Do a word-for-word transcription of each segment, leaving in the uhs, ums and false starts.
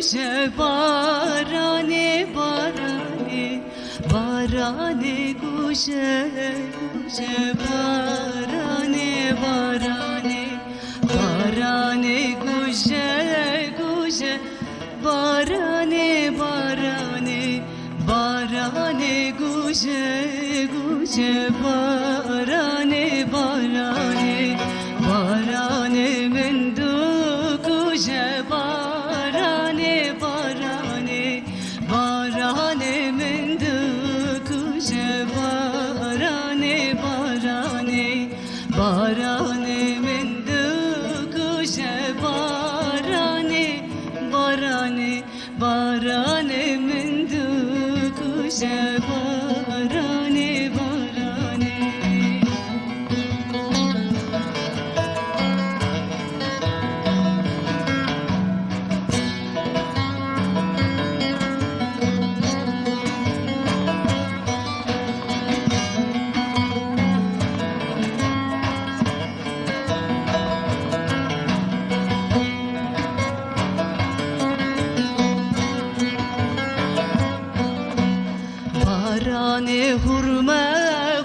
Guje baranê, baranê, baranê guje, guje baranê, baranê, baranê guje, guje baranê, baranê, baranê guje, guje baranê, baranê, baranê min dikuje baranê, baranê, baranê min dikuje baranê, baranê, baranê min dikuje baranê, baranê, baranê min dikuje baranê, baranê. Baranê xurme,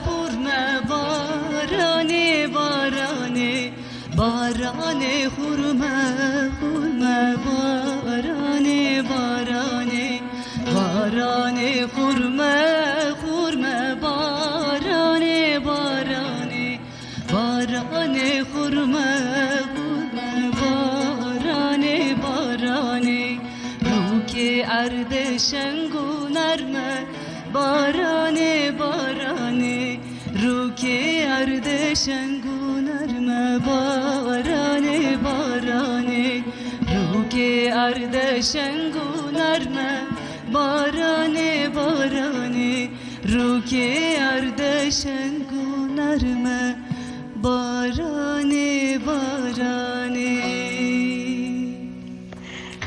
xurme, baranê, baranê, baranê xurme, xurme, baranê, baranê, baranê xurme, xurme, baranê, baranê, baranê xurme, xurme, baranê, baranê, rûkê erdê şeng û nerme, baranê, baranê, rûkê erdê şeng û nerme, baranê, baranê, rûkê erdê şeng û nerme, baranê, baranê, rûkê erdê şeng û nerme, baranê, baranê.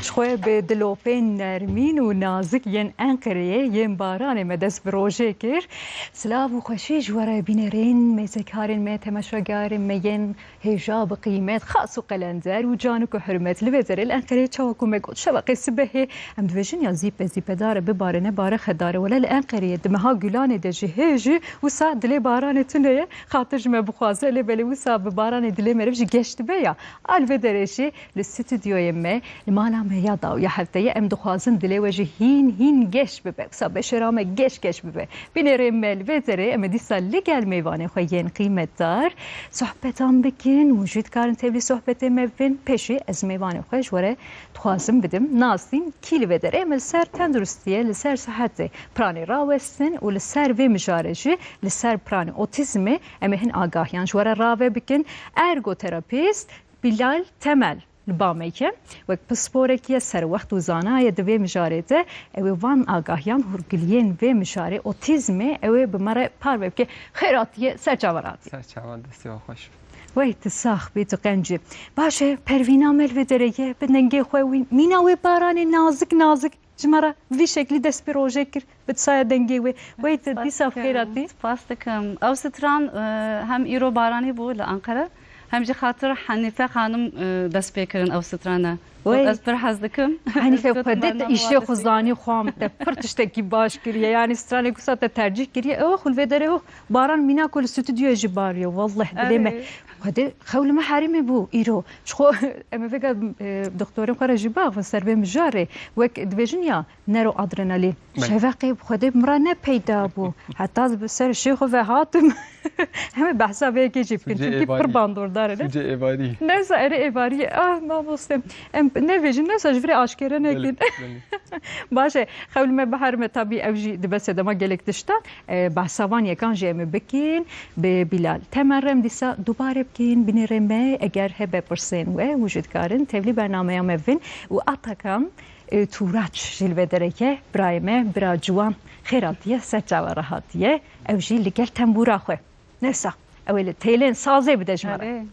Ji xwe bi dilopên nermîn û nazik yên Enqereyê, yên baranê me dest bi rojê kir. Silav û xweşî ji we re bînerên, mêzekarên me, temaşegarên me yên hêja bi qîmet, xas û qelender û canik û hurmet. Li vê derê li Enqereyê çawa ku me got, şeveqê sibehê, em dibêjin ya zîpe zîpedar e, bibare nebare xedar e. Wele li Enqereyê di meha Gulanê de jî hê jî wisa dilê baranê tune ye. Xatir ji me bixwaze, lê belê wisa bi baranê dilê meriv jî geş dibe ya. A li vê derê jî li stûdyoyê me, li mala me ya dawiya hefteyê em dixwazin dilê we jî hîn, hîn geş bibe. Wisa beşera me geş, geş bibe. Bînerên me, li vê derê em ê dîsa li gel mêvanê xwe yên qîmetdar sohbetan bikin û jî dikarin tevlî sohbetê me bibin. Pêşî ez mêvanê xwe ji we re dixwazim bidim. Nasîn kî li vê derê? Em li ser tenduristiyê, li ser sihetê piranê rawestin û li ser vê mijarê jî, li ser piranê otîzmê em ê hin agahiyan ji we re rave bikin. Ergoterapîst Bilal Temel li ba me ye. Wek pisporekî ye, serwext û zana ye di vê mijarê de. Ew ê van agahiyan, hûrgiliyên vê mijarê otîzmê, ew ê bi me re parve bike. Xêr hatiye, ser çava re hatiye. Ser çava, destê we xweş be. Wey, tu sax bî, tu qencî. Baş e, Pervîna me li vê derê ye, bi dengê xwe wî, mîna wê baranê nazik nazik ji me re vî şeklî dest pê rojê kir, bi saya dengê wê. Wey, tu dîsa bi xêr hatî. Spas dikim. Ew stran, e, hem îro baranî bû li Ankara, hem jî xatir Henîfe xanim, e, dest pê kirin ew strana. Wey. Ez pir hez dikim. Henîfe, xwe de te îşê xwe zanî, xwe te pir tiştekî baş kiriye. Yanî stranê ku sa te tercîh kiriye. Ew xwe li vê derê, oh, baran mîna ku li stûdyoyê jî bariye. Welleh dilê me. Erê. Xwedê xew li me herêmê bû îro. Ji xwe em ê vêga, e, doktorên xwe re jî baxivin ser vê mijarê. Wek dibêjin ya, nero adrenalîn. Belê. Şeveqê bi Xwedê bi min re ne peyda bû. Heta ez bi ser şêxo ve hatim. Em ê behsa vê yekê jî bikin. Sûcê êvarî. Çimkî pir bandordar e, ne? Sûcê êvarî. Neyse, erê êvarî. Ah, mamoste. Em nebêjin, neyse, ji virê aşkere nekin. Belê, belê. Baş e. Xew li me biherime, tabî ew jî dibe sedema gelek tiştan. E, behsa van yekan jî em ê bikin. Bi Bilal Temer re em dîsa dubare bikin. Binêrê me, eger hebe pirsên we, hûn jî dikarin tevlî bernameya me bibin. Û Atakan, e, Tûraç jî li vê derê ye. Birayê me, bira ciwan, xêr hatiye, ser çava re hatiye. Ew jî li gel tembûra xwe. Neysa, ew ê li têlên sazê bide ji me re.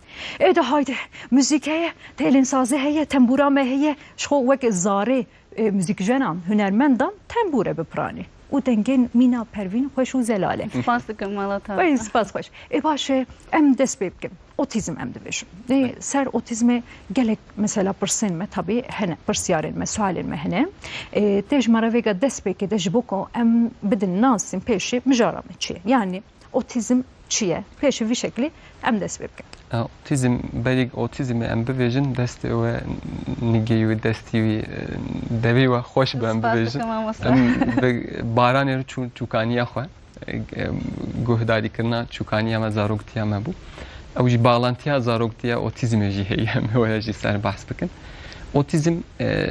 Erê. Ê de haydi, muzîk heye, têlên sazê heye, tembûra me heye, ji xwe wek zarê, e, muzîkjenan, hunermendan tembûre bipiranî. Û dengên Mîna Pervîn xweş û zelal e. Spas dikim, mala te. Ey, spas xweş. Ê baş e, em dest pê bikin. Otîzm em dibêjin. Ê, ser otîzmê gelek mesela pirsên me tabî hene, pirsyarên me, sualên me hene. Ê, tê ji me re vêga dest pê kê de ji bo ku em bidin nasîn pêşî mijara me çi ye? Yani otîzm çi ye? Pêşî vî şeklî em dest pê bikin. E, otîzm, berî otîzmê em bibêjin, destê we nigê wî, destî wî, e, devê we xweş be em bibêjin. Spas dikim, mamoste. Em bi baranê re çûn çûkaniya xwe, e, e, guhdarîkirina çûkaniya me, zaroktiya me bû. Ew jî bağlantiya zaroktiya otîzmê jî heye, em ê were jî ser behs bikin. Otîzm, e,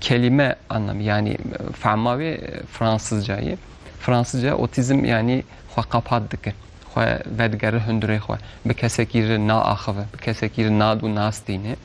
kelîme anlamı, yani, e, fehma wê, e, Fransızca ye. Fransızca otîzm yani xwe qapat dike. Xwe vedigere hundirê xwe. Bi kesekî re naaxive, bi kesekî re nadu nastîne.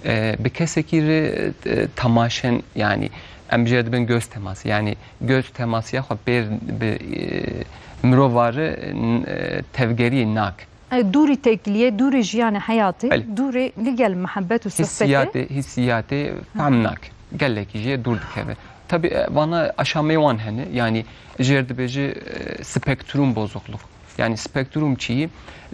E, bi kesekî re, e, temaşen, yani em jê dibin göz teması. Yani göz temasîya xwe pêr bi, e, mirova re, n-, e, tevgeriyê nak. E, dûrî têkiliyê, dûrî jiyanê heyatê, belê, dûrî li gel mihebet û sohbetê. Hissiyatê, hissiyatê fehm nak. Gelekî jê dûr dikeve. Tabi, e, vana aşameyê wan hene. Yani jêr dibêje, e, spektrum bozukluk. Yani spektrum çi ye?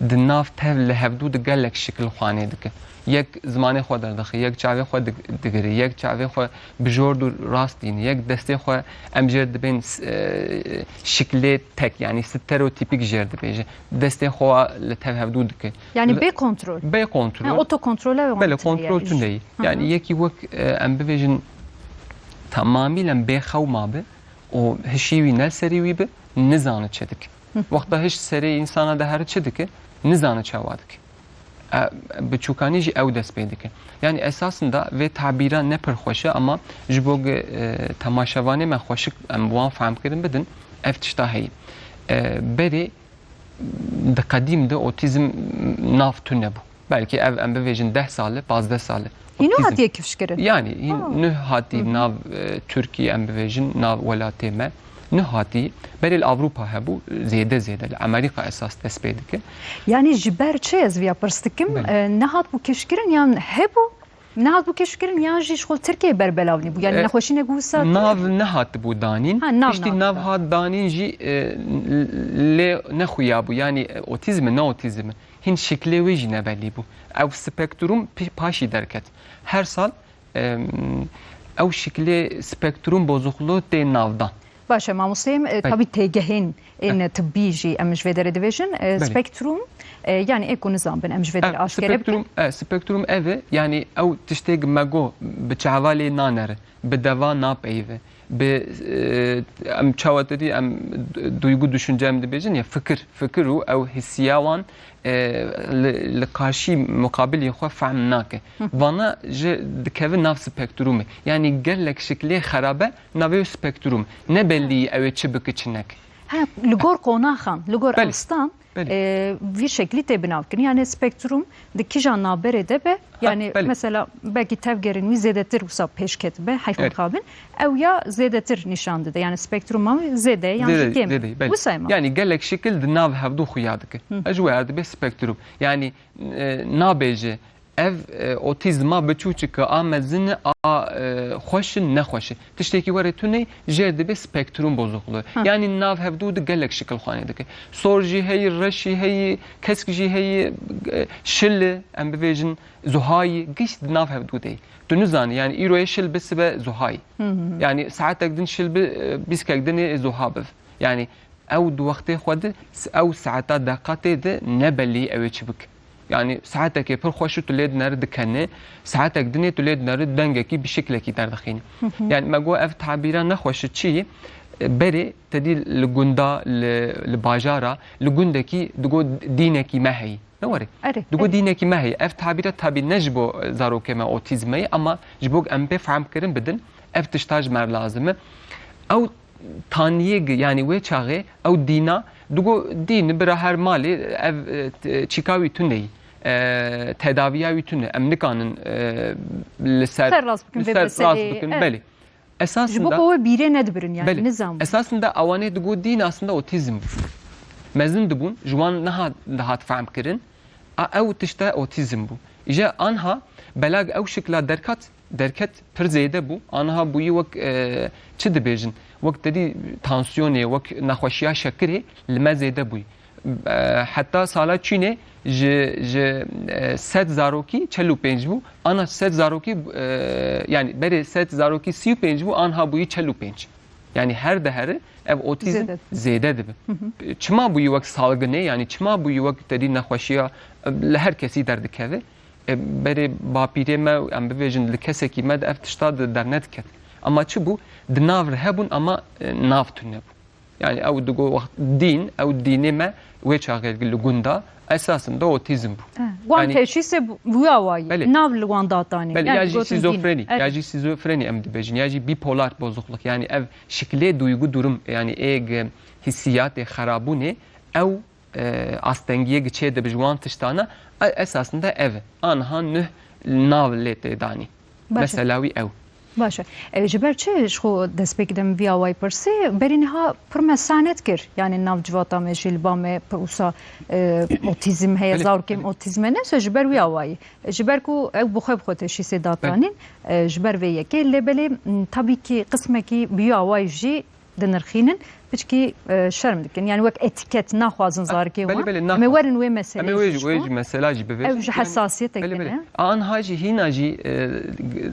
Di nav tev li hevdû di gelek şikil xwanê dike. Yek zimanê xwe derdixe, yek çavê xwe dig-, digire, yek çavê xwe bi jor dû rast dîne, yek destê xwe em jêr dibên s-, e, şiklê tek, yani stereotipik jêr dibêje. Destê xwe li tev hevdû dike. Yani bê kontrol. Bê kontrol. Ha, otokontrol ew. Belê, kontrol tune ye. Yani yekî wek, e, em bibêjin tamamîlen bê xew mabe û hişî wî ne li serê wî be, nizane çi dike. Wexta hiş serê însana de here çi dike, nizane çawa dike. E, bi çûkanî jî ew dest pê dike. Yani esasında vê tabîra ne pir xweş e, ama ji bo ge, e, temaşevanê me xweşik em bi wan fehmkirin bidin, ev tişta heye. E, berê di qedîm de otîzm nav tune bû. Belkî ev em bivêjin deh sal e, pazdeh sal e. Hîno otîzm hatiye kifşkirin? Yani hîn nuh hatî nav, e, Tirkiyê em bivêjin, nav welatê me. Nuh hatî, berê li Avrupa hebû, zêde zêde li Amerîka esas dest pê dike. Yani ji ber çi ez viya pirs dikim? Belê. E, nehat bû kifşkirin yan hebû? Nehat bû kifşkirin yan jî ji xwe Tirkiyeyê berbelav nîbû? Yani e, nexweşînek wisa nav nehatibû danîn. Ha, nav, piştî nav, nav hat danîn jî, e, lê nexuya bû. Yani, e, otîzm e, ne otîzm e. Hîn şiklê wê jî ne belî bû. Ew spektrum pi-, paşî derket. Her sal, em, ew şiklê spektrum bozukluğu tê navdan. Baş e, mamosteyê, e, belê, tabî têgehên ên, e, tibbî jî em ji vê derê dibêjin. E, belê, spektrum, e, yani ê ku nizan bin em ji vê derê aşkere bikin. Spektrum, e, spektrum ev e, yani ew tiştê me got bi çava lê nanere, bi deva napeyive, bi, e, em çawa te dî, em duygu, düşünce em dibêjin ya, fikir, fikir û ew hissiya wan, e, li, li qarşî muqabilê xwe fehm nake. Vana ji dikeve nav spektrumê. Yani gelek şiklê xerabe navê spektrum. Ne bellî ew ê çi bike, çi neke. Ha, li gor qonaxan, li gor, belê, ewstan, belê, e, vî şeklî tê binavkirin. Yani spektrum di kîjan navberê de be, ha, yani belê, mesela belkî tevgerên wî zêdetir wisa pêş ketibe, heyf, belê, mixabin, ew ya zêdetir nîşan dide. Yani spektruma wî zêde yan jî kêm. Zêde, zêde, belê. Wisa ye ma. Yani gelek şikil di nav hevdû xuya dike. Hı. Ev ji we dibe spektrum. Yani, e, nabêje, ev, e, otîzma biçûçik e, a mezin e, a, e, xweş in, nexweş in. Tiştekî werê tune jêr dibe spektrum bozukluğu. Ha. Yani nav hevdû di gelek şikil xwanê dike. Sor jî heyî, reş jî heyî, kesk jî heyî, e, şil e, em bivêjin zuhayî, giş di nav hevdû de ye. Tu nizanî, yani îroyê şil bi sibe zuhayî. Hı hı. Yani saetek din şil bi, e, bîskek dinê zuha biv. Yani ew di wextê xwe de, s-, ew saeta deqatê de ne belî ew ê çi bike. Yani saetekê pir xweş û tu lê dineri dikenê, saetek dinê tu lê dineri dengekî bi şiklekî derdixînî. Hı hı. Yani me got ev tabîra nexweş e çi ye? E, berê te dî li gunda, li, li bajara, li gundekî digot dînekî me heyî. Ne were? Erê, digot erê, dînekî me heyî. Ev tabîra tabî ne ji bo zarokê me otîzme ye, ama ji bo em pê fehm kirin bidin, ev tişta ji me re lazim e. Ew taniyê gi-, yani wê çaxê ew dîna, digo dîn bira her malê ev, e, t-, çîka wî tune yî. E, tedaviya wî tune. Em nikanin, e, li ser, ser rast bikin, li vê ser rast meseleyê, bikin, evet. Belê. Esasında ji bo ku wê bîrê nedibirin yani, belê, nizam. Esasında ewanê digo dîn aslında otîzm bû. Mezin dibûn, ji wan niha dihat fehm kirin. A ew tişte otîzm bû. Îje anha belag ew şikla derkat, derket pir zêde bû. Aniha bûyî wek, e, çi dibêjin? Wek te dî tansiyonê, wek nexweşiya şekirê li me zêde bûyî. E, heta sala çûnê ji, ji, e, sed zarokî çel û pênc bû. Ana sed zarokî, e, yanî berê sed zarokî sî û pênc bû, anha bûyî çel û pênc. Yanî her dehere ev otîzm Zêde. zêde dibe. Hı hı. Çima bûyî wek salginê, yanî çima bûyî wek te dî nexweşiya, e, li her kesî derdikeve? E, berê bapîrê me, em bibêjin, li kesekî me de ev tişta di dernediket. Ama çi bû? Di nav re hebûn, ama, e, nav tune bû. Yani ew digo wext dîn, ew dînê me wê çaxê li gunda esasında otîzm bû. Eh, wan Yani teşhîsê bu- wî awayî, Belê. nav li wan datanî. Belê, Yani ya jî digotin dîn. şîzofreni, Erê. ya jî şîzofreni em dibêjin, ya jî bipolar bozukluk. Yani ev şiklê duygu durum, yani ê gi hissiyatê xerabûnê, ew, e, astengiyê gi çê dibe ji wan tiştana, e, esasında ev e. Anha nuh nav lê tê danî. Baş e. Mesela wî ew. Baş e. E, ji ber çi ji xwe destpêk de min vî awayî pirsî? Berî niha pir me sanet kir. Yani nav civata me jî li ba me pir wisa, e, otîzm heye, Belê, zarokên belê. otîzm hene, se ji ber wî awayî. E, ji ber ku ew bi xwe bi xwe teşhîsê datanîn, Belê. e, ji ber vê yekê. Lê belê, m, tabii ki qismekî bi wî awayî jî dinirxînin, piçkî, e, şerm dikin. Yani wek etîket naxwazin zarikê Belê, wan. belê, Em ê naxwazin. werin wê meseleyê Em ê wê jî, jî wê jî mesela jî bivêjin. Ew ji Yani, hesasiyeteke belê, belê. ne? Anha jî hîna jî, e,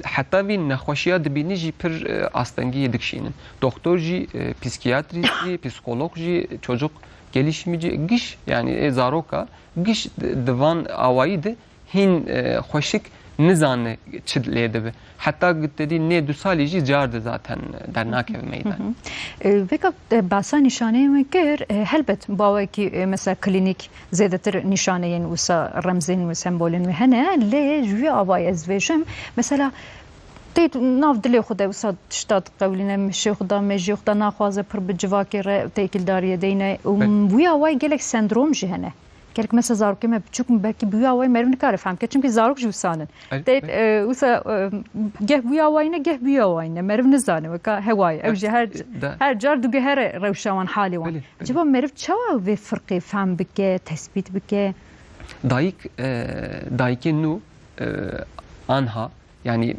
heta vî nexweşiya dibînî jî pir, e, astengiyê dikişînin. Doktor jî, e, psîkiyatrîst jî, psîkolog jî, çocuk gelişimî jî, giş, yani ê zaroka, giş di, di van awayî de hîn, e, xweşik nizane çi lê dibe. Heta ku te dî nê du salî jî car de zaten dernakeve meydan. Hı hı. E, vêka, e, behsa nîşaneyên wê kir, e, helbet bawekî, e, mesela klînîk zêdetir nîşaneyên wisa remzên wê sembolên wê hene, lê ji wî avayî ez vêjim, mesela tê nav dilê xwe de wisa tişta diqewilîne, mişê xwe da, mejiyê xwe da naxwaze pir bi civakê re têkildariyê deyne. Û Belê. wî awayî gelek sendrom jî hene. Gelek mesela zarokê me biçûk in, belkî bi wî awayî meriv nikare fehm ke, çimkî zarok jî wisa nin. Erê, Tê, erê. e, wisa, e, geh bi wî awayî ne, geh bi wî awayî ne. Meriv nizane, weka hewayî. Ew jî her, Da. her car diguhere rewşa wan, halê wan. Belê, belê. Acaba meriv çawa vê firqê fehm bike, tespît bike? Dayik, e, dayikê nû, e, anha, yani, e,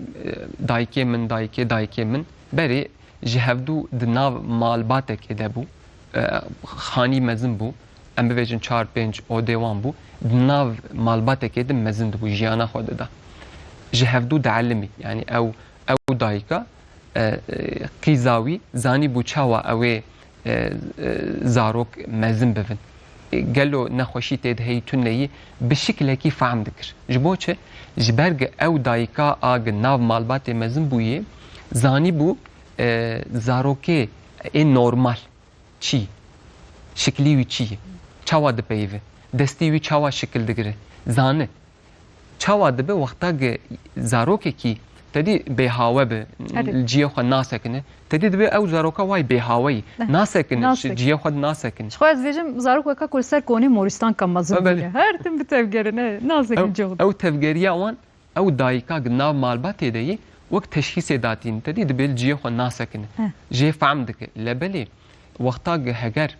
dayikê min, dayikê dayikê min, berê ji hevdû di nav malbatekê de bû, e, xanî mezin bû, em bibêjin çar pênc odê wan bû, di nav malbatekê de mezin dibû, jiyana xwe dida. Ji hevdû dielimî, yani ew, ew dayika, e, e, qîza wî zanîbû çawa ew ê, e, e, zarok mezin bibin. E, gelo nexweşî tê de heyî tune yî bi şiklekî fehm dikir. Ji bo çi? Ji ber gi ew dayika a gi nav malbatê mezin bûyê, zanîbû, e, zarokê ê normal çi, şiklî wî çi ye, çawa dipeyive, destî wî çawa şikil digire, zane. Çawa dibe wexta ki zarokekî te dî bêhawe bi, Erê. li ciyê xwe nasekine, te dî dibe ew zaroka way bêhawe yî. Eh, Nasekin, nasekin. Ciyê xwe nasekin. Ji xwe ez vêjim zarok weka ku li ser konê morîstanka mezin Belê. bûne. Her tim bi tevgerin, e, nasekin Ew, cihû. ew tevgeriya wan, ew dayika ki nav malbatê de yî, wek teşhîsê datîn, te dî dibe li ciyê xwe nasekine. Eh. Jê fehm dike. Lebelê, Wexta gi heger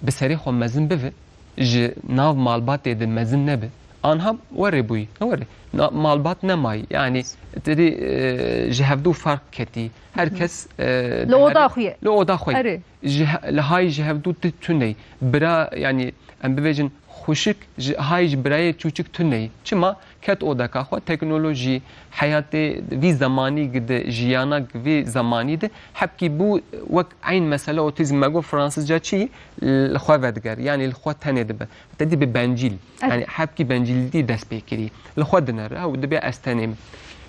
bi serê xwe mezin bive, ji nav malbatê de mezin nebe, anha werê bûyî. Ne werê. Na-, malbat nemayî. Yani, te dî, e, ji hevdû ferq ketî. Her Hı hı. kes, e, Li oda her-, xwe ye. li oda xwe ye. Erê. Ji he-, li hay ji hevdû tu-, tuneyî. Bira, yani, em bibêjin, xwişik ji hay ji birayê çûçik tuneyî. Çima? Ket odeka xwe, teknolojî, heyatê vî zemanî gide, jiyana vî zemanî de, hepkî bû wek eyn mesele otîzm me got, fransizca çi? Li xwe vediger, yanî li xwe tenê dibe. Te dî bi bencîl. Evet. Yanî hepkî bencîlîtî dest pê kirî. Li xwe dinere, ew dibe ez tenê me.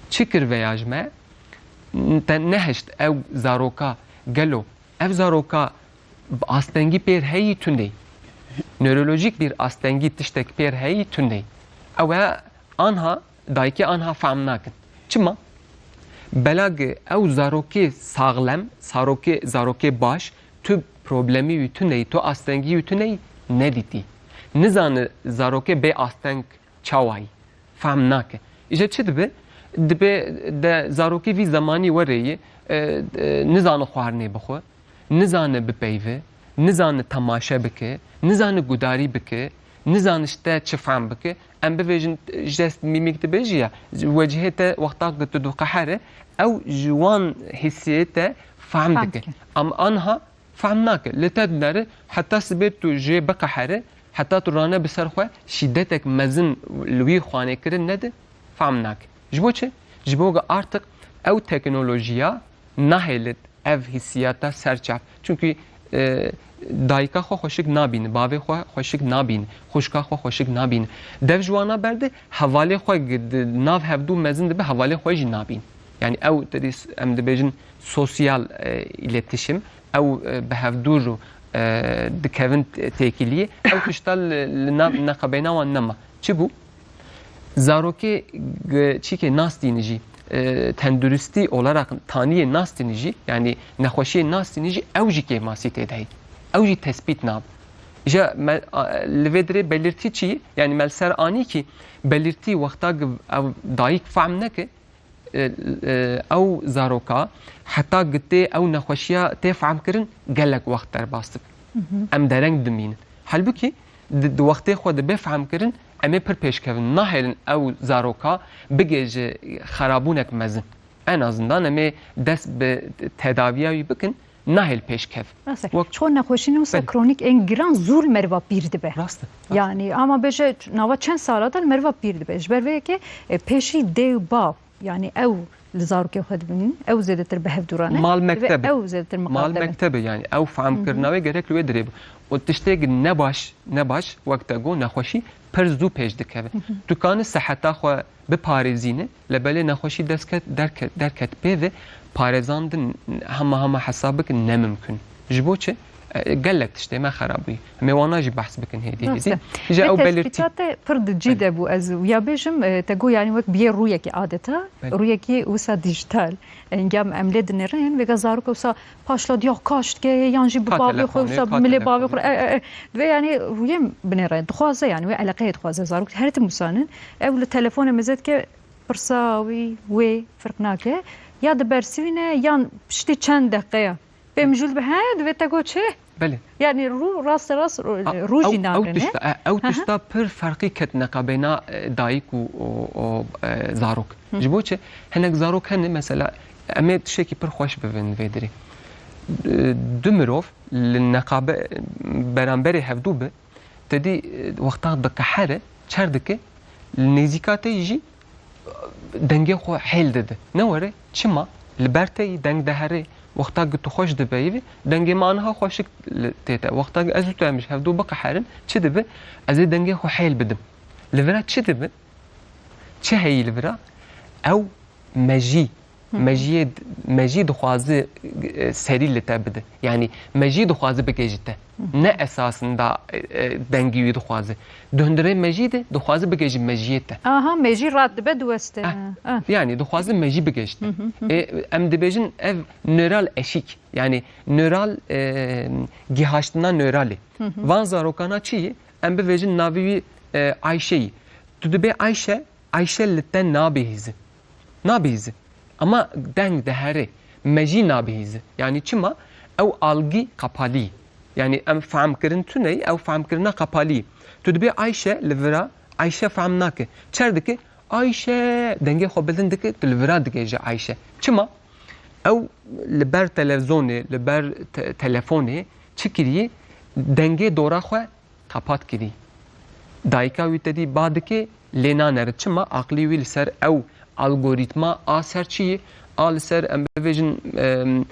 Çi kir veya ji me? Te nehişt ew zaroka gelo Ev zaroka bi astengî pêr heyî tundeyî. Nörolojîk bir astengî tiştek pêr heyî tundeyî. Ew e anha, dayikê anha fehm nakin. Çima? Belagê ew zarokê saxlem, zarokê, zarokê baş, tu problemî wî tuneyî, tu astengî wî tuneyî nedîtî. Nizane zarokê bê asteng çawayî. Fehm nake. Îje çi dibe? Dibe de zarokê vî zemanî were yê, e, e, nizane xwarinê bixwe, nizane bipeyve, nizane temaşe bike, nizane gudarî bike, Nizanî ji te çi fehm bike. Em bivêjin, jest mîmîk dibêjî ya, wecihê te wexta ku tu diqehere, ew ji wan hîsiyê te fehm Fehm dike. Dike. Em anha fehm nake. Li te dinere, heta sibê tu jê biqehere, heta tu rane bi ser xwe, şîdetek mezin li wî xwanê kirin nede, fehm nake. Ji bo çi? Ji bo ku artık ew teknolojiya nahêlit ev hîsiyata ser çav. Çunkî, e, dayika xwe xweşik nabîne, bavê xwe xweşik nabîne, xwişka xwe xweşik nabîne. Dev ji wana berde, hevalê xwe gi-, di nav hevdû mezin dibe, hevalê xwe jî nabîne. Yani ew, te dî s-, em dibêjin sosyal, e, iletişim, ew, e, bi hevdû re, e, dikevin t-, têkiliyê, ew tişta li, li nav neqebeyna wan nema. Çi bû? Zarokê g-, çîkê nastînî jî, e, tenduristî olarak taniyê nastînî jî, yani nexweşiyê nastînî jî, ew jî kêmasî tê de heye. Ew jî tespît nabe. Îja me, a, li vê dirê belirtî çi ye? Yani me li ser anî kî belirtî wexta gi ew dayik fehm neke, e, e, ew zaroka heta gi tê ew nexweşiya tê fehm kirin gelek wext derbas dibe. Em dereng dimînin. Halbûkî di, di wextê xwe dibe fehm kirin, em ê pir pêş kevin. Nahêlin ew zaroka bigê ji xerabûnek mezin. En azından em ê dest bi tedaviya wî bikin, nahêl pêş kev. Rast e. Wek Ço nexweşî wisa Belê. Kronîk ên giran zû li meriva pîr dibe. Rast e, rast e. Yani ama bêje nava çend sala de li meriva pîr dibe. Ji ber vê yekê, e, pêşî dê û bav, yani ew li zarokê xwe dibînin, ew zêdetir bi hev dû re ne. Mal Ve mekteb e. Ew zêdetir Mal miqal dibe. Mekteb e yani. Ew fehm Hı hı. kirina wê gerek li wê dirê be. Û tiştê nebaş, nebaş, wek te got, nexweşî pir zû pêş dikeve. Hı hı. Tu kanî seheta xwe biparêzîne, lê belê nexweşî dest ket, derket, derket pê ve, parêzandin hema hema hesab bikin ne mimkun. Ji bo çi? E, gelek tiştê me xerab bûye. Em ê wana jî behs bikin hêdî Rast hêdî. E. Ji Vê ew belirtî. Tespîta te pir di cî Belê. de bû. Ez ya bêjim, e, te got yani wek biyê rûyekî adeta, Belê. rûyekî wisa dijital. E, ya em lê dinêrin, vêga zarok wisa paşla diya kaş dike, yan jî bi Ka bavê xwe telefonê, wisa ka milê bavê xwe. telefonê. E, e, e. Divê yani rûyê binêre, dixwaze yani wê eleqeyê dixwaze. Zarok her tim wisa nin. Ew li telefonê meze dike, pirsa wî, wê firq nake. Ya dibersivîne, yan piştî çend deqeya. Pê mijûl dibe, he, divê te got çi? Belê. Yani rû, raste rast rû, A, rû ew, jî ew nabêne. tişta, e, ew Hı hı. tişta pir ferqî ket neqabeyna, e, dayik û, û, û, e, zarok. Hı. Ji bo çi? Hinek zarok hene, mesela, em ê tiştekî pir xweş bibin vê dirê. E, du mirov li neqabe, beramberê hevdû bi, te dî, e, wexta diqehere, çer dike, li nêzîka te jî, dengê xwe hêl dide. Ne were, çima? Li ber te yî deng dihere. Wexta ku tu xweş dibe yî, dengê me aniha xweşik li, tê te. Wexta ku ez û tu em ji hevdû biqeherin, çi dibe? Ez ê dengê xwe hêl bidim. Li vira çi dibe? Çi heyî li vira? Ew mejî. Hı hı. Mejiyê, mejî dixwaze, e, serî li te bide. Yani mejî dixwaze bigê ji te. Hı hı. Ne esasında, e, e, dengî wî dixwaze. Di hundirê mejî de dixwaze bigê ji mejiyê te. Aha, mejî rat dibe diweste. Eh, Ah. yani dixwaze mejî bigê ji te. Hı hı, hı hı. E, em dibêjin ev nöral eşîk. Yani nöral, e, gihaştina nöralê. Hı hı. Van zarokana çi ye? Em bivêjin navê wî, e, Ayşe yî. Tu dibê Ayşe, Ayşe li te nabihîze. Nabihîze. Ama deng dihere. Mejî nabihîze. Yani çima? Ew algî qapalî. Yani em fehmkirin tune ye, ew fehmkirina qapalî ye. Tu dibê Ayşe li vira, Ayşe fehm nake. Çer dike? Ayşe! Dengê xwe bilind dike, tu li vira digihêje Ayşe. Çima? Ew li ber televizonê, li ber te-, telefonê çi kiriye? Dengê dora xwe qapat kirî. Dayika wî te dî ba dike, lê nanere. Çima? Aqlî wî li ser ew algorîtma a ser çi yî? A li ser, em bivêjin, em,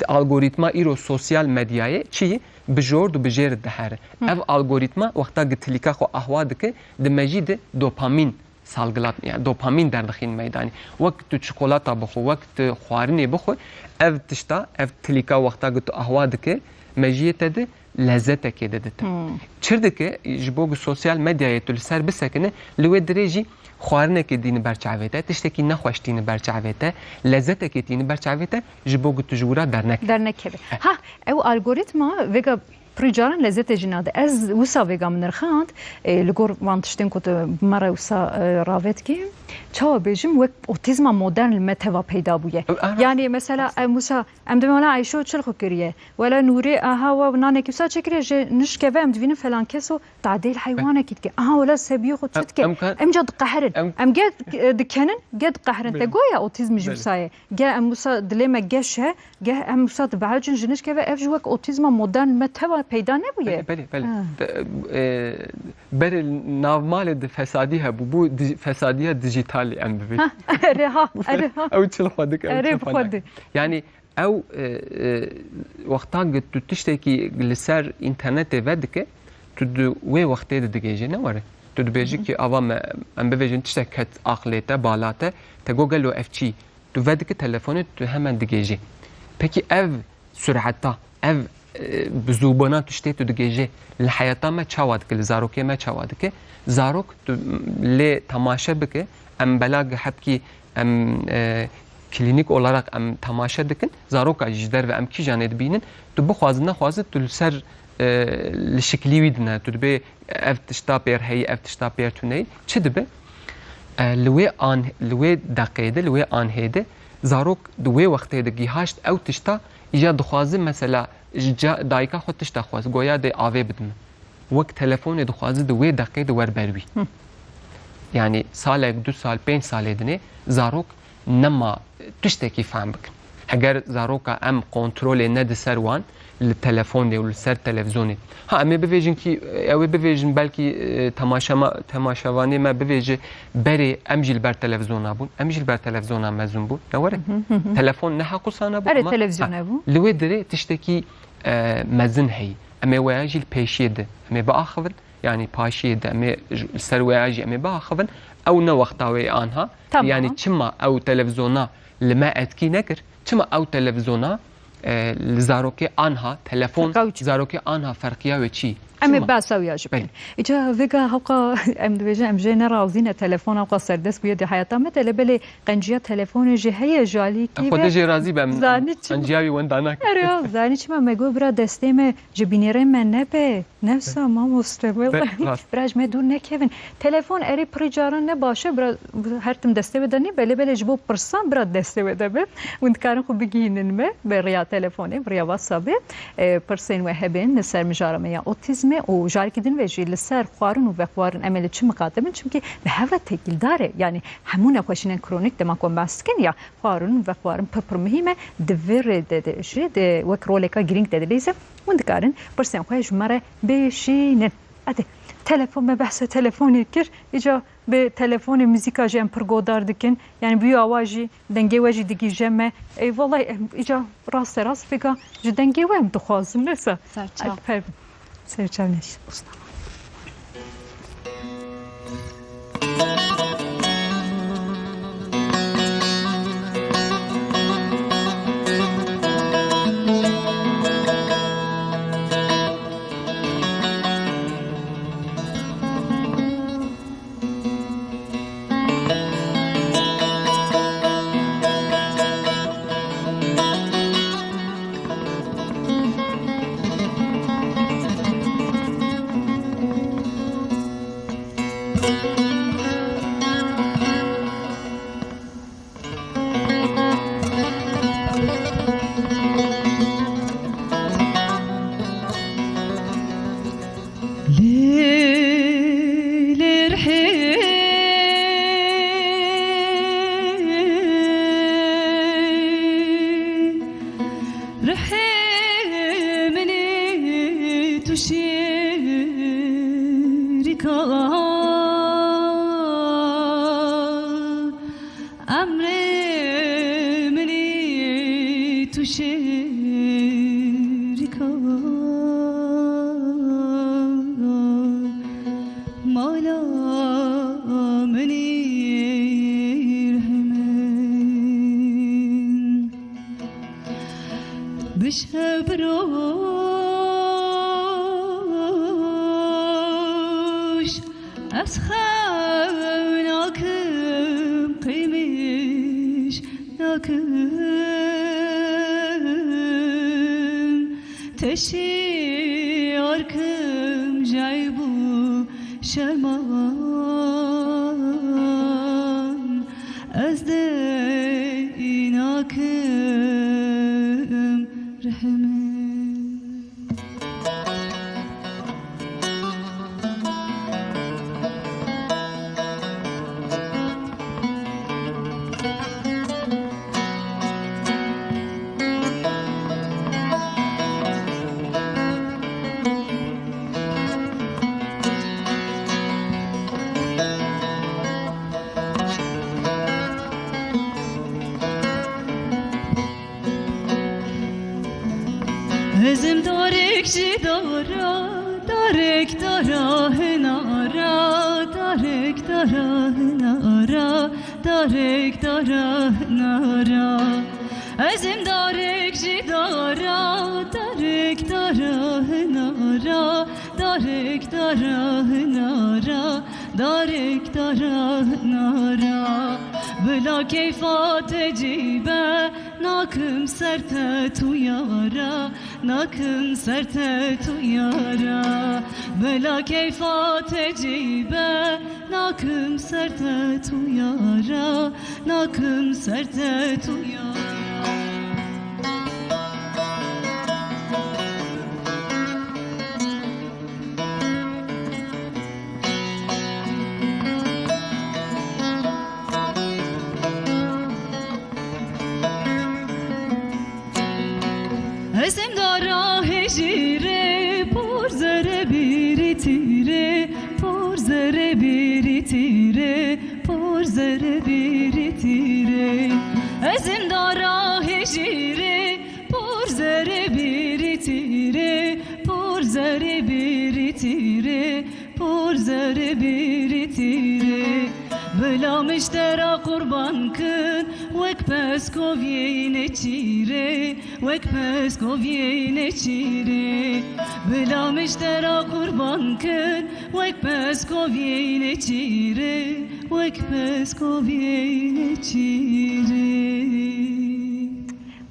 algorîtma îro sosyal medyayê çi yî? Bi jor û bi jêr dihere. Hı. Ev algorîtma wexta gitilîka xwe ahwa dike, di mejî de dopamîn salgilat, yani dopamîn derdixîn meydanê. Wek tu çikolata bixwe, wek tu xwarinê bixwe, ev tişta, ev tilîka wexta ku tu ahwa dike, mejiyê te de lezzetekê de dite. Hmm. Çir dike, ji bo ku sosyal medyayê tu li ser bisekine, li wê dirê jî xwarinekê tîni ber çavê te, tiştekî nexweş tîni ber çavê te, lezzetekê tîni ber çavê te, ji bo ku tu ji wira dernekevî. Dernekevî. Eh. Ha, ew algoritma vêga pirî caran lezzetê jî nade. Ez wisa vêga min nirxand, e, li gor van tiştên ku tu bi me re wisa, e, ravet kî, çawa bêjim, wek otîzma modern li me teva peyda bûye. Ew, ew, Yanî mesela, em wisa, em dibên wela Ayşe û çil xwe kiriye. Wela Nûrê, aha, we nanekî wisa çêkiriye, ji nişkeve em dibînin falan keso tadêl heywanekî dike. Aha, wela Sebiyê xwe çi Em, dike? em ka- Em ca diqehirin. Em Em ge, e, dikenin, ge diqehirin. Te Belê. Goya otîzm ji Belê. wisa ye. Ge em wisa dilê me geş e, ge em wisa dibehecin ji nişkeve, ev ji wek otîzma modern me teva peyda nebûye. Belê, belê, belê. Ha. Te-, e, berê navmalê di fesadî hebû, bû dij-, fesadiya dijitalî em bibê. Ha, erê ha, erê ha. Ew çil xwe dike, ew Erê çil xwe bi xwe nake. di. Yanî ew, e, e, wexta gi tu tiştekî li ser înternetê vedike, tu di wê wextê de digêjê, ne were? Tu dibêjî Hı hı. ki ava me, em bivêjin tiştek ket aqilê te, bala te, te go gelo ev çî? Tu vedike telefonê, tu hemen digêjî. Pekî ev sureta, ev, e, bi zûbûna tiştê tu digêjî, li heyata me çawa dike, li zarokê me çawa dike? Zarok tu lê temaşe bike, em bela gi hebkî em, e, klînîk olarak em temaşe dikin, zaroka jî ji derve em kîjanê dibînin, tu bixwazi nexwazi tu li ser, e, li şiklî wî dine, tu dibê ev tişta pêr heyî, ev tişta pêr tuneyî, çi dibe? E, li wê an, li wê deqê de, li wê anhê de, zarok di wê wextê de gihaşt ew tişta, îja dixwazi mesela ji ca-, dayika xwe tişta xwest, goya dê avê bidime. Wek telefonê dixwazi di wê deqê de wer ber wî. Hı. Yanî salek, du sal, pênc salê dinê zarok nema tiştekî fehm bikin. Heger zaroka em kontrolê ne di ser wan, li telefonê û li ser televîzyonê. Ha, em ê bivêjin kî, ew ê bivêjin belkî, e, temaşema-, temaşevanê me bivêje berê em jî li ber televîzyona bûn, em jî li ber televîzyona mezin bûn. Ne were? Hı hı, hı hı. Telefon ne heqûsa nebû, Erê, ama, televîzyon ha, hebû. Li wê dirê tiştekî, e, mezin heyî. Em ê weya jî li pêşiyê de. Em ê biaxivin. Yanî paşiyê de em ê ji, li ser weya jî em ê biaxivin. Ew ne wexta wê anha. Tamam. Yanî çima ew televîzyona li me etkî nekir? Çima ew televîzyona, e, li zarokê anha, telefon, Ferqa wî çi? Zarokê anha ferqiya wê çi? Em ê Çima? behsa wî ya jî bikin. Belê. Îca vêga hewqa em dibêjin, em jê ne razî ne, telefon hewqa serdest bûye di heyata me de, lê belê qenciya telefonê jî heye, ji alî kî Xwedê ve jê razî be, em, zanî çima? Qenciya wî wenda nake. Erê, ya, zanî çima me got bira destê me ji bînêrê me nebe. Nefsa mamoste, Be-, wela. rast. Bira ji me dûr nekevin. Telefon erê pirî caran ne baş e, bira her tim destê we de nî, belê belê ji bo pirsan bira destê we de be. Hûn dikarin xwe bigihînin me bi rêya telefonê, bi rêya WhatsAppê. E, pirsên we hebin li ser mijara me ya otîzmê û carekî din ve jî li ser xwarin û vexwarin em ê li çi miqate bin, çimkî bi hev re têkildar e. Yanî hemû nexweşînên kronîk dema ku em behs dikin ya xwarin û vexwarin pir pir muhîm e. Di vê rê de, de jî de wek roleka girîng de dileyze. Hûn dikarin pirsên xwe ji me re bêşînin. Hadi, telefon, me behsa telefonê kir. Îca bi telefonê muzîka jî em pir godar dikin. Yani bi awa jî dengê we jî digihîje me. Ey, vallahi em îca raste rast vêga ji dengê we em dixwazin. Neyse. Serçav. Ay, pevin. Serçav neş. Lê, lê rihê, rihê min ê tu şêrîka Emrê min î tu şêrîka mala min î rihê min. Bi şev roj ez xew nakim, qîmîş nakim. Teşî Kim jey bû şerman, ez dê înakim rihimê. Ezim darek ji dara, darek dara hinara, darek dara hinara, darek dara hinara. Ezim darek ji dara, darek dara hinara, darek dara hinara, darek dara hinara. Bila keyfa te cî be, nakim ser te tu yara, nakim ser te tu yara. Bila keyfa te cî be, nakim ser te tu yara, nakim ser te tu yara. Ezim dara hejîrê, por zere bîrî tîrê, por zere bîrî tîrê, por zere bîrî tîrê. Ezim dara hejîrê, por zere bîrî tîrê, por zere bîrî tîrê, por zere bîrî tîrê. Bila min ji te re qurban kin, wek peskoviyê nêçîrê, wek peskoviyê nêçîrê. Bila min ji te re qurban kin, wek peskoviyê nêçîrê, wek peskoviyê nêçîrê.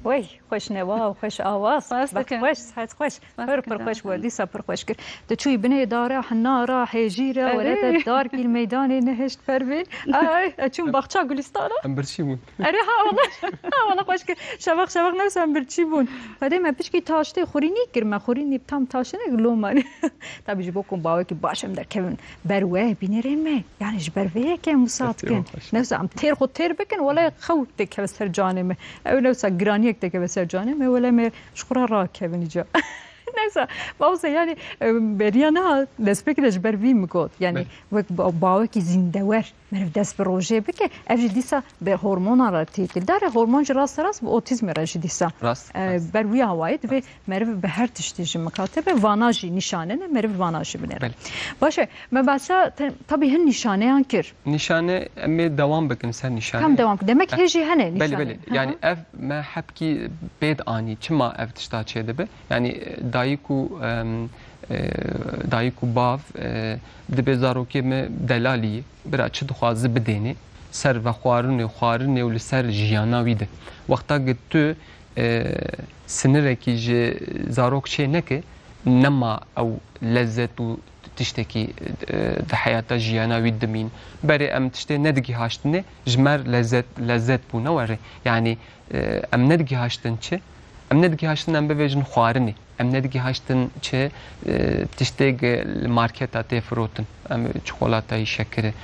Wey, xweş newa û xweş awaz. Spas Bak dikim. Xweş, sihet xweş. Pir, pir xweş bû, dîsa pir xweş kir. Tu çûyî binê dara, hinara, hêjî re, were te dar kîr meydanê nehişt pervên. Ay, ez çûm baxça gulistana. Em birçî bûn. Erê ha, wala, ha, wala xweş kir. Şeveq, şeveq newsa em birçî bûn. Xwedê me pişkî taştê xurînî kir, me xurînî tam taşine loma. Tabî ji bo ku bawekî baş em derkevin ber we, bînerê me. Yani ji ber vê yekê em wisa dikin. Newsa em têr xwe têr bikin, wele xew têkeve ser canê me. Ew newsa giraniyek têkeve ser canê me, wele me ji xwe re rakevin îca. Neyse, Mawse, yani, e, beriya niha destpêkê de ji ber vî min got. Yani, Belê. wek ba-, bawekî zîndewer meriv dest bi rojê bike, ev jî dîsa bi hormonan re têkil dare. Hormon jî rasterast bi otîzmê re jî dîsa, Rast, e, rast. ber wî awayî divê Rast. meriv bi her tiştî jî miqate be. Vana jî nîşane ne, meriv vana jî binêre. Belê. Baş e, me behsa te-, tabî hin nîşaneyan kir. Nîşane, em ê dewam bikin ser nîşane. Kam dewam bikin? Demek Eh, hê jî hene belê, nîşane. belê. Hı hı. Yani ev me hepkî pêd anî. Çima ev tişta çêdibe? Yani, e, dayik û, em, e, dayik û bav, e, dibe zarokê me delalî ye. Bira çi dixwazi bidêne. Ser vexwarinê, xwarinê û li ser jiyana wî de. Wexta ki tu, e, sinirekî ji zarok çê neke, nema ew lezzet û tiştekî, e, di heyata jiyana wî dimîn. Berê em tiştê nedigihaştinê, ji me re lezzet, lezzet bû, ne were. Yani, e, em nedigihaştin çi? Em nedigihaştin em bivêjin xwarinê. Em nedigihaştin çi, e, tiştê ge-, li marketa tê firotin. Em çikolatayî, şekiri.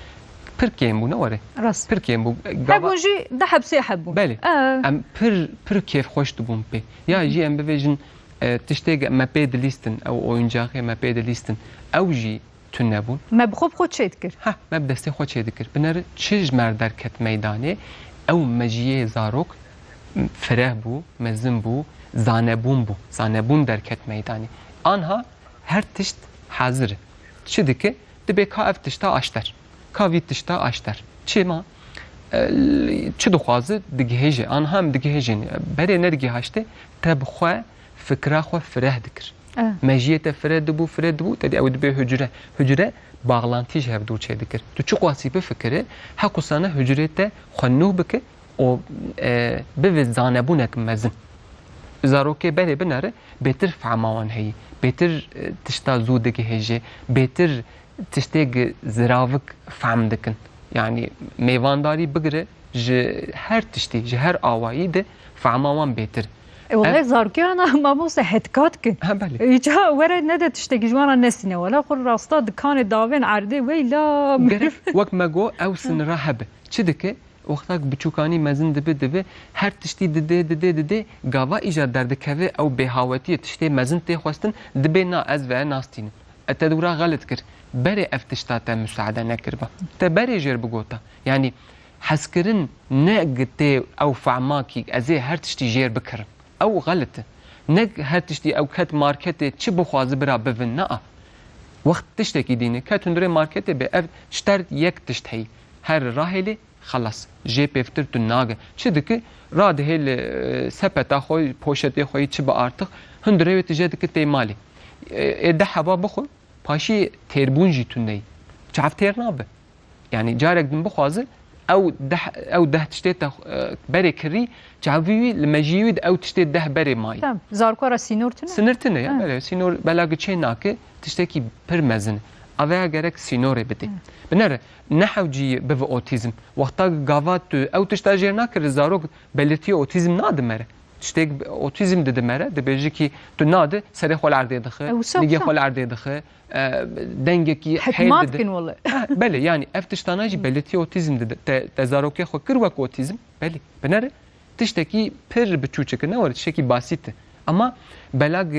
Pir kêm bû, ne were? Rast. Pir kêm bû. Gava Hebûn jî di hepsê hebûn. Belê. E. Em pir, pir kêfxweş dibûn pê. Ya Hı hı. jî em bivêjin, e, tiştê ge-, me pê dilîstin, ew oyuncaxê me pê dilîstin. Ew jî tune bûn. Me bi xwe bi xwe çê dikir. Ha, me bi destê xwe çê dikir. Binêre çi ji me re derket meydanê, ew mejiyê zarok fireh bû, mezin bû, zanebûn bû. Zanebûn derket meydanê. Anha her tişt hazir e. Çi dike? Dibe ka ev tişta aşter. Ka vî tişta aşter. Çima? E, çi dixwazi digihêje. Anha em digihêjin. Berê nedigihaştê, te bi xwe fikra xwe fireh dikir. Eh. Mejiyê te fireh dibû, fireh dibû, te dî ew dibe hucre. Hucre baxlantî ji hevdû çêdikir. Tu çiqasî bifikire, heqûsane hucrê te xwe nû bike û, e, bibe zanebûnek mezin. Zarokê berê binere, bêtir fehma wan heyî. Bêtir, e, tişta zû digihêje, bêtir tiştê gi ziravik fehm dikin. Yanî mêvandarî bigire ji her tiştî, ji her awayî de fehma wan bêtir. E, wele Ev zarokê ana mamoste hetka dikin. Ha, belê. Îca were nede tiştekî ji wan re nesîne. Wele xwe rasta dikanê davên erdê weyla. Gerek wek me got ew sinira hebe. Çi dike? Wexta ku biçûkanî mezin dibe, dibe, her tiştî didê, didê, didê, gava îcar derdikeve ew bêhawetiyê tiştê mezin tê xwestin, dibê na ez ve nastînim. E, te dûra xelit kir. Berê ev tişta te musaade nekiriba. Te berê jêr bigota. Yanî hezkirin ne gi tê ew fehmakî ez ê her tiştî jêr bikirim. Ew xelit e. Ne her tiştî ew ket marketê çi bixwazi bira bivin, na. Wext tiştekî dîne. Ket hundirê marketê be, ev ji ter yek tişt heyî. Her rahêlê, xelas. Jê pêvtir tu nage. Çi dike? Radihê li, e, sepeta xwe, poşetê xwe yî çi bi artıq, hundirê wê tije dike tê malê. E, ê deh heba bixwe, paşî têrbûn jî tune yî. Çav têr nabe. Yanî carek din bixwaze, ew deh, ew deh tiştê te, e, berê kirî, çavî wî, li mejiyê wî de ew tiştê deh berê mayî. Tamam. Zarokara sînor tune? Sinir tune ya, Ha. belê. Sînor belagî çê nake, tiştekî pir mezin e. Aveya gerek sînorê bidê. Binere, ne hewcî bive otîzm. Wexta gava tu ew tişta jêr nakirî, zarok belirtiye otîzm nade mere. Tiştek otîzm dide mere, dibêje ki tu nade, serê xwe li erdê dixe, Ew wisa nigê wisa. xwe li erdê dixe, e, dengekî Hetma heyl dide. dikin wele. Ha, belê, yanî ev tiştana jî belirtiye otîzm dide. Te, te zarokê xwe kir wek otîzm, belê, binere. Tiştekî pir biçûçik e, ne were tiştekî basît e. Ama belag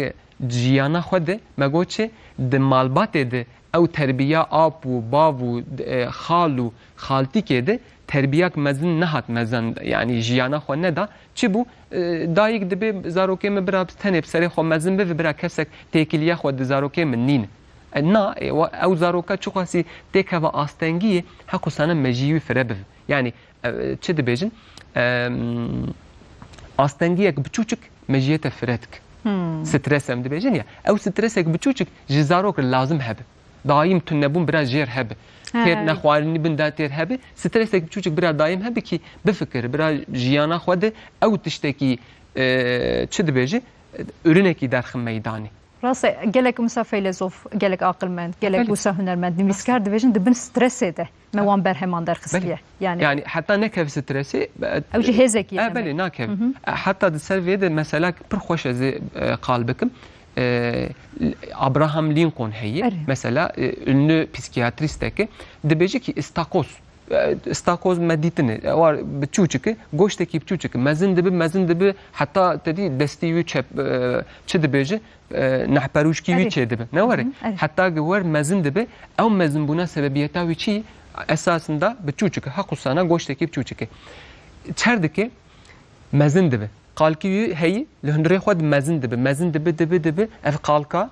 jiyana xwe de, me got çi, di malbatê de ew terbiya ap û bav û, e, xal û xaltîkê de terbiyak mezin nehat mezin, yanî jiyana xwe neda. Çi bû? E, dayik dibê zarokê min bira tenê bi serê xwe mezin bibe, bira kesek têkiliya xwe di zarokê min nîne. E, na, e, wa-, ew zaroka çiqasî têkeve astengiyê, heqûsane mejiyî wî fire bibe. Yanî, e, çi dibêjin? Em, astengiyek biçûçik mejiyê te fire dike. Hmm. Stres em dibêjin ya. Ew stresek biçûçik ji zarok re lazim hebe. Daîm tunebûn bira jêr hebe. He. Têr nexwarinî bin de têr hebe. Stresek biçûçik bira daîm hebe ki bifikire, bira jiyana xwe de ew tiştekî, e, çi dibêje, ürünekî derxin meydanê. Rast e, gelek wisa feylezof, gelek aqilmend, gelek Belê. wisa hunermend, nivîskar dibêjin di bin stresê de me wan berheman derxistiye. Belê. Yanî Yanî heta nekev stresê, e, Ew jî hêzekî e, ye belê, demek. nakev. Hı hı. E, heta di ser vê de mesela pir xweş ez ê, e, qal bikim. E, Abraham Lincoln heye. Erê. Mesela, e, ünlü psikiyatrîstek e. Dibêje ki istakoz. E, istakoz me dîtine. E, war biçûçik e, goştekî biçûçik e. Mezin dibe, mezin dibe, heta te dî destî wî çep, e, çi dibêje? E, nehperûşkî wî Erê. çêdibe. Ne were? Hı hı, erê. Heta ki wer mezin dibe, ew mezinbûna sebebiyeta wî çi? Esasında biçûçik e. Heqûsana goştekî biçûçik e. Çer dike, mezin dibe. Qalkî wî heyî, li hundirê xwe di mezin dibe. Mezin dibe, dibe, dibe. Ev qalka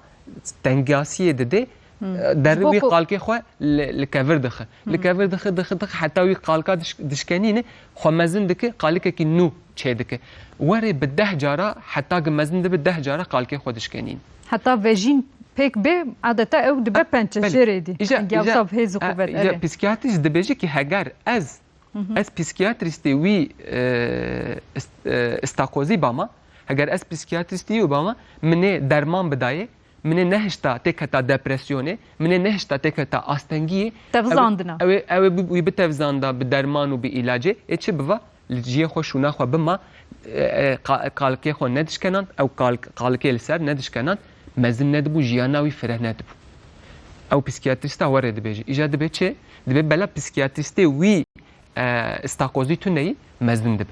tengasiyê dide. Hmm. E, derî Ji bo wî ku qalkê xwe li, li kevir dixe. Li Hmm. kevir dixe, dixe, dixe, heta wî qalka diş-, dişkenîne, xwe mezin dike, qalikekî nû çê dike. Werê bi deh cara, heta ki mezin dibe deh cara qalkê xwe dişkenîne. Heta vejîn pêk bê, adeta ew dibe Ah, pençe belê. jêrê dî. Îja, Hingî îja, wisa bi hêz û ah, quwet, îja erê. psikiyatrîst dibêje ki heger ez Hı hı. Ez psikiyatristê wî, e, ist-, e, istakozî bama, heger ez psikiyatristê wî bama, min ê derman bidayê, min ê nehişta têketa depresyonê, min ê nehişta têketa astengiyê. Tevzandina. Ew ê, ew ê, ew ê bi-, wî bitevzanda bi derman û bi îlacê, ê çi biva? Li cihê xwe şûna xwe bima, e, e, qa-, qalkê xwe nedişkenand, ew qalk-, qalkê li ser nedişkenand, mezin nedibû, jiyana wî fireh nedibû. Ew psikiyatrista were dibêje. Îja dibe çi? Dibe bela psikiyatristê wî e, istakozî tuneyî mezin dibe.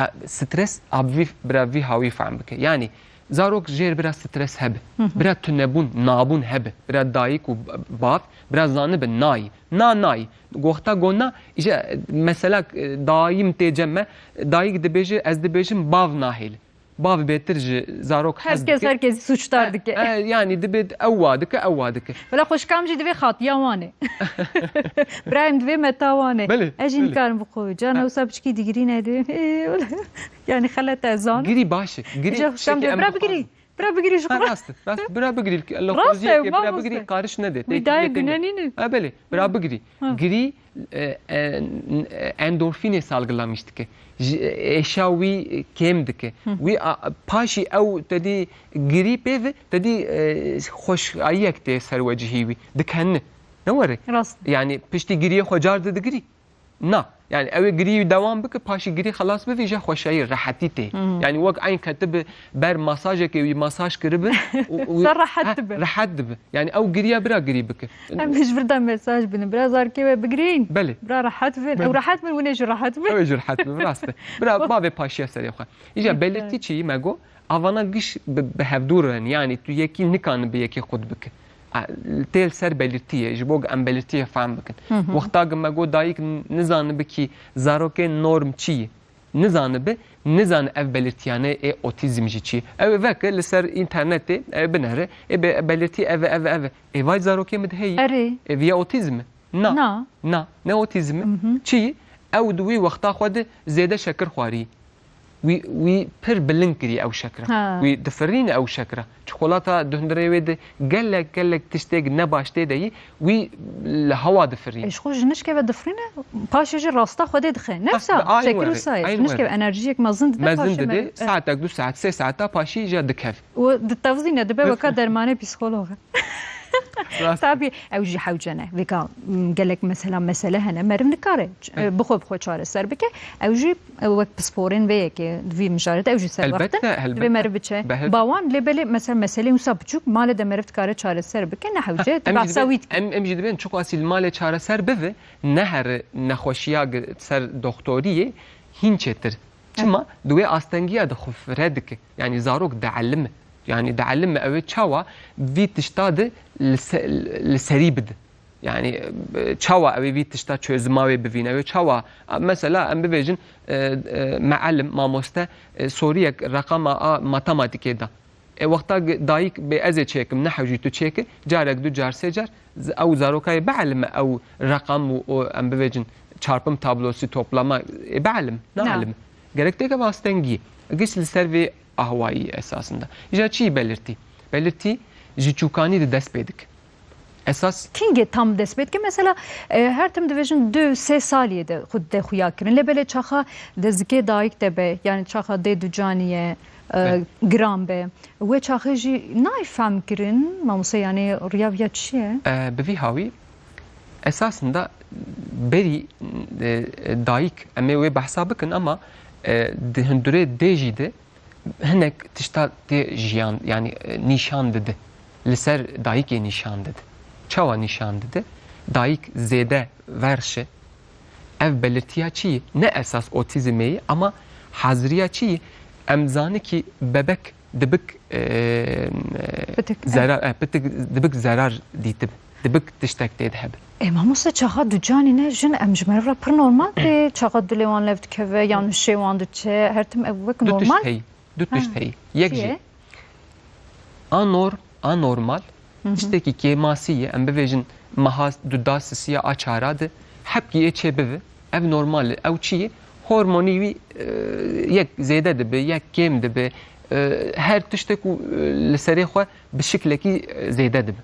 E, stres a bi vî, bira vî hawî fehm bike. Yanî zarok jêr bira stres hebe. Hı hı. Bira tunebûn, nabûn hebe. Bira dayik û bav, bira zanibe nayî. Na nayî. Goxta go na, îje mesela, e, daîm tê cem me, dayik dibêje, ez dibêjim bav nahêle. Bav bêtir ji zarok Her hez kes dike. her kesî suçdar E, dike. e, yanî dibê ew wa dike, ew wa dike. Wela xweşikam jî divê xatiya wan e. Birayê min divê meta wan e. Belê, Ez jî belê. nikarim bixwe. Cana Ha. wisa piçkî digirîne divê. Ê, wela. Yanî xelet e zan. Girî baş e. Girî Îja xweşikam tiştekî divê em bira bixwazin. bigirî. Bira bigirî ji Ha, xwe. rast e, rast. Bira bigirî. Li Rast e, xweziyekê bira mamoste. bigirî, qariş nede. Wî Têkiliyê dayê tê ne. gune nîne. Ha, belê. Bira bigirî. Ha. Girî e, e, endorfînê salgilamiş dike. Ji, e, êşa wî kêm dike. Hı. Wî a, paşî ew te dî girî pê ve, te dî, e, xweşayiyek tê serwecihî wî. Dikeni. Ne were? Rast. Yani piştî giriyê xwe car di digirî. Na. Yani ew ê girî dewam bike, paşî girî xelas bivîje xweşayî, rehetî tê. Hı. Yani wek eyn ketibi ber masajekê wî masaj kiribi. Û, û, Te rehet ha, dibe. Rehet dibe. Yani ew giriya bira girî bike. Em ji vir de mesaj binin. Bira zarkê we bigirîn. Belê. Bira rehet bin. Belê. Ew rehet bin, hûn ê jî rehet bin. Ew ê jî rehet bin, rast e. Bira bavê paşiya serê xwe. Îja belirtî çi ye me got? Avana giş bi, bi hevdû re ne. Yani tu yekî nikanibe yekî xud bike. A, tê li ser belirtî ye. Ji bo em belirtî ye fehm bikin. Hı hı. Wexta ki me got dayik n-, nizanibe ki zarokê norm çi ye. Nizanibe, nizan ev belirtiyane ê otîzm jî çi ye. Ew ê veke li ser înternetê, ew ê binere, ê be-, belirtî ev e, ev e, ev e. Ê vay zarokê min de heye. Erê. Ê viya otîzm e? Na. Na. Na, ne otîzm e. Mhm. Çi ye? Ew di wî wexta xwe de zêde şekir xwarî. Wî, wî pir bilind kirî ew şekira. Ha. Wî difirîne ew şekira. Çikolata di hundirê wê de gelek, gelek tiştêk nebaş tê de yî, wî li hewa difirîne. E, ji xwe ji nişkê ve difirîne, paşê jî rasta Xwedê dixe. Ne Ah, wisa? Aynı Şekil were, wisa ye. Aynı Ji nişkê ve were. Enerjiyek mezin dide Mezin paşê dide, me-, e. Saatek, du saat, sê saata paşî jî dikev. Û ditevzîne, dibe Dif- weka dermanê psîkolog e. Rast. Tabî, ew jî hewce ne. Vêka, m, gelek mesela mesele hene, meriv nikare ç-, Evet. e, bi xwe bi xwe çareser bike. Ew jî, e, wek pisporên vê yekê di vî mijarê de ew jî serwext in. Elbette, elbette. Divê meriv biçe. Be-, Ba wan lê belê mesela meseleyên wisa biçûk malê de meriv dikare çareser bike, ne hewce, Ha, em jî behsa dibên, wî dike. em, em jî dibên çiqasî li malê çareser bive, ne here nexweşiya gi-, ser doktoriyê hîn çêtir. Çima? Di wê astengiya de xwe fire dike. Yani zarok dielime. Yani dielime ew ê çawa vî tişta de li se-, li serî bide. Yani, e, çawa ew ê vî tişta çözüma wê bivîne. Ew ê çawa, a, mesela em bibêjin, e, e, meelim, mamoste, e, soriyek reqama a matematîkê da. E, wexta gi-, dayik bê ez ê çêkim, ne hewcî tu çêke, carek, du car, sê car, z-, ew zarokayê bielime ew reqam û o, em bivêjin, çarpım tablosu, toplama, ê bielime, Na. naelime. Gerek têke astengiyê. Giş li ser vê ahwayî esasında. Îja çi belirtî? Belirtî ji çûkanî de dest pê dike. Esas Kîngê tam dest pê dike? Mesela, e, her tim dibêjin du sê saliyê de xwe de xuya kirin. Lê belê çaxa de zikê dayik de be, yani çaxa dê ducanî ye, e, Evet. giran be. Wê çaxê jî nayê fehm kirin, mamoste, yani riya viya çi ye? E, bi vî hawî esasında berî, e, dayik, em ê wê behsa bikin ama, e, di hundurê dê jî de hinek tişta tê jiyan, yani, e, nîşan dide. Li ser dayikê nîşan dide. Çawa nîşan dide? Dayik zêde verşe. Ev belirtiya çi ye? Ne esas otîzmê ye, ama haziriya çi ye? Em zani ki bebek dibik, e, Pitik, zerar, e, pitik dibik zerar dîtib. Dibik tiştek tê de hebe. E, mamoste, çaxa ducanî ne jin, em ji meriv re pir normal tê. Çaxa dilê wan lev dikeve, yan şê wan diçe, her tim ev wek Du tişt normal. heyî. Du tişt Ha. heyî. Yek Çi jî ye? anor-, anormal, Hı hı. tiştekî kêmasî ye. Em bivêjin meha du da sisiya a çara de hepkî ê çê bive. Ev normal e. Ew çi ye? Hormonî wî, e, yek zêde dibe, yek kêm dibe. E, her tiştek û, e, li serê xwe bi şiklekî, e, zêde dibe.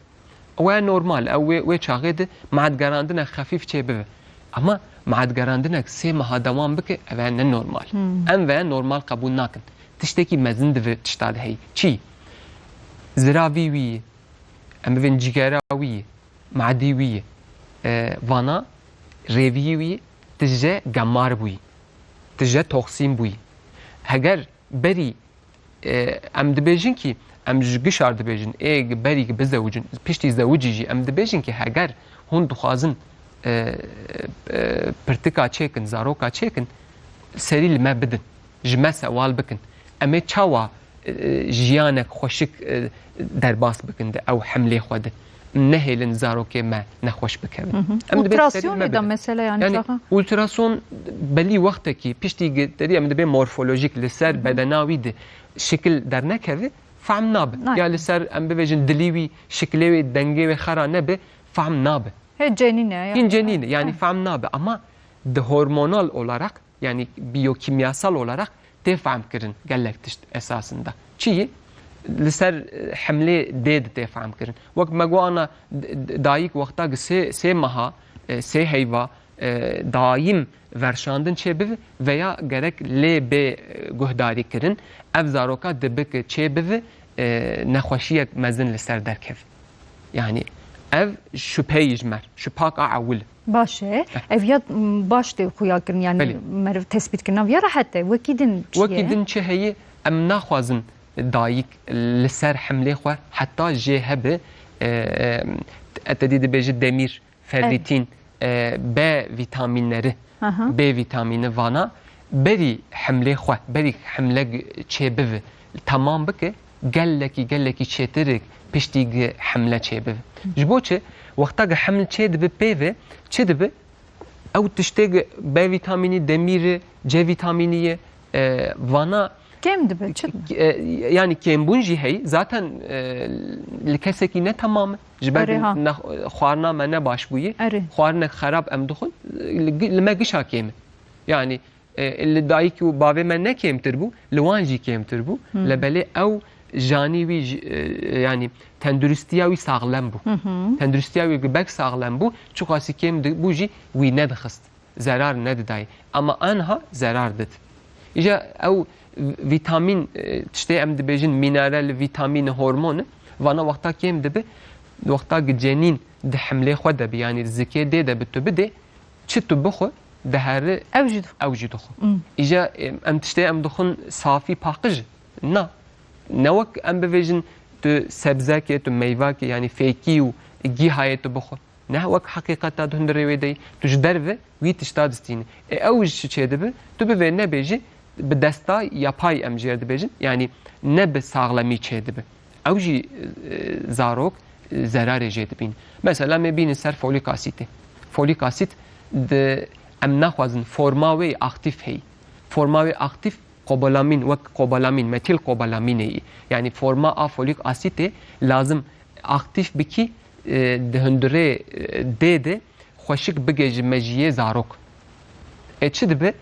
Ew e normal, ew wê, wê çaxê de madgerandine xefîf çê bibe. Ama madgerandinek sê meha dewam bike, ev e ne normal. Hmm. Em ve normal qebûl nakin. Tiştekî mezin dibe tişta de heyî. Çi? Ziravî wî ye, em bivên cîgera wî ye, madî wî ye. E, vana rêviyî wî ye, tije gemar bûyî, tije toksîn bûyî. Heger berî E, em dibêjin kî, em ji gişar dibêjin, ê berî ki bizewicin, piştî zewicî jî em dibêjin kî heger hûn dixwazin, e, e, pirtika çêkin, zaroka çêkin, serî li me bidin, ji me sewal bikin. Em ê çawa, e, jiyanek xweşik, e, derbas bikin di ew hemlê xwe de? Nehêlin zarokê me nexweş bikevin. Hı hı. Em dibê serî Ultrasyonê me de bidin. Mesela yani Yani çaxa? ultrason belî wextekî piştî gi-, derî em dibê morfolojik li ser Hı hı. bedena wî de şekil dernekeve, fehm nabe. Nabe. Ya li ser em bivêjin dilî wî, şekilê wî, dengê wê xera nebe, fehm nabe. He, cenîn e ya. Hîn cenîn e, yani He. fehm nabe. Ama di hormonal olarak, yani biyokimyasal olarak tê fehm kirin gelek tişt esasında. Çi? Li ser, e, hemlê dê de tê fehm kirin. Wek me got ana d-, d-, dayik wexta ki sê, sê meha, e, sê heyva, e, daîm verşandin çêbive veya gerek lê bê, e, guhdarî kirin, ev zaroka dibike çêbive, e, nexweşiyek mezin li ser derkeve. Yani ev şüpheyî ji me, şüphaka ewil. Baş e. Ev ya, m, baş tê xuya kirin, yani Belê. meriv tespît kirin. Ev ya rehet e. Wekî din çi Wekî ye? din çi heye? Em naxwazin dayik li ser hemlê xwe heta jê hebe, e, e, te dî dibêje demîr, ferrîtîn, e, B vîtamînleri, Aha. B vîtamîni vana, berî hemlê xwe, berî hemle g-, çêbive, temam bike, gelekî, gelekî çêtirek piştî gi hemle çêbive. Ji bo çi? Wexta gi heml çêdibe pê ve, çi dibe? Ew tiştê gi B vîtamînî, demîr, C vîtamînî ye, e, vana Kêm dibe, çi? K-, e, yani kêmbûn jî heyî. Zaten, e, li kesekî ne temam e. Ji ber Erê, ha. ne, xwarina me ne baş bûye. Erê. Xwarinek xerab em dixwin, li, li me gişa kêm e. Yani, e, li dayik û bavê me ne kêmtir bû, li wan jî kêmtir bû. Hmm. Lebelê ew janî wî jî, e, yani tenduristiya wî saxlem bû. Hı hı. Tenduristiya wî bek saxlem bû, çiqasî kêm di-, bû jî wî nedixist. Zerar nedidayê. Ama anha zerar did. Îja ew vîtamîn, e, tiştê em dibêjin mînerel, vîtamîn, hormon, vana wexta kêm dibi, wexta gi cenîn di hemlê xwe de bi, yanî zikê dê de bi tu bidê, çi tu bixwe, diheri Ew jî dixwe. ew jî dixwe. Hmm. Îja, e, em tiştê em dixwin safî paqij, na. Ne wek em bivêjin tu sebzekê, tu meyvakê, yanî fêkî û gîhayê tu bixwe. Ne wek heqîqeta di hundirê wê de yî. Tu ji derve wî tişta distînî. Ê, ew ji çi çêdibe? Tu bi vê nebêjî, bi desta yapay em jê re dibêjin. Yanî ne bi saxlemî çêdibe. Ew jî, e, zarok, e, zerarê jê dibîn. Mesela me bînin ser folîk asîtê. Folîk asît di, em naxwazin forma wê aktîf heyî. Forma wê aktîf qobalamîn, wek qobalamîn, metil qobalamînê yî. Yanî forma a folîk asîtê lazim aktîf bikî, e, di hundirê, e, dê de xweşik bige ji mejiyê zarok. E, çi dibe?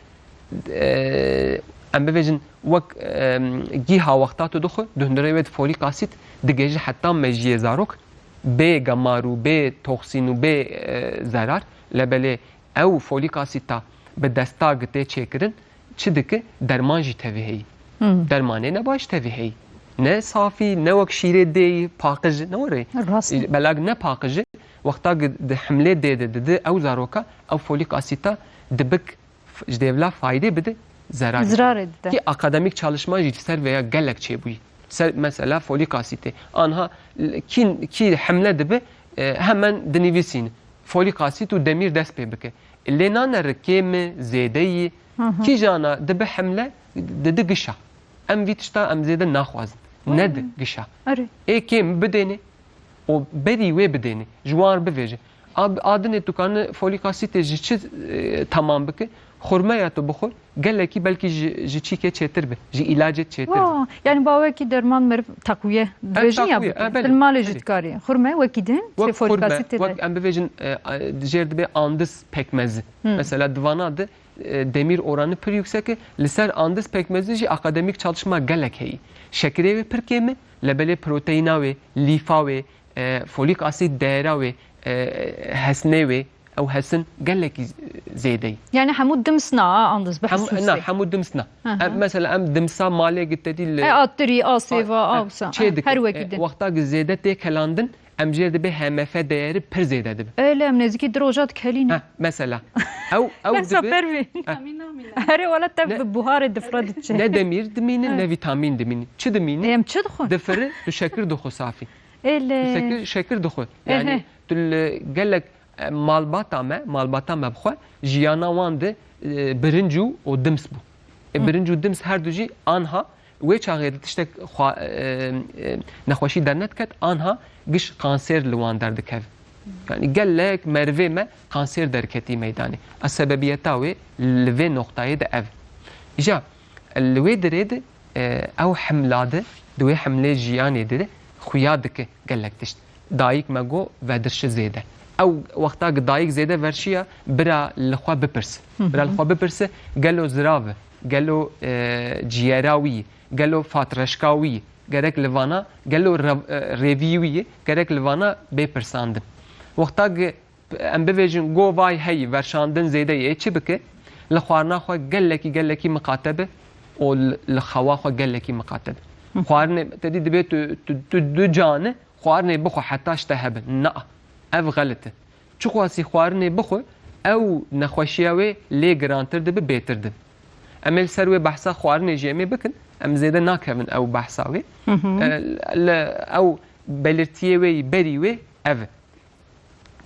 E, em bivêjin wek, e, gîha wexta tu dixwe, di hundirê wê de folîk asît digêje heta mejiyê zarok. Bê gemar û bê toksîn û bê, e, zerar. Lebelê ew folîk asîta bi desta gi tê çêkirin, çi dike? Derman jî tevî heyî. Hmm. Dermanê ne baş tevî heyî. Ne safî, ne wek şîrê dêyî, paqij, ne were. Rast e. Belag ne paqij e. Wexta gi di himlê dê de didi ew zaroka, ew folîk asîta dibik f-, ji dêvla faydê bide, zerar Zirarê dide. Ki akademîk çalışma jî ser veya gelek çêbûyî. Ser mesela folîk asîtê. Anha l-, kî, kî himle dibe, e, hemen dinivîsîne. Folîk asît û demîr dest pê bike. Lê nane rikê mi, zêdeyî, Hı hı. kîjana dibe hemle, didi gişa. Em vî tişta em zêde naxwazin. Hı. Nedi gişa. Erê. Ê kêm bidêne. O berî wê bidêne. Ji wan bivêje. Ab-, adinê tu kane folîk asîtê ji çi, e, tamam bike? Xurmeya tu bixwe. Gelekî belkî ji, ji çîkê çêtir be, ji îlacê çêtir be. Wa, yani bawekî derman meriv takwiye Ev dibêjin ya takwiye, bike. e, belê, Li malê jî belê. dikarî. Xurme wekî din, Wek folîk xurme, asîtê wek de. em bivêjin, e, e, jêr dibe andiz pekmezi. Hmm. Mesela divana de, e, demir oranı pir yüksek e. Li ser andiz pekmezi jî akademik çalışma gelek heyî. Şekirê wê pir kêm e, lebelê proteîna wê, lîfa wê, e, folîk asîd değera wê, e, hesnê wê, ew hesin gelekî zêde ye. Yani hemû dimsna a andiz bi Hem, hesûsê. na, hemû dimsna. Hı hı. Em, mesela em dimsa malê gitedî li E, a tirî, a sêva, a, a wisa. çê dike. Her E, wekî din. Wexta ki zêde tê kelandin, em jê dibe H M F değeri pir zêde dibe. Öyle em nêzîkî di roja dikelîne. Heh, mesela. Ew, ew Mesela dibe. Pervîn. Heh. Herê wala te Ne- bi buharê difra diçe. Ne demîr dimîne, Heh. ne vîtamîn dimîne. Çi dimîne? Em çi dixwin? Difiri, tu şekir dixwe safî. Êlê. Tu şekir, şekir dixwe. Ehe. Yani tu li gelek, e, malbata me, malbata me bixwe, jiyana wan de, e, birinc û, û dims bû. E, Hı. birinc û dims her du jî anha wê çaxê de tiştek xwa-, e, e, nexweşî dernediket, anha giş kanser li wan derdikeve. Yani gelek merivê me kanser derketî meydanê. A sebebiyeta wê li vê noqtayê de ev. Îja, li wê dirê de, e, ew hemla de, di wê hemlê jiyanê de xuya dike gelek tişt. Dayik me got, vedirşi zêde. Ew wexta ki dayik zêde verşiya, bira li xwe bipirse. Hı hı. Bira li xwe bipirse, gelo zirav e, gelo, e, ciyera wî, gelo fatreşka wî, gerek li vana, gelo rev-, e, rêvî wî, gerek li vana bê pirsandin. Wexta ki em bivêjin govay heyî, verşandin zêde yê çi bike? Li xwarina xwe gelekî, gelekî miqate be û li, li xewa xwe gelekî miqate be. Xwarinê te dî dibê tu, tu, tu du cani xwarinê bixwe heta ji te hebin. Na, ev xelit e. Çiqasî xwarinê bixwe, ew nexweşiya wê lê girantir dibe, bêtir dibe. Em ê li ser wê behsa xwarinê jî em ê bikin. Em zêde nakevin ew behsa wê. E, li ew belirtiyê wê yî berî wê ev e.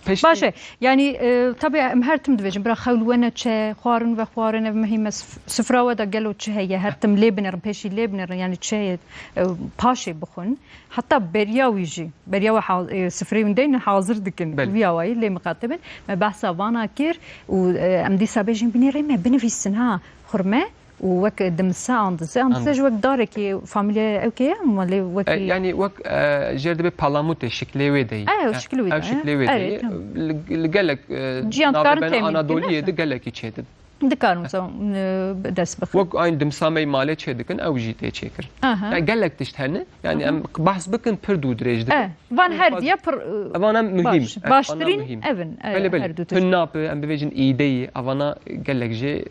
Peştî Baş e. Yanî, e, tabii em her tim dibêjin, bira xew li we ne çi, xwarin vexwarin, ev muhîm e. Sif-, sifra we de gelo çi heye, her tim lê binêrin, pêşî lê binêrin, yanî çi heye, e, paşê bixwin. Heta beriya wî jî, beriya we ha-, e, sifrê wî deynin hazir dikin. Belê. Vî awayî lê miqate bin. Me behsa vana kir û, e, em dîsa bêjin binêrê me binivîsin ha, xurme û wek dimse an dize, an dize Anladım. Ji wek darekî famîlya ew kê ye, ama lê E, wekî yani wek, e, jêr dibe palamutê şiklê wê de ye. E, ew E, şiklê wê ew de ye. Şiklê wê de Erê, ye. Tamam. Li, li gelek, e, Ciyan navê dikarin bena temîn bikin, Anadoliyê de gelekî çê dibe. Dikarin mesela, e, dest bixin. Wek aynî dimsa me malê çê dikin, ew jî tê çêkirin. Aha. Yani gelek tişt hene. Yani Aha. em behs bikin pir dû dirêj dibe. E, van her diye pir, e, Evan em muhîm. Baş, E, baştirîn evan em muhîm. Evin, e, Belê, belê. Her du tişt. Hünna pe, em bivêjin îdeyî, evana gelek jê, e,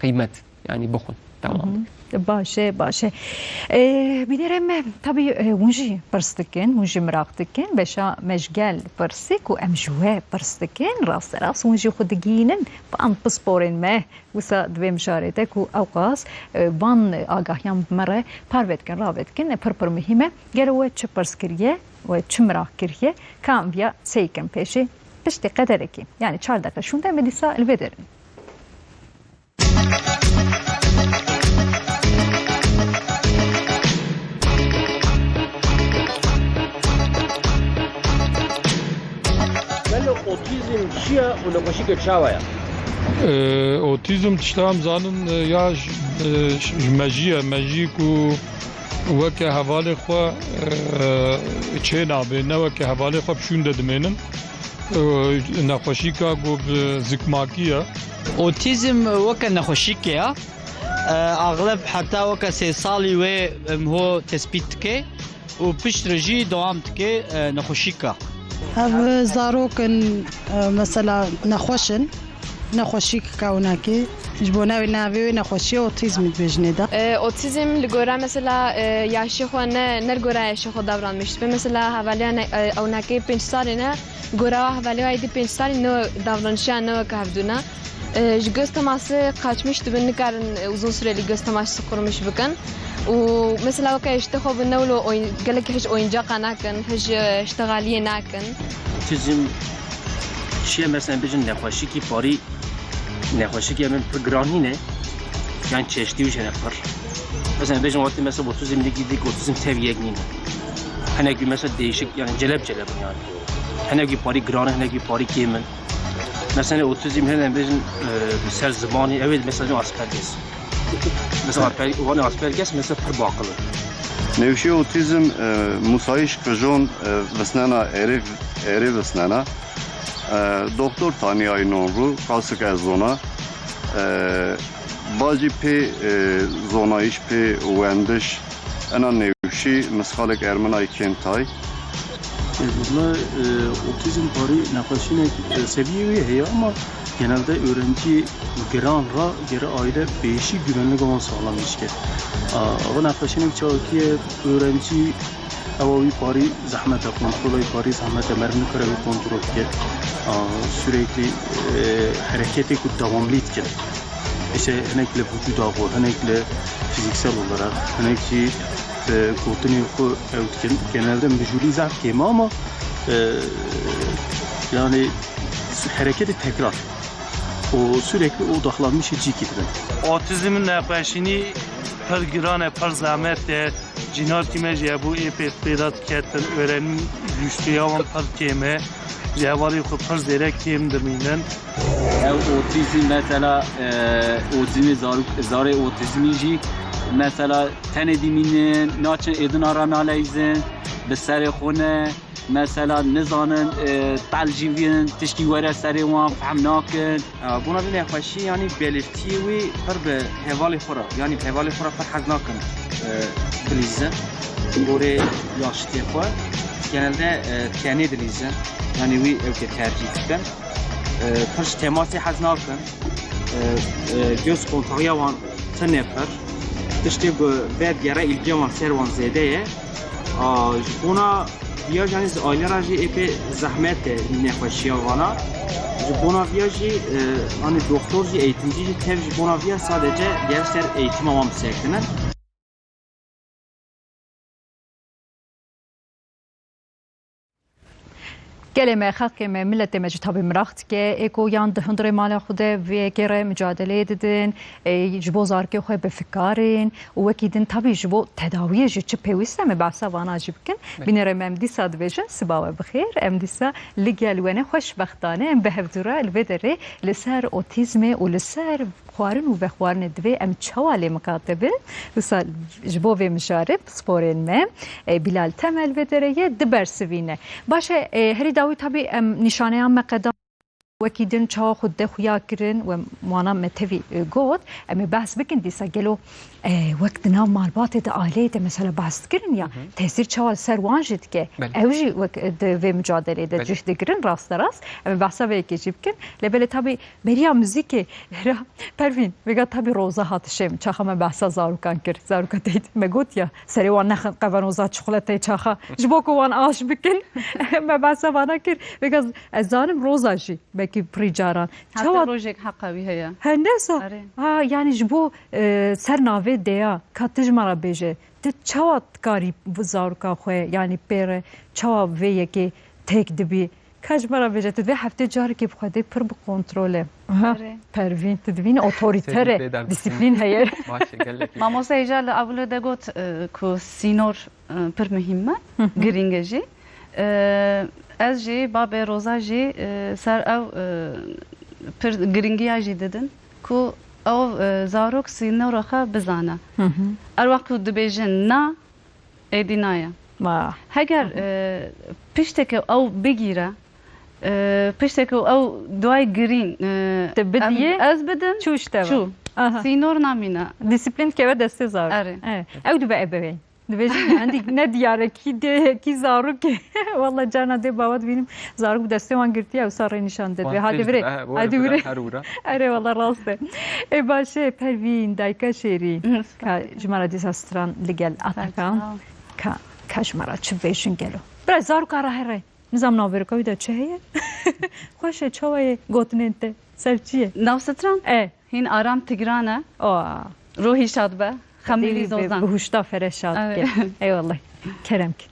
qîmet. Yani bixwin. Tamam. Hı hı. Baş e, baş e. E, binêre me, tabii, e, hûn jî pirs dikin, hûn jî miraq dikin. Beşa me ji gel pirsî ku em ji we pirs dikin, rasterast hûn jî xwe digihînin van pisporên me. Wisa di vê mijarê de ku ewqas, e, van agahiyan bi me re parve dikin, rave dikin, e, pir pir muhîm e. Gelo we çi pirs kiriye, we çi miraq kiriye, ka em viya sey kin pêşê, piştî qederekî, yani çar deqe şûnde me dîsa li vê derin. Belê otîzm çi ye û nexweşîke çawa ye? Ee, otîzm tişta em zanin, e, ya ji, e, ji mejî ye. Mejî ku weke hevalê xwe, e, çê nabê, ne weke hevalê xwe bi şûnde dimênin. E, nexweşîka ku bi zikmakî ye. Otîzm weke nexweşîkê ye. E, axleb heta weke sê salî wê, em ho tespît dike û piştre jî dewam dike, e, nexweşîka. Ev zarok in, e, mesela nexweş in. Nexweşîk kewnek e. Ji bo navê, navê wê nexweşiyê otîzmî dibêjinê de. E, otîzm li gora mesela, e, yaşê xwe ne, ne li gora yaşê xwe davranmiş dibe. Mesela hevaliya ne, e, ewnakê pênc salê ne, li gora hevalê wayî di pênc salî ne davranişiya ne weke hevdû ne. E, ji göz teması kaçmış dibin, nikarin, e, uzun süreli göz teması kurmuş bikin. Û mesela weke ji te xwe bi ne wilo oyun-, gelek hij oyuncaqa nakin, hij, e, ştegaliyê nakin. Otîzm çi ye? Mesela bêjin nexweşîkî parî, nexweşîkê min pir giran nîne. Yan çeştî wî jene pir. Mesela bêjin wextê mesela otîzm dîk, dîk otîzm tev yek nîne. Hinek wî mesela değişik, yani celep celep yani. Hinek wî parî giran in, hinek wî parî kêm in. Mesela otîzm hene bêjin, e, ser zimanî, ew ê mesela Asperges. Mesela Asper-, wan Asperges mesela pir baqil in. Newşî otîzm, e, musayîş qijon, e, visnena erê, erê visnena. E, doktor taniyayî non rû, qasik ez zona. E, bacî pê, e, zonayîş, pê wendiş, ena newşî misqalek erminayî kêm tay. E, valla, e, otîzm parî nexweşînek, e, seviyê wê heye ama genelde öğrenci giran ra gere aile beşî güvenlik wan sağlam dişke. A, ev nexweşînek çawa kiye öğrenci ewa wî parî zehmet e, kontrola wî parî zehmet e, meriv nikare wî kontrol bike. A, sürekli, e, hereketê ku devamlî dikin. İşte hinek li vücuda xwe, hinek li fiziksel olarak, hinek jî, e, gotinê xwe ew dikin. Genelde mijûlî zaf kêm e ama, e, yani hereketê tekrar. O sürekli odaklanmış cîkî dibin. Otizm nexweşînî pir giran e, pir zehmet e. Cînakî me jî hebû ê pê pêda diketin, öğrenim güçlüya wan pir kêm e. Ji hevalê xwe pir zêde kêm dimînin. Ew otîzm mesela, e, otîzmê zarok, zarê otîzmî jî mesela tenê dimînin, naçin êdina re naleyzin, bi serê xwe ne, mesela nizanin, e, telcîvin, tişkî were serê wan fehm nakin. Bona vê nexweşî, yanî belirtiyê wê pir bi hevalê xwe re, yanî bi hevalê xwe re pir hez nakin, e, bilîzin. Gorê yaştiyê xwe. Genelde e, tenê dilîzin. Yanî wî ew ke tercîh dikin. E, pir ji temasê hez nakin. E, e, göz kontağı ya wan tine pir. Tiştê ku vedigerê îlgiya wan ser wan zêde ye. A, ji bona viya jî, yanî ji aile re jî êpê zehmet e nexweşiya vana. Ji bona viya jî, e, yanî doktor jî, eğitimci jî tev ji bona viya sadece ger ser eğitima wan bisekinin. Gelê me, xelkê me, miletê me jî tabî miraq dike. Ê ku yan di hundirê mala xwe de vê yekê re micadeleyê didin, ê ji bo zarokê xwe bi fikar in û wekî din tabî ji bo tedawiyê jî çi pêwîst e, me behsa vana jî bikin. Bînerê me em dîsa dibêjin, siba we bixêr. Em dîsa li gel we ne, xweşbextane em bi hevdû re li vê derê li ser otîzmê û li ser xwarin û vexwarinê divê em çawa lê miqate bin? Wisa ji bo vê mijarê pisporên me, e, Bilal Temel vê derê ye, dibersivîne. Baş e, e, herî dawî tabî em nîşaneyan me qeda wekî din çawa xwe de xuya kirin we wana me tevî, e, got, em ê behs bikin dîsa gelo, e, wek di nav malbatê de aileyê de mesela behs dikirin ya, tesîr çawa li ser wan jî dike? Belê. Ew jî wek, e, di vê micadelê de cih digirin rasterast. Em ê behsa vê yekê jî bikin. Lê belê tabî Beriya muzîkê, hera Pervîn, vêga tabî roza hat şêm, çaxa me behsa zarokan kir. Zaroka teyt me got ya, serê wan nexin qevanoza çikolateyê çaxa. Ji bo ku wan aş bikin, me behsa vana kir. Vêga ez zanim roza jî, belkî pirî caran. Heta çawa rojek heqa wî heye. He, ne sa. Erê. Ha, yanî ji bo, e, ser navê deya, ka tu ji me re bêje, tu çawa dikarî bi zaroka xwe, yanî pê re, çawa vê yekê têk dibî? Ka ji me re bêje, tu vê heftê carekê bi xwedê pir bi kontrol e. Aha, Erê. Pervîn, tu dibînî otorîter e, Serî pê derdixin. Dîsîplîn heye. Baş e, gelekî. Mamoste Hêja li ewilê de got, e, ku sînor, e, pir muhîm e, Hı hı. girîng e jî. E, ez jî, babê Roza jî, e, ser ew, e, pir girîngiya jî didin ku ew, e, zarok sînora xwe bizane. Hı hı. Her wext ku dibêjin na, Êdî naye. Wah. Heger, e, pişteke ew bigîre, e, pişteke ew duay girîn, e, Te bidiyê, em, ez bidim, çû ji te ve. Çû. Aha. Sînor namîne. Dîsîplîn dikeve destê zarok. Erê. Evet. Ew dibe ebeweyn. Dibêjin hendî ne diyare kî dê, kî zarok e. Walla carna dê bawa dibînim zarok bi destê wan girtiye, ew sa rê nîşan de. Wan Hadi têj virê. Dibe, he, Hadi virê. Her ura. Erê walla rast e. Ê baş e, Pervîn, dayika şêrîn. Hı. Ka ji me re dîsa stran li gel Atakan. Sağ ol. Ka, ka ji me re çi bêjin gelo. Bira zaroka re here. Nizam navbêrka wî de çi heye? Xweş e, çawa ye gotinên te? Ser çi ye? Nav stran? E. Hîn Aram Tigran e. Oa. Ruhî şad be. Xemilî Dêwî be, Zozan. Bi huşta fere şad Evet. ke. Eyvallah. Kerem ki.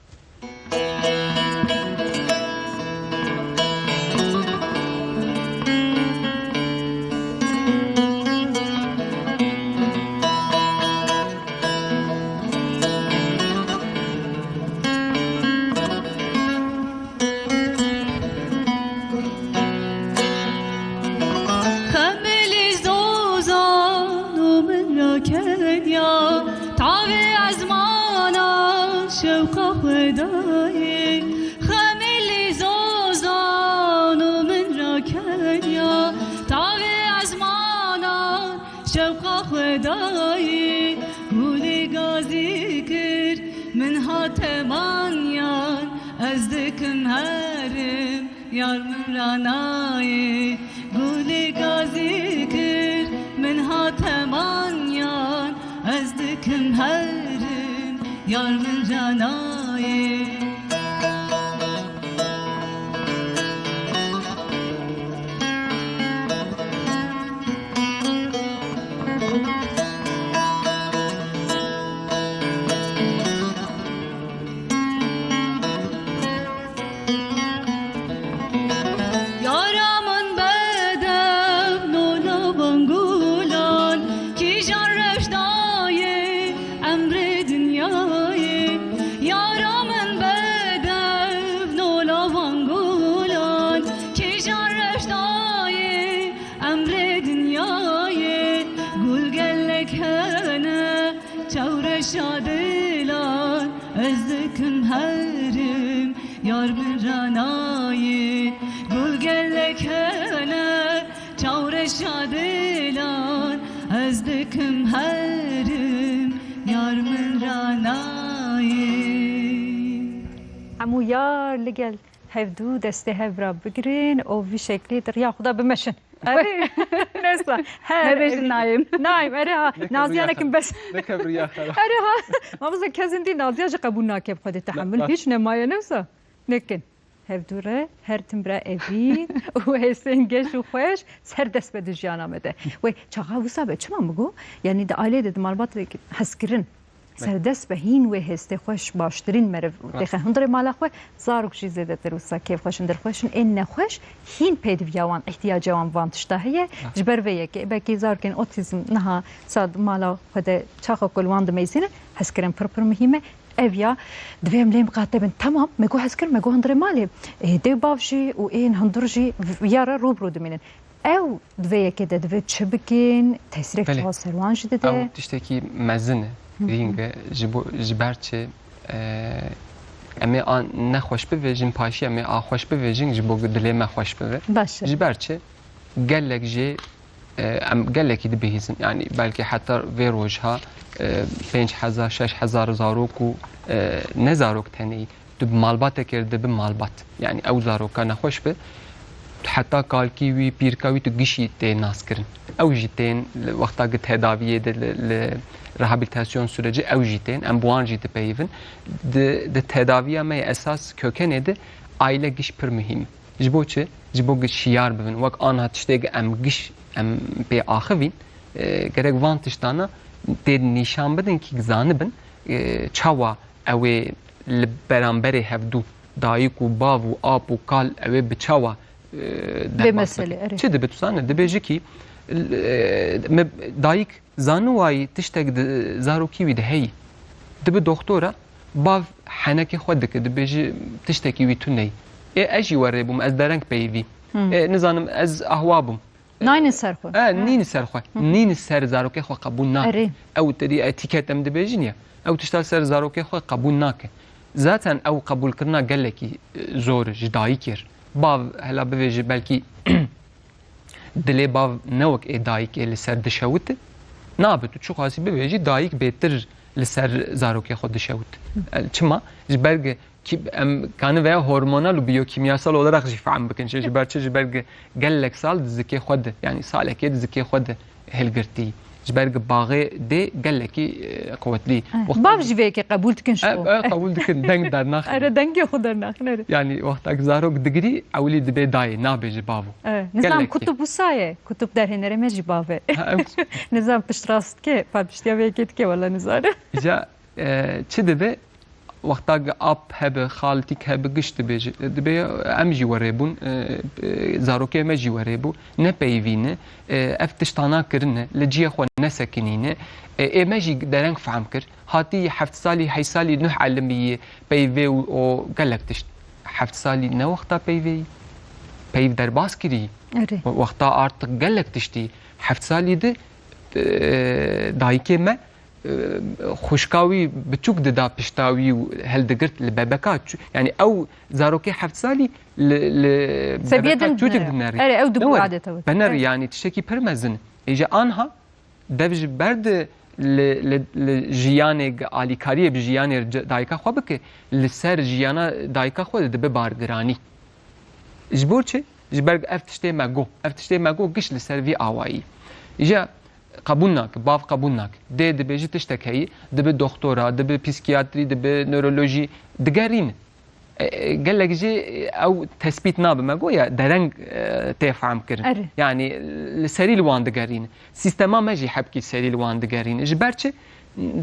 Xemilî Zozan û min ra kenya, tavê ezmana şewqa xwe dayê. Xemilî Zozan û min ra kenya, tavê ezmana şewqa xwe dayê. Gulê gazî kir, min hate manyan, ez dikim herim, yar min ra nayê. Gulê gazî kir, min hate manyan, ez dikim herim, yar min ra nayê. Yara min bedew nola van gulan, kîjan rewş dayê emrê dinyayê. Yara min bedew nola van gulan, kîjan rewş dayê emrê dinyayê. Gul gelek hene çewreşa dilan, ez dikim herim, yar min ra nayê. Gul gelek hene çewreşa dilan, ez dikim herim, yar min ra nayê. û ya li gel hevdû destê hev re bigirin û vî şeklî di riya xwe de bimeşin. Erê, nesa. Her Nebêjin nayêm. Nayêm, erê ha. Neke Naziya viriya nekin xera. Bes. Neke viriya xera. Erê ha. Ma bize kezin dî Naziya jî qebûl nake bi xwe dê Na, tehemil na. Hiç nemaye nesa. Nekin. Hevdû re, her tim re evîn û hêsên geş û xweş ser dest be di jiyana me de. Wê çaxa wisa be, çima min got? Yanî di aileyê de, di malbatê de hezkirin. Serdest be, hîn wê hêstê xweş baştirîn meriv têxe hundirê mala xwe, zarok jî zêdetir wisa kêfxweş in, dilxweş in, ên nexweş hîn pêdiviya wan, îhtiyaca wan van tişta heye. Ji ber vê yekê, belkî zarokên otîzm niha sa di mala xwe de çaxa ku li wan dimeyzînin, hezkirin pir pir muhîm e. Ev ya, divê em lê miqate bin. Temam, me got hezkir, me got hundirê malê. Ê, dê û bav jî û ên hundir jî v-, ya re rû bi rû dimînin. Ew di vê yekê de divê çi bikin? Tesîrek Belê. Çawa ser wan jî dide? Ew tiştekî mezin e, Hı hı. Girîng e. Ji bo, ji ber çi, e, em ê a nexweş bivêjin, paşî em ê a xweş bivêjin, ji bo ku dilê me xweş bibe. Baş e. Ji ber çi? Gelek jê, e, em gelekî dibihîzin. Yanî belkî heta vê roja, e, pênc hezar, şeş hezar zarok û, e, ne zarok tenê, tu bi malbatekê re dibi malbat. Yanî ew zaroka nexweş bi, heta kalkî wî, pîrka wî tu gişî tê naskirin. Ew jî tên li wexta ki tedaviyê de li, li rehabilitasyon süreci ew jî tên. Em bi wan jî dipeyivin. Di, di tedaviya me yê esas kökenê de aile giş pir muhîm e. Ji bo çi? Ji bo ki şiyar bibin. Wek anha tiştê ki em giş, em pê axivîn, e, gerek van tiştana tê nîşan bidin ki zanibin, e, çawa ew ê li beramberê hevdû, dayik û bav û ap û kal, ew ê bi çawa, e, derbas bikin. Erê. Çi dibe tu zane? Dibêje ki, e, me dayik zaniwayî tiştek di zarokî wî de heyî. Dibi doxtora, bav henekê xwe dike, dibêje tiştekî wî tune ye. Ê, ez jî werê bûm, ez dereng peyivî. Hı. Ê, nizanim, ez ahwa bûm. Nayne ser xwe. E, Ha. Nîne ser xwe. Hı. Nîne ser zarokê xwe qebûl nake. Erê. Ew te dî etîket em dibêjin ya. Ew tişta ser zarokê xwe qebûl nake. Zaten ew qebûlkirina gelekî, e, zor e ji dayikê re. Bav hela bivêje belkî dilê bav ne wek ê dayikê li ser dişewite. Nabe tu çiqasî bivêjî dayik bêtir li ser zarokê xwe dişewit. E, çima? Ji ber ki em kanin veya hormonal û biyokîmyasal olarak jî fehm bikin. Ji ber çi? Ji ber ki gelek sal di zikê xwe de, yanî salekê di zikê xwe de hilgirtî. Ji ber ki baxê dê gelekî, e, quwetlî. Eh, Wexta bav jî vê yekê qebûl dikin ji E, xwe. e, qebûl dikin, deng dernaxin. Ere dengê xwe dernaxin, ere. Yanî wexta ki zarok digirî, ewilî dibê dayê, nabêje bavo. E, nizam Gelekî. Kutub wisa ye, kutub derhênerê me jî bav e. Ha, ew Nizam piştrast ke, paqijtiya vê yekê dike, wela nizane. Îca, e, çi dibe? Wexta ki ap hebe, xaltîk hebe, giş dibêje. Dibê em jî werê bûn, e, e, zarokê me jî werê bû. Nepeyivîne, e, ev tiştana kirine, li cihê xwe nesekinîne. E, ê me jî dereng fehm kir. Hatî heft salî, heşt salî, nuh elimî yê peyvê û o gelek tişt. Heft salî ne wexta peyvê yî. Peyv derbas kirî. Erê. We-, wexta artık gelek tiştî. Heft salî de, e, dayikê me e, xwişka wî biçûk dida pişta wî û hildigirt li bebeka. Çu-, yanî ew zarokê heft salî li, li Seviyê bebeka din çûçik dinere. Dinere. Erê, ew dibû Ne were? Adeta were. Bener, Evet. Yanî tiştekî pir mezin. Îca anha dev ji ber di li, li, li jiyanê gi-, alîkariyê bi jiyanê re ce-, dayika xwe bike, li ser jiyana dayika xwe de dibe bargiranî. Ji bo çi? Ji ber ev tiştê me got. Ev tiştê me got giş li ser vî awayî. Îca qebûl nake, bav qebûl nake. Dê dibêje tiştek heyî, dibe doxtora, dibe psîkiyatrî, dibe newrolojî, digerîne. E, e, gelek jî ew tespît nabe, me got ya, dereng, e, tê fehm kirin. Erê. Yanî li serî li wan digerîne. Sîstema me jî hebkî serî li wan digerîne. Ji ber çi?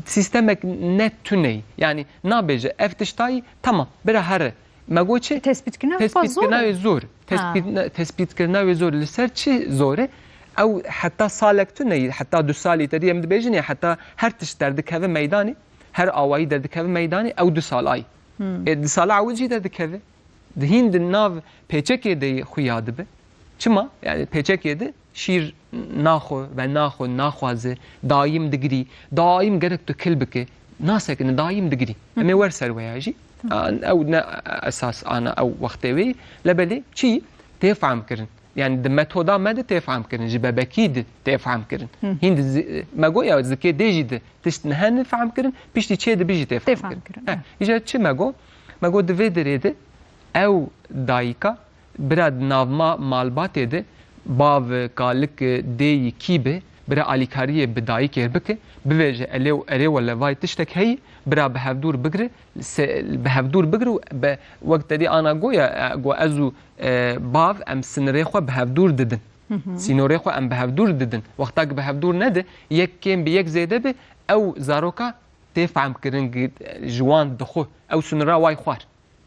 Sîstemek ne tune ye. Yanî nabêje ev tiştayî, temam, bira here. Me got çi? Tespîtkirina wê zor e. Tespîtkirina wê zor. Ha. Tespît-, tespîtkirina wê zor. Li ser çi zor e? Ew heta salek tune ye, heta du salî te dî em dibêjin ya, heta her tişt derdikeve meydanê, her awayî derdikeve meydanê, ew du sal ay. Hmm. E, du sala ewil jî derdikeve. Di hîn di nav pêçekê de yê xuya dibe. Çima? Yani pêçekê de şîr naxwe, venaxwe, naxwaze, daîm digirî, daîm gerek tu kil bike, nasekine, daîm digirî. Hı. Em ê wer ser weya jî. Hı. A, ew ne esas ana ew wextê wê. Lebelê çi? Tê fehm kirin. Yani di metoda me de tê fehm kirin, ji bebekî de tê fehm kirin. Hı. Hîn di zi-, me got ya zikê dê jî de tişt nehene fehm kirin, piştî çê dibi jî tê Tê fehm fehm kirin. Kirin, Heh, evet. Îja çi me got? Me got di vê derê de ew dayika bira di navma malbatê de bav, kalik, dêyî kî be, bira alîkariyê bi dayikê bike, bivêje elê û erê wele vay tiştek heyî, bira bi hevdûr bigire, se-, bi hevdûr bigire û be, wek te dî ana goya, e, go ez û, e, bav em sinirê xwe bi hevdûr didin. Sînorê xwe em bi hevdûr didin. Wexta ki bi hevdûr nedi, yek kêm bi yek zêde bi, ew zaroka tê fehmkirin, ji wan dixwe. Ew sinira way xwar.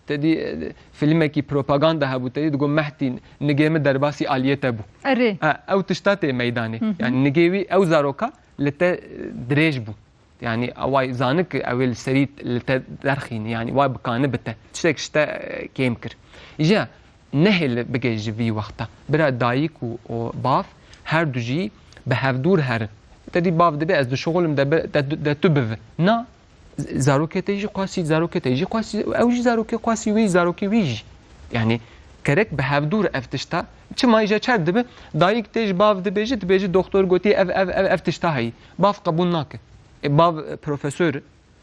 Te dî, e, filmekî propaganda hebû, te dî digot Mehdî nigê min derbasî aliyê te bû. Erê. Ha, ew tişta tê meydanê. Hı hı. Yani nigê wî ew zaroka li te, e, dirêj bû. Yani away zanik ew ê li serî li te derxîn, yani way bikani bi te. Tiştek ji te, e, kêm kir. Îja nehêle bigê ji vî wexta. Bira dayik û, û bav her du jî bi hevdûr herin. Te dî bav dibê ez dişuxulim de, bi- de, de tu bivi. Na, z- zarokê te jî qasî, zarokê te jî qasî, ew jî zarokê qasî wî, zarokê wî jî. Yani gerek bi hevdûr ev tişta. Çima îja çer dibe? Dayik tê ji bav dibêje, dibêje doktor gotiye ev, ev, ev, ev tişta heyî. Bav qebûl nake. E, bav, e, profesor.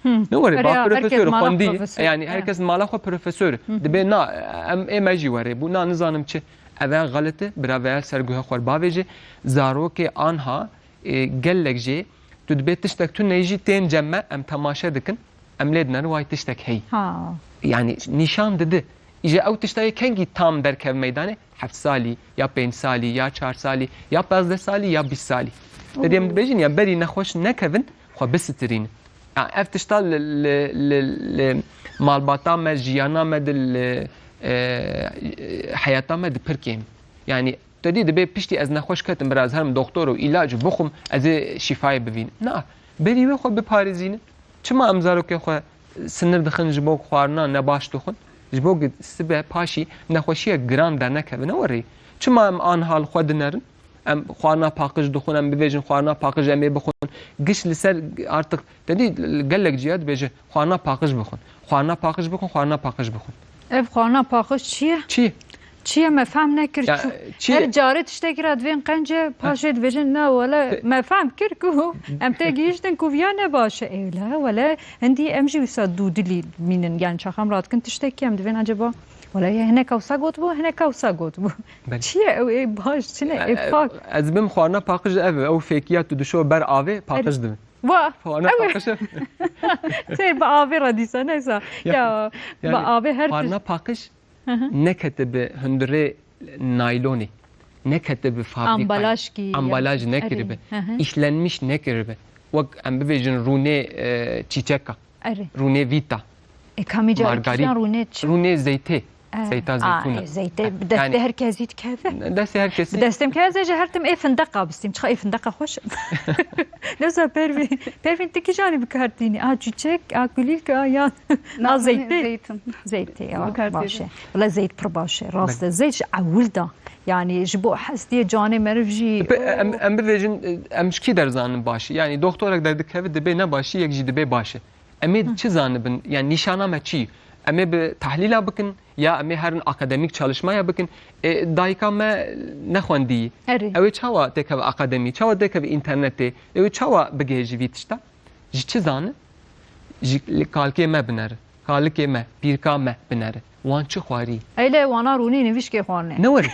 Ne were, Erê, bav ya, herkes profesor, mala xwendî. Profesor. Yani He. herkes mala xwe profesor. Hı hı. Dibe na, em ê me jî were bû. Na nizanim çi. Ev e xelit e, bira veya ser guhe xwe bavêje. Zarokê anha, e, gelek jê, tu dibê tiştek tu neyjî tên cem me, em temaşe dikin, em lê dinerin way tiştek heyî. Ha. Yani nîşan didi. Îje ew tişta yê kengî tam derkev meydanê? Heft salî, ya pênc salî, ya çar salî, ya pazdeh salî, ya bîst salî. Te dî em Oo. dibêjin ya berî nexweş nekevin, xwe bisitirînin. Ya ev tişta li, li, li, li malbata me, jiyana me de, li, e, heyata me de pir kêm. Yani te dî dibê piştî ez nexweş ketim, bira ez herim doktor û îlac û bixwim, ez ê şîfayê bivînim. Na, berî wê xwe biparêzînin. Çima em zarokê xwe sinir dixin ji bo xwarina nebaş dixwin? Ji bo ku sibe paşî nexweşiyek giran dernekevine werê. Çima em anha li xwe dinerin? Em xwarina paqij dixwin, em bivêjin xwarina paqij em ê bixwin. Giş li ser artık, te dî gelek ciya dibêje xwarina paqij bixwin. Xwarina paqij bixwin, xwarina paqij bixwin. Ev xwarina paqij çi ye? Çi? Çi ye me fehm nekir. Ya, Çi, çi ye? Her carê tiştekî re divên qence, paşê dibêjin, na wele Pe- me fehm kir ku em tê gihîştin ku viya ne baş e. Êle wele hindî em jî wisa dûdilî mînin. Yani çaxam radikin tiştekî em divên acaba wele ya hinek wisa got bû, hinek wisa got bû. Belê. Çi ye ew ê baş, çi ne Ya, ê e, pak? Ez bim xwarina paqij ev e. Ew fêkiya tu dişo ber avê paqij Erê. dibin. Va, Xwarina ew e. paqij ev. Tê bi avê re dîsa neysa. Ya, Ya, bi yani avê her xwarina tişt. paqij Hı hı. nekete bi hundirê naylonê, nekete bi fabrîkayê. Ambalaj kî, Ambalaj ya. nekiribe. Erê, hı hı. Îşlenmiş nekiribe. Wek em bivêjin rûnê, e, çîçeka. Erê. Rûnê vîta. E, kamî carî Margarîn. kîjan rûnê çi? Rûnê zeytê. E, Zeyta a, zeytûna. e, zeytê, bi destê Yani her kesî dikeve. Destê her kesî. Bi destê min keve, ez ê ji her tim ê findeqa bistîm. Çiqa ê findeqa xweş. Neza Pervîn. Pervîn, tu kîjanî bi kar tînî? A çîçek, a kulîlk, a yan. Na, A zeytê. zeytin. Zeytê, ya, Bi kar baş e. tînim. Wala zeyt pir baş e, rast e. Belê. Zeyt ji ewil da. Yani ji bo hestiyê canê meriv jî. Pe-, em, em bivêjin, em ji kî derzanin baş e? Yani doktorek derdikeve dibê ne baş e, yek jî dibê baş e. Em ê Hı. çi zanibin? Yani nîşana me çi? Em ê bi tahlîla bikin ya em ê herin akademîk çalışmaya bikin? E, dayika me nexwendî. Erê. Ew ê çawa têkeve akademî? Çawa têkeve înternetê? Ew ê çawa bigihê ji vî tişta? Ji çi zani? Ji li kalkê me bineri. Kalikê me, pîrka me bineri. Wan çi xwarî? Eyle wana rûnî nivîşkê xwarine. Ne were?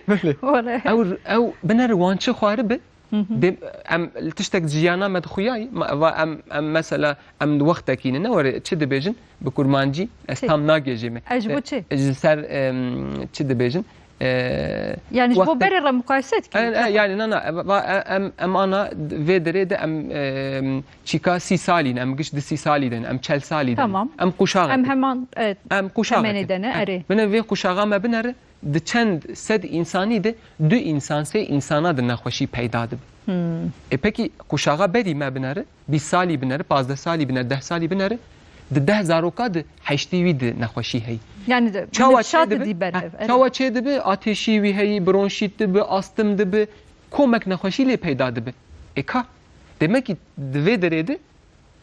Belê. Were. Ew, ew bineri wan çi xwaribi? Hı hı. Dê, em li tiştek jiyana me dixuyayî, ma, va em, em mesela, em li wextekî ne, ne were, çi dibêjin? Bi kurmancî, ez Çi? tam nagêjê me. Ez ji bo E, çi? Ji ser, em, çi dibêjin? E, Yani ji bo wextek- berê re muqayese dikî? E, e, yani, na, na, e, va, e, em, em ana vê derê de em, em, çîka sî salî ne, em giş di sî salî de ne, em çel salî de ne. Tamam. Em quşax Em heman, e, Em quşax temenê de ne, E, erê. Bine vê quşaxa me bineri, di çend sed însanî de du însan, sê însana de nexweşî peyda dibe. Hmm. E, pekî quşaxa berî me bineri, bîst salî bineri, pazdeh salî bineri, deh salî bineri, di deh zaroka de heştî wî de nexweşî heyî. Yani de, Çawa çê dibe? dî ber Ha, ev, evet. Çawa çê dibe? Ateşî wî heyî, bronşît dibe, astım dibe, komek nexweşî lê peyda dibe. E ka, demek ki di vê derê de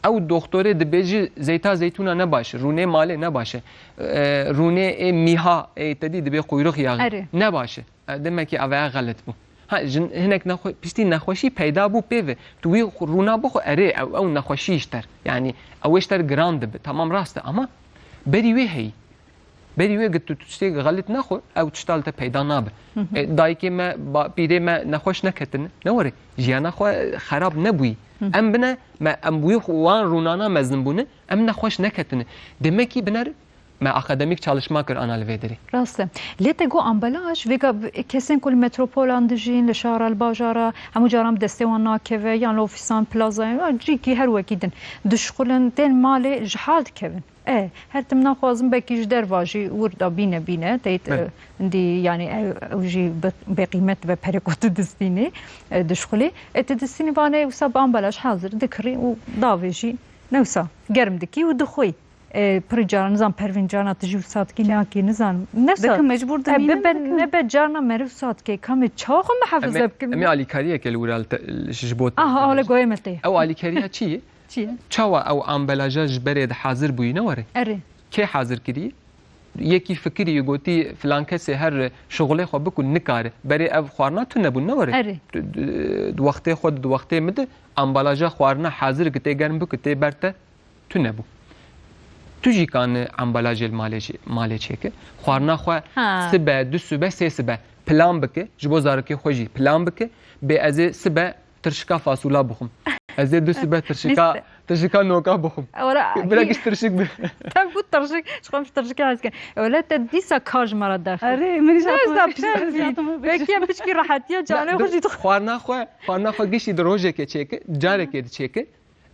ew doktorê dibêjî zeyta zeytûna ne baş e, rûnê malê ne baş e, e, rûnê ê mîha ê te dî dibê quyrux yağı Erê. ne baş e. E, demek ki ev e xelet bû. Ha, jin hinek nexwe-, piştî nexweşî peyda bû pê ve. Tu wî xu-, rûna bixwe, erê, ew, ew nexweşî ji ter. Yani, ew ê ji ter giran dibe. Tamam, rast e, ama Berî wê heyî. Berî wê gi tu tiştê xelit nexwe, ew tişta li te peyda nabe. E, dayikê me, ba-, pîrê me nexweş neketine. Ne were, jiyana xwe xerab nebûyî. Em bine, me, em wî xwe wan rûnana mezin bûne, em nexweş neketine. Demekî biner me akademîk çalışma kir ana li vê derê. Rast e. Lê te got ambalaj, vêga b-, kesên ku li metropolan dijîn, li şara, li bajara, hemû caran bi destê wan nakeve, yan li ofîsan, plazayan, ya cîkî her wekî din. Dişxulin, tên malê ji hal dikevin. E, her tim naxwazim belkî ji derva jî wir da bîne bîne, teyt, Belê. e, hindî, yani, ew, ew jî bi-, bêqîmet be perê ku tu distînî, e, dişxulî. E, tu distînî vanê wisa bi ambalaj hazir dikirî û davê jî ne wisa germ dikî û dixwî. E, pirî caran nizan Pervîn carna tu jî wisa dikî nakî nizan. Ne wisa? Dikim, mecbûr E, dimînim, bibe, dikim. Nebe carna meriv wisa dikê. Kamê çawa xwe muhafaza Em ê, bikim? Em ê alîkariyeke li wira li te, li, ji bo te Aha, hale goyê me tê. Ew alîkariya çi ye? Çi ye? Çawa ew ambalaja ji berê de hazir bûyî ne were? Erê. Kê hazir kirî? Yekî fikirî gotî filan kesê her şixulê xwe biku nikare. Berê ev xwarina tune bûn ne were? Erê. Di, di, di wextê xwe di wextê min de ambalaja xwarina hazir ki tê germ biku tê ber te tune bû. Tu jî kanî ambalajê li malê jî, malê çêke. Xwarina xwe Ha. sibe, du sibe, sê sibe plan bike. Ji bo zarokê xwe jî plan bike. Bê ez ê sibe tirşika fasûla bixwim. Ez ê du sibe tirşika, Lîste. tirşika noka bixwim. Wala, Bira iyi. giş tirşik bi. Tem got tirşik, ji xwe tirşikê hez kin. Wele te dîsa kar ji me re derxist. Erê, min jî Ne hatıma zaf pişt, ez jî hatıma pişt. Belki em piçkî rehetiya canê xwe jî dixwe. Xwarina xwe, xwarina xwe gişî di rojekê çêke, carekê diçêke.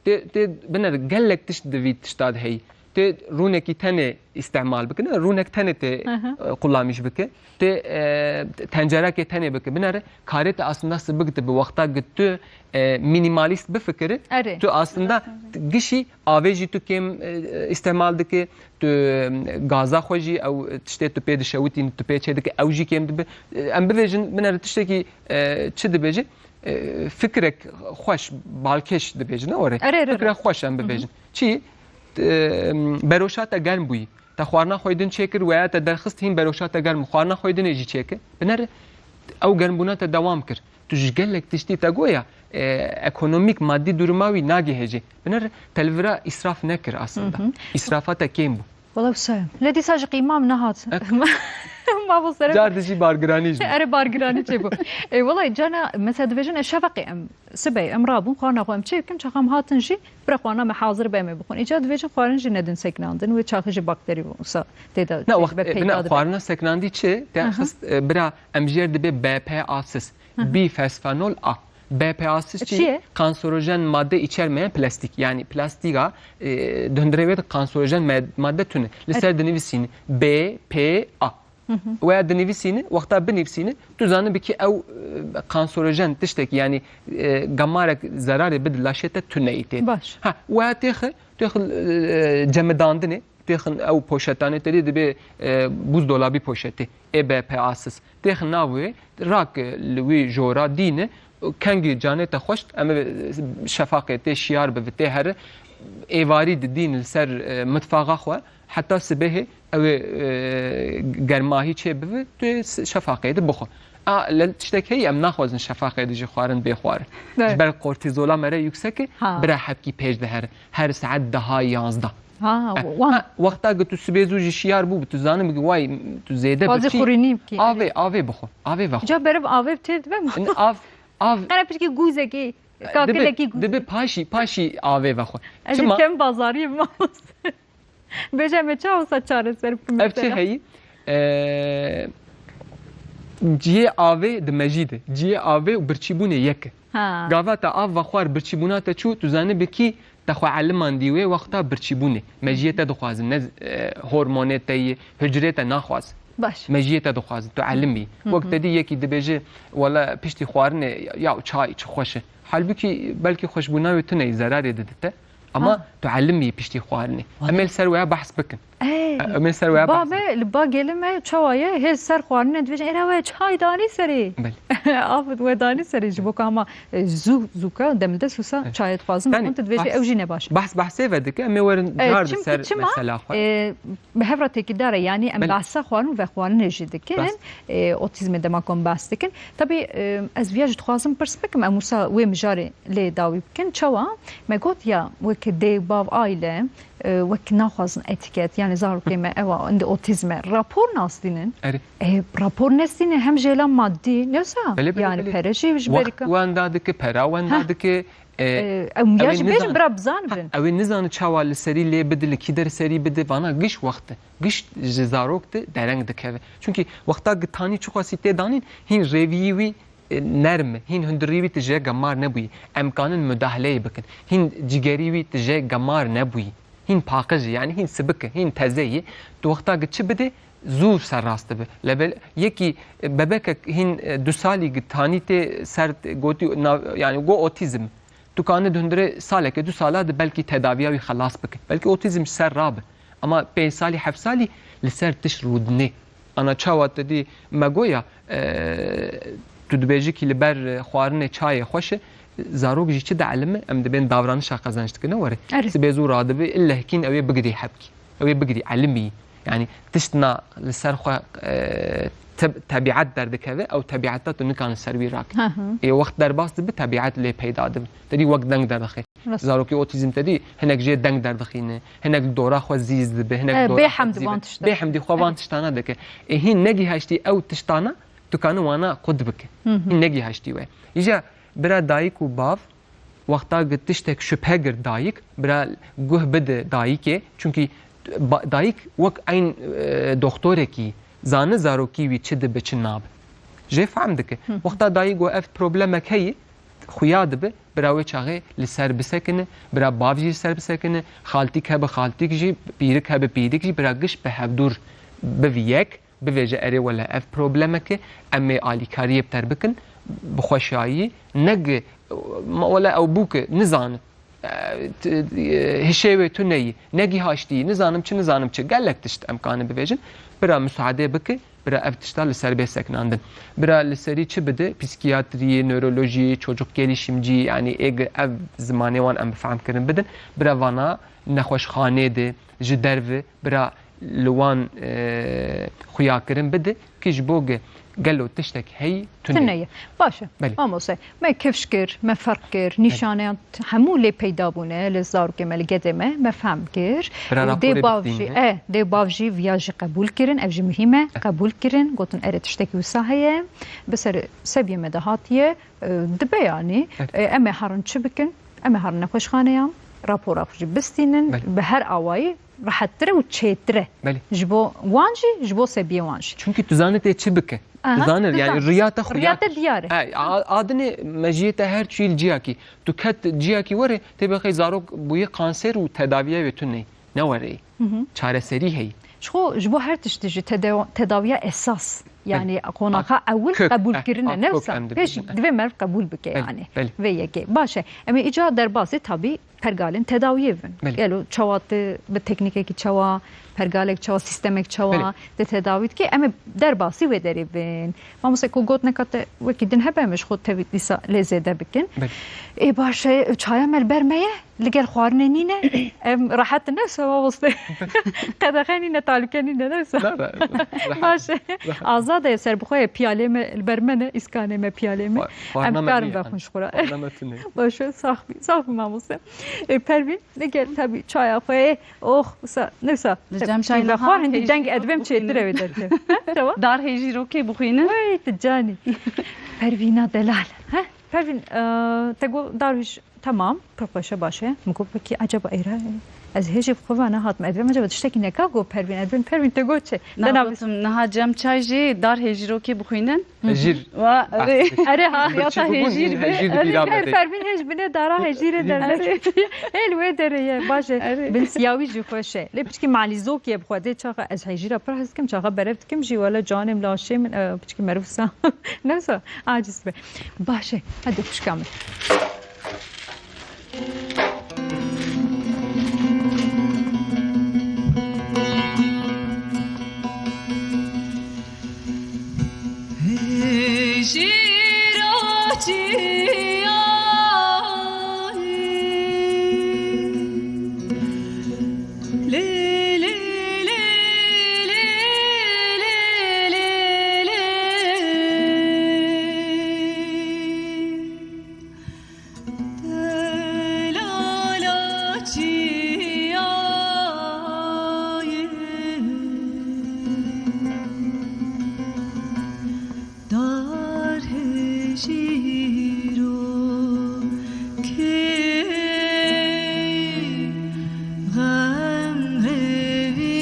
Tê, tê biner gelek tişt di vî tişta de heyî. Tê rûnekî tenê îstemal bike, ne? Rûnek tenê tê, Hı hı. e, qulamîş bike. Tê, e, tencerekê tenê bike. Binere karê te aslında sibik dibe wexta ki tu, e, minimalîst bifikire. Erê. Tu aslında gişî avê jî tu kêm, e, îstemal dike. Tu, e, gaza xwe jî ew tiştê tu pê dişewitîn, tu pê çêdike ew jî kêm dibe. E, em bivêjin binere tiştekî, e, çi dibêje? E, fikrek xweş, balkêş dibêjin, ne were? Erê, erê, Fikrek erê. xweş em Hı hı. bibêjin. Çi? E, beroşa te germ bûyî. Te xwarina xwe din çêkir, weya te derxist hîn beroşa te germ. Xwarina xwe dinê jî çêkir. Binere ew germbûna te dewam kir. Tu ji gelek tiştî te goya, e, ekonomîk, madî duruma wî nagihêjê. Binere te li vira îsraf nekir aslında. Hı hı. Îsrafa te kêm bû. Wala wisa ye. Lê dîsa ji qîma min nehat. Ek. Ma bo sere Car dijî bargiranî jî. Erê bargiranî çêbû. E, wala cana, mesela dibêjin, e, şefeqê em, sibê em rabûn, xwarina xwe em çê bikin, çaxa em hatin jî, bira xwarina me hazir be em ê bixwin. Îca dibêjin xwarin jî nedin seknandin, wê çaxê jî bakterî wisa tê de Ne, tê wext, be e, peyda bina dibe. xwarina seknandî çi? Te Aha. xist, e, bira em jê re dibê B P A sis. Hı hı. Bifosfonol A. B P A sis çi? Çi ye? Kanserojen madde içermeyen plastik. Yani plastiga, e, di hundirê wê de kanserojen me-, madde tune. Li Evet. ser dinivîsîne B P A. Hı hı. Weya dinivîsîne, wexta binivîsîne, tu zanibî ki ew, e, kanserojen tiştekî, yani, e, gamarek zerarê bide laşê te tuneyî tê. Baş. Ha, weya têxe, têxe, e, cemidandinê, têxin ew poşetanê te dê dibê, e, buzdolabî poşetê. E B P A sis. Têxin nav wê, rak li wî jora dîne, kengî canê te xweşt, em ê şefaqê tê şiyar bivi, tê here, êvarî di dîn li ser, e, mitfaxa xwe, heta sibehê ew ê, e, germahî çê bivi, tu ê s-, şefaqê di bixwe. A, li tiştek heye em naxwazin şefaqê di jî xwarin bê xwarin. Evet. Ji ber kortîzola me re yüksek e, Ha. bira hepkî pêş diherin. Her saet deha yanzdeh. Ha, Eh, wan. ha, wexta ku tu sibê zû ji şiyar bû, tu zanim ki way, tu zêde Bazê birçî xurînî bikî. Avê, avê bixwe, avê vexwe. Ca beriv avê tê dibe mi? In av, av Qere pişkî gûzekî, Dibe, kakilekî gûz. dibe paşî, paşî avê vexwe. Ez Çima? kem bazarî mamoste. Bêje me çawa wisa çareser bikim Ev çi mesela? heyî? Ee, ciyê avê di mejî de. Ciyê avê û birçîbûnê yek e. Ha. Gava te av vexwar birçîbûna te çû, tu zanibî kî te xwe elimandî wê wexta birçîbûnê. Mejiyê te dixwazin, ne, e, hormonê te yê, hucrê te naxwazin. Baş. Mejiyê te dixwazin, tu elim bî. Hı hı. Wek te dî yekî dibêje, wela piştî xwarinê, ya çay çi xweş e. Halbûkî belkî xweşbûna wê tune ye, zerarê dide te. Ama Ha. tu elim bî piştî xwarinê. Wala. Em ê li ser weya behs bikin. Ey. Em ê ser wê behs Babe, li ba gelê me çawa ye? Hê ser xwarinê dibêjin, êra we çay danî serê. Belê. Af, we danî serê ji bo ku hema, e, zû, zûka, demde sûsa Evet. çayê dixwazin, Yani, hûn tu dibêjî, behs, ew jî ne baş e. Behs behsê vedike, em ê werin E, car di çimkî ser çima, mesela xwe. e, bi hev re têkildar e, yanî em Belê. behsa xwarin û vexwarinê jî dikin. Rast. E, otîzmê dema ku em behs dikin. Tabî, e, ez viya jî dixwazim pirs bikim, em wisa wê mijarê lê dawî bikin. Çawa? Me got ya wek dê, bav, aile, e, wek naxwazin etîket, yani zarokê me ewa indi otîzm e, rapor nastînin. Erê. E, rapor nestînin hem jêla madî, ne wisa? Belê, belê, Yani belê. pere jî ji Wext berî ka- wenda dike, pera wenda Ha. dike. E, E, em ya ew ê jî bêjin nizan- bira bizanibin. Ha, ew ê nizane çawa li serî lê bide, li kî der serî bide, vana giş wext e. Giş ji zarok de dereng dikeve. Çunkî wexta gitanî çiqasî tê danîn, hîn rêviyî wî e, nerm e, hîn hundirî wî tije gemar nebûyî. Em kanin mudahleyê bikin. Hîn cigerî wî tije gemar nebûyî. Hîn paqij e, yani hîn sibik e, hîn teze ye. Tu wexta gi çi bidê, zû serrast dibe. Lebel yekî, e, bebekek hîn, e, du salî gi tanî tê ser gotî, na-, yani go otîzm. Tu kanî di hundirê saleke, du sala de belkî tedaviya wî xelas bike. Belkî otîzm ji ser rabe. Ama pênc salî, heft salî li ser tişt rûdinê. Ana çawa te dî me goya, e, tu dibêjî kî li ber, e, xwarinê çayê xweş e, zarok jî çi dielime, em dibên davranişa qezenç dikine were. Erê. Sibê zû radibe, illehkîn ew ê bigirî hebkî. Ew ê bigirî, elimî. Yani tiştna li ser xwe, e, teb-, tebiat derdikeve, ew tebiata tu nikane ser wî rakî. Hı hı. Ê wext derbas dibe, tebiat lê peyda dibe. Te dî wek deng derdixê. Rast. Zarokê otîzm te dî hinek jê deng derdixîne, hinek li dora xwe zîz dibe, hinek li E, dora bê xwe hemd zîz van dibe. Tişta. Bê hemdî xwe van Evet. tiştana dike. Ê hîn negîhaştî ew tiştana, tu kanî wana qut bike. Hı hı. Hîn negîhaştî we. Îja bira dayik û bav, wexta gi tiştek şüphe gir dayik, bira guh bide dayikê, çunkî ba-, dayik wek eyn, e, doktorekî zane zarokî wî çi dibe, çi nabe. Jê fehm dike. Hı hı. Wexta dayik got ev problemek heye, xuya dibe, bira wê çaxê li ser bisekine, bira bav jî li ser bisekine, xaltîk hebe xaltîk jî, pîrik hebe pîrik jî, bira giş bi hevdûr bivî yek, bivêje, erê wele ev problemek e, em ê alîkariyê bi te re bikin, bi xweşayî, ne gi, ma wele ew bûk e, nizane, e, t-, e, hişê wê tune yî, negîhaştî yî, nizanim çi, nizanim çi, gelek tişt em kanî bivêjin, bira misaadê bike, bira ev tişta li ser bê sekinandin. Bira li serî çi bide? Psîkiyatriyê, nörolojiyê, çocuk gelişimcî, yanî ê gi-, ev zimanê wan em bi fehm kirin bidin. Bira vana nexweşxanê de, ji derve, bira li wan, e, xuyakirin bide, ki ji bo ge-, gelo tiştek heyî tune Tune ye. ye. Baş e. Belê. Mamoste, me kifş kir, me ferq kir, nîşaneyan t-, hemû lê peyda bûne, li zarokê me, li gedê me, me fehm kir. Bira E, raporê dê bav jî, bistîne. e, dê bav jî viya jî qebûl kirin, ev jî muhîm e, E. qebûl kirin, gotin, erê tiştekî wisa heye, bi ser sebiyê me de hatiye, e, dibe yanî, Evet. e, em ê herin çi bikin? Em ê herin nexweşxaneyan, rapora xwe jî bistînin, Belê. bi her awayî rehettir e û çêtir e. Belê. Ji bo wan jî, ji bo sebiyê wan jî. Çunkî tu zanî tê çi bike. Aha, Tu zanî, tu yani zanî. riya te xuya Riya te kir. diyar e. He, a-, adinê mejiyê te her çûyî li ciyakî. Tu ket ciyakî were, tê bixê zarok bûyî kanser û tedaviya wê tune. Ne were. Hı hı. Çareserî heye. Ji xwe, ji bo her tiştî jî tede-, tedaviya esas. Yani Belê. qonaxa A-, ewil kök, qebûl eh, kirine, a, ne kök wisa? em dibêjin, Pêşî eh. divê meriv qebûl bike Belê, yani. belê. Vê yekê. Baş e. Em ê îca derbasî tabî pergalên tedawiyê bin. Belê. Gelo çawa tu bi teknîkekî çawa, pergalek çawa, sîstemek çawa Belê. te tedawî dike, em ê derbasî wê derê bin. Mamoste ku got neka te wekî din hebe, em ê ji xwe tevî dîsa lê zêde bikin. Belê. Ê baş e, çaya me li ber me ye, li gel xwarinê nîne, em rehet ne wisa mamoste. Qedexe nîne, talûke nîne, ne wisa? Na, na, rehet. Baş e. Rehet. Azad e, serbixwe ye, piyalê me li ber me ne, îskanê me, piyalê me. Xwa-, xwarina Em me karin nîne, vexwin ji xwe re. Xwarina me tune. Baş e, sax bî, sax bî mamoste. E, Pervîn, ne gel tabî çaya xwe ye. Oh, wisa, ne wisa. Li cem çay Pîvexwar niha hindî hêjî deng edibêm bixwînin. Çêtir e wê derkeve. Ha, çawa? Dar hêjîrokê bixwînin. Wey, tu canî. Pervîna delal. Ha? Pervîn, e, te got dar hêj-, Tamam, pir xweş e, baş e. Min got, wekî ecaba êra, ez hêjî bi xwe ve nehatim. Ez dibêm ecaba tiştekî neka got Pervîn, ez dibêm Pervîn te got çi? Te Na navê gotim, niha cem çay jî dar hêjîrokê bixwînin. Hejîr. Wa, Bas erê. dikir. Erê, ha. Heyata Birçî bûbûn hêjîr hîn be. Hejîr Erê, bîra me Her de. Pervîn hêj bine, dara hêjîrê Hîn derbe. Hejîr. Hêl wê derê ye, baş e. Erê. Bin siyawî jî xweş e. Lê piçkî malîzok ye bi xwe dê çaxa ez hêjîra pir hez dikim, çaxa berev dikim jî wele canê min, laşê min, e, piçkî merivsa. Ne wisa aciz be. Baş e. Hadi xwişka min. Şîro çiyayî. Lê, lê, lê, lê, lê, lê, lê. Delala çiyayê, dar hejîro kê, xem revîno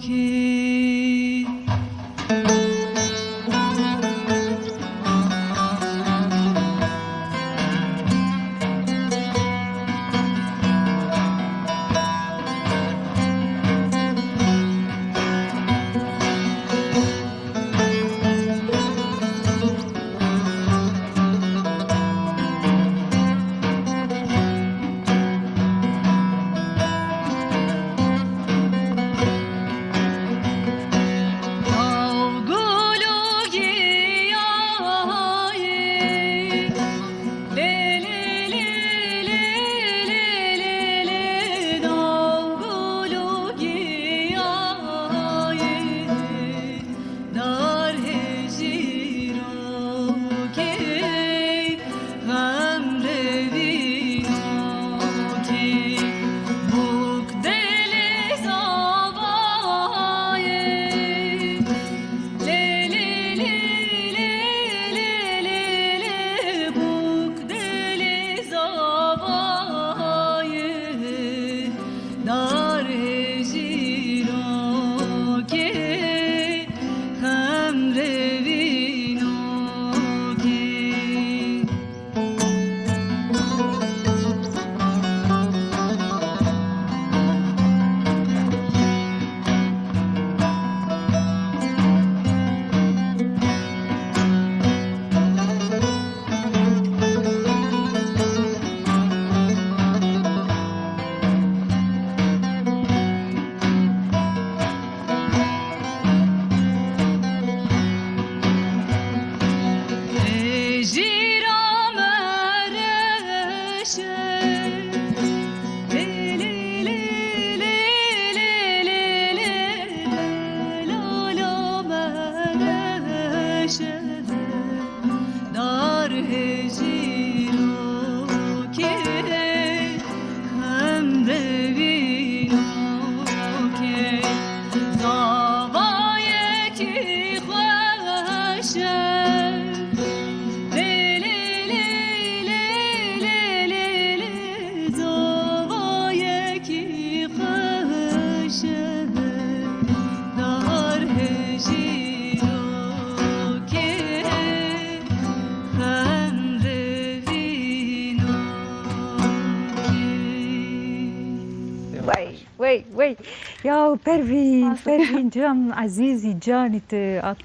kê. Dar hejîrokê, xem revînokê, bûk dilê zavayê. Lê, lê, lê, lê, lê, lê, lê, bûk dilê zavayê. Dar hejîrokê, xem revînokê. Dar hejîrokê, xem revînokê, zavayekî xweş e. Lê, lê, lê, lê, lê, lê, lê, lê, zavayekî xweş e. Dar hejîrokê, xem revînokê. Wey, wey, wey. Ya Pervîn, Pervîn can, ezîzî, canî tu, At-,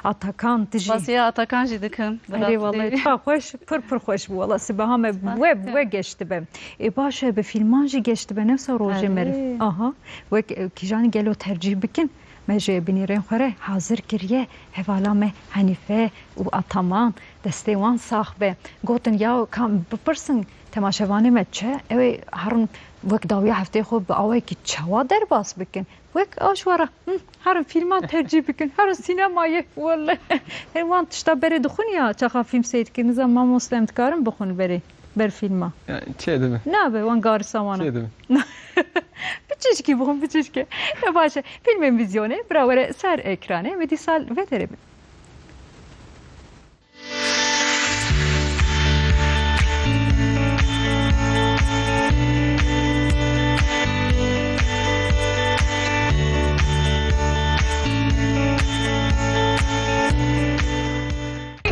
Atakan, tu jî. Spasiya Atakan jî dikim, bi Erê rastî. Wele, çawa xweş, pir pir xweş bû wele, sibeha me Spas we, dikim. We geş dibe. Ê, baş e, bi fîlman jî geş dibe, ne wisa rojê me re. Erê. Aha, wek, e, kîjanî gelo tercîh bikin. Me ji binêrên xwe re hazir kiriye. Hevala me Henîfe û Ataman, destê wan sax be. Gotin, ya kam bipirsin temaşevanê me çi? Ew ê herin wek dawiya hefteyê xwe bi awayekî çawa derbas bikin? Wek a ji we re, hı, herin fîlman tercîh bikin, herin sînemayê. Wele. Her wan tişta berê dixwin ya, çaxa fîlm seyr dikin, nizam mamoste em dikarin bixwin berê. Ber fîlma. Ya, çê dibe. Nabe, wan garisa wan e. Çê dibe. Biçişkî bixwin, biçişkî. Ya baş e. Fîlmên vîzyonê, bira were ser ekranê, me dîsal vetere bin.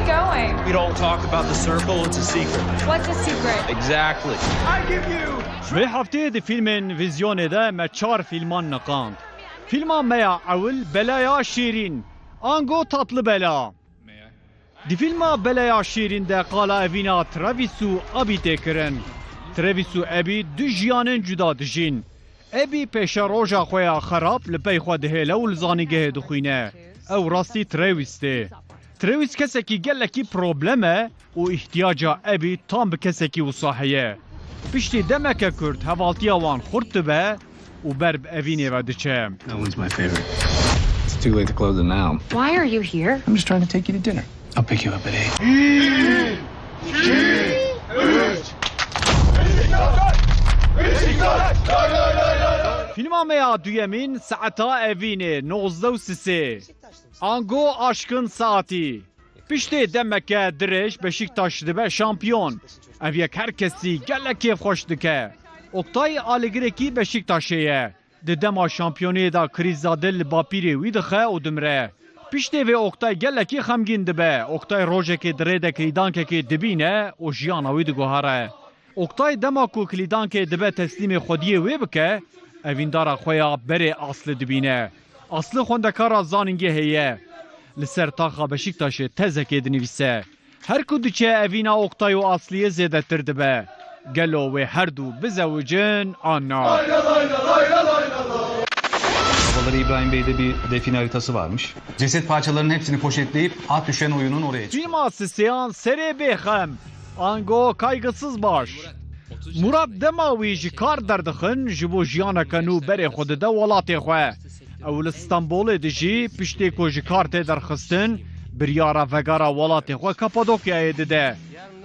Going. We don't talk about the circle, it's a secret. What's a secret? Exactly. I give you Vê hefteyê di fîlmên vîzyonê de me çar fîlman niqand. Fîlma me ya ewil Belaya Şîrîn, ango Tatlı Bela. Di fîlma Belaya Şîrîn de qala evîna Travis û Abî tê kirin. Travis û Abî du jiyanên cuda dijîn. Ebî pêşeroja xwe ya xerab li pey xwe dihêle û li zanîngehê dixwîne. Ew rastî Trewîst e. Trewîst kesekî gelekî problem e û îhtiyaca Evî tam bi kesekî wisa heye. Piştî demeke kurt hevaltiya wan xurt dibe û ber bi Evînê ve diçe. That one's my favorite. It's too late to close it now. Why are you here? I'm just trying to take you to dinner. I'll pick you up at eight. Fîlma me ya duyemîn saeta Evînê nozdeh û sisê. Ango aşkın saati. Piştê demeke dirêj Beşiktaş dibe şampiyon. Ev yek her kesî gelek kêfxweş dike. Oktay aligirêkî Beşiktaşê ye. Di dema şampiyoniyê de krîza dil li bapîrê wî dixe û dimire. Piştê vê Oktay gelekî xemgîn dibe. Oktay rojekê di rê de kilîdankekê dibîne û jiyana wî diguhere. Oktay dema ku kilîdankê dibe teslîmê xwediyê wê bike, evîndara xwe ya berê Asli dibîne. Asli xwendekara zanîngehê ye. Li ser taxa Beşiktaşê tezekê dinivîse. Her ku diçe evîna Oktay û Asliyê zêdetir dibe. Gelo wê her du bizewicin an na? Babaları İbrahim Bey'de bir define haritası varmış. Ceset parçalarının hepsini poşetleyip at düşen oyunun oraya çıkıyor. Fîlma sisêyan serê bêxem, ango kaygısız baş. Murat dema wî ji kar derdixin, ji bo jiyaneke nû berê xwe dide welatê xwe. Ew li Stenbolê dijî, piştê ku ji kar tê derxistin, biryara vegera welatê xwe Kapadokyayê dide.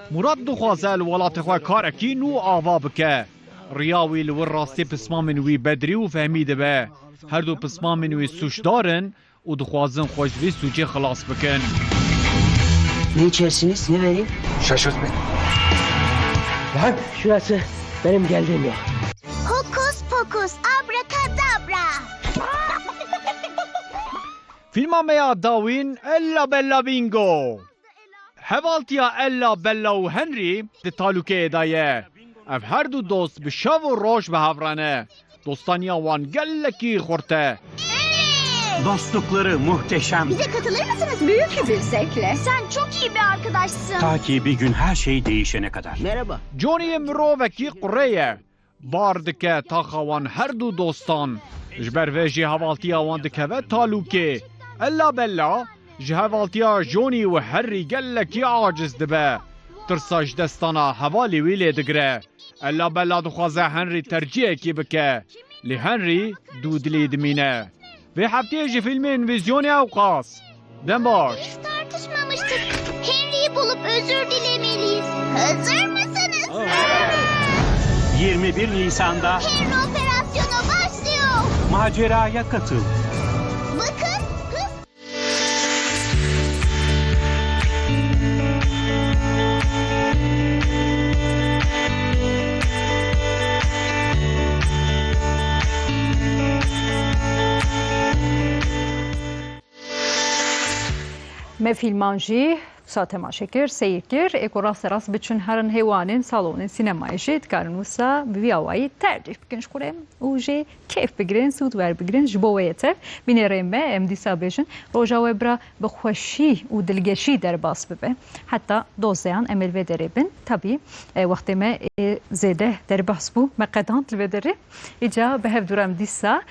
Murat dixwaze li welatê xwe karekî nû ava bike. Riya wî li wir rastî pismamên wî Bedrî û Fehmî dibe. Her du pismamên wî sûcdar in û dixwazin xwe ji vê sûcê xilas bikin. Ne içersiniz? Ne vereyim? Şaşırt beni. Lan şurası benim geldiğim yer. Hokus pokus, abrakadabra. Fîlma me ya dawîn Ella Bella Bingo. Hevaltiya Ella Bella û Henry di talûkeyê de ye. Ev her du dost bi şev û roj bi hev re ne. Dostaniya wan gelekî xurt e. Dostlukları muhteşem. Bize katılır mısınız büyük bir zevkle? Sen çok iyi bir arkadaşsın. Ta ki bir gün her şey değişene kadar. Merhaba. Johnny mirovekî qurê ye. Bar dike taxa wan her du dostan. Ji ber vê jî hevaltiya wan dikeve talûkê. Ella Bella ji hevaltiya Johnny û Harry gelekî aciz dibe. Tirsa ji destana hevalê wî lê digire. Ella Bella dixwaze Henry tercihekî bike. Lê Henry dû dilê dimîne. Vê hefteyê ji fîlmên vîzyonê ewqas. Dem baş. Biz tartışmamıştık. Henry'i bulup özür dilemeliyiz. Hazır mısınız? yirmi bir Nisan'da Henry operasyonu başlıyor. Maceraya katıl. Bakın, hız Me fîlman jî wisa temaşe kir, seyr kir. Ê ku rasterast biçin herin hêwanên salonên sînemayê jî dikarin wisa bi vî awayî tercîh bikin ji xwe re û jê kêf bigirin, sûd werbigirin ji bo wê yeter. Bînerên me, em dîsa bêjin, roja we bira bi xweşî û dilgeşî derbas bibe. Heta dozdeyan em ê li vê derê bin. Tabî, e, wextê me ê zêde derbas bû, me qedand li vê derê. Îca bi hev dû re em dîsa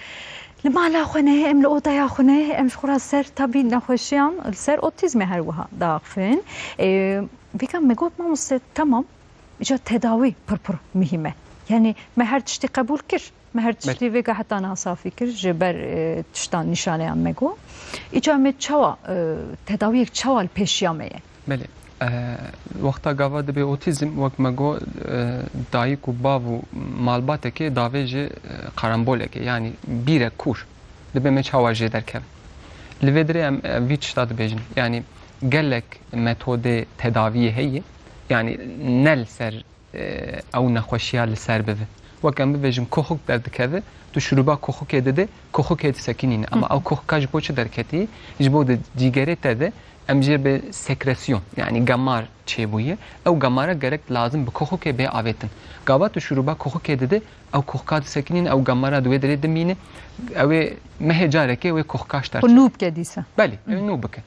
li mala xwe ne, em li odeya xwe ne, em ji xwe re ser tabî nexweşiyan, li ser otîzmê her wiha diaxivin. Ê, vêka me got, mamoste, temam, îca tedawî pir pir muhîm e. Yanî me her tiştî qebûl kir. Me her tiştî vêga heta niha safî kir ji ber, e, tiştan nîşaneyan me got. Îca me çawa, e, tedawiyek çawa li pêşiya me ye? Belê. E, wexta gava dibe otîzm, wek me got, e, dayik û bav û malbatekê davê ji, e, karambolekê, yanî bîrek kûr. Dibe me çawa jê derkeve. Li vê dirê em, e, vî tişta dibêjin. Yanî gelek metodê tedaviyê heye. Yanî ne li ser, e, ew nexweşiya li ser bibe. Wek em bibêjin kohik derdikeve, tu şuruba kohikê dide, kohikê disekinîne. Ama ew kohika ji bo çi derketî? Ji bo di cîgerê te de em jê bi sekresyon, yanî gemar çêbûye. Ew gemara gerek lazim bi kohikê bê avêtin. Gava tu şuruba kohikê dide, ew kohika disekinîne, ew gemara di wê derê dimîne. Ew ê mehê carekê wê kohika ji te re. Xwe nû bike dîsa. Belê, ew nû bike.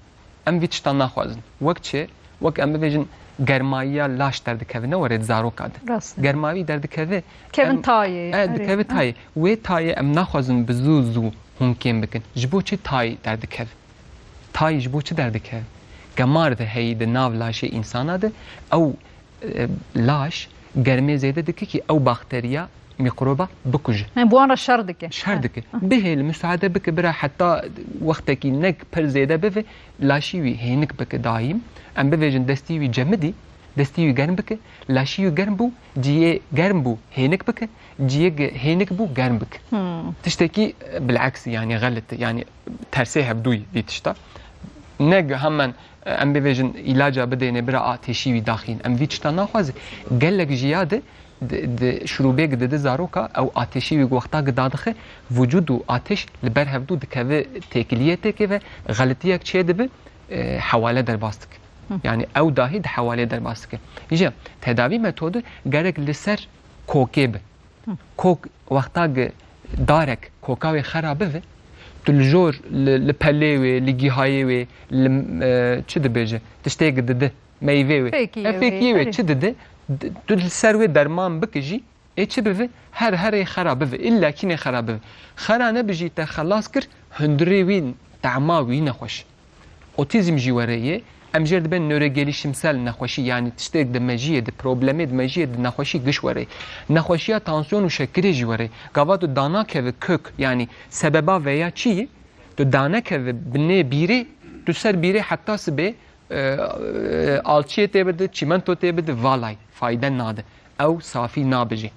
Em vî tiştan naxwazin. Wek çi? Wek em bibêjin germayiya laş derdikeve, ne were di zaroka de. Rast e. Germawî derdikeve. Kevin em, tayê, e, erê, dikeve tayê. Wê tayê em naxwazin bi zû zû hûn kêm bikin. Ji bo çi tayê derdikeve? Ay ji bo çi derdikeve? Gemar de heyî di nav laşê însana de ew, e, laş germê zêde dike kî ew bakteriya, mîkroba bikuje. He, bi wan re şer dike. Şer dike. Bihêl, musaade bike bira heta wextekî nek pir zêde bive, laşî wî hênik bike daîm. Em bivêjin destî wî cemidî, destî wî germ bike, laşî wî germ bû, ciyê germ bû hênik bike, ciyê ge-, hênik bû germ bike. Tiştekî, e, bileks, yanî xelit, yanî tersê hevdûyî vî tişta. Ne gi hemen, e, em bivêjin îlaca bidêne bira atêşî wî daxîn. Em vî tişta naxwazin. Gelek jiya de di, di şurûbêk didi zaroka, ew atêşî wî wexta gi dadixe, vücud û atêş li ber hevdû dikeve têkiliyê têkê ve, xelitiyek çê dibe, e, hewale derbas dike. Yanî ew dahî di hewalê derbas dike. Îja tedavî metodu gerek li ser kokê be. Kok wexta gi darek koka wê xera bive, tu li jor, li, li pelê wê, li gîhayê wê, li, e, çi dibêje, tiştê gi didi, meyvê wê. Fêkiyê E, fêkiyê wê, wê, erê. Çi didi, d-, tu li ser wê derman bike jî, ê çi bive, her herê xera bive, illa kînê xera bive. Xera nebi jî te xelas kir, hundirê wî, tema wî nexweş. Otîzm jî were yê. Em jêr dibên nörogelişimsel nexweşî, yanî tiştêk di mejiyê, di problemê, di mejiyê, di nexweşî giş were. Nexweşiya tansiyon û şekirê jî were. Gava tu danakeve kök, yanî sebeba veya çi yî, tu danekeve binê bîrê, tu ser bîrê heta sibê, e, e, alçiyê tê bidi, çîmento tê bidi, valay, fayde nade. Ew safî nabijê.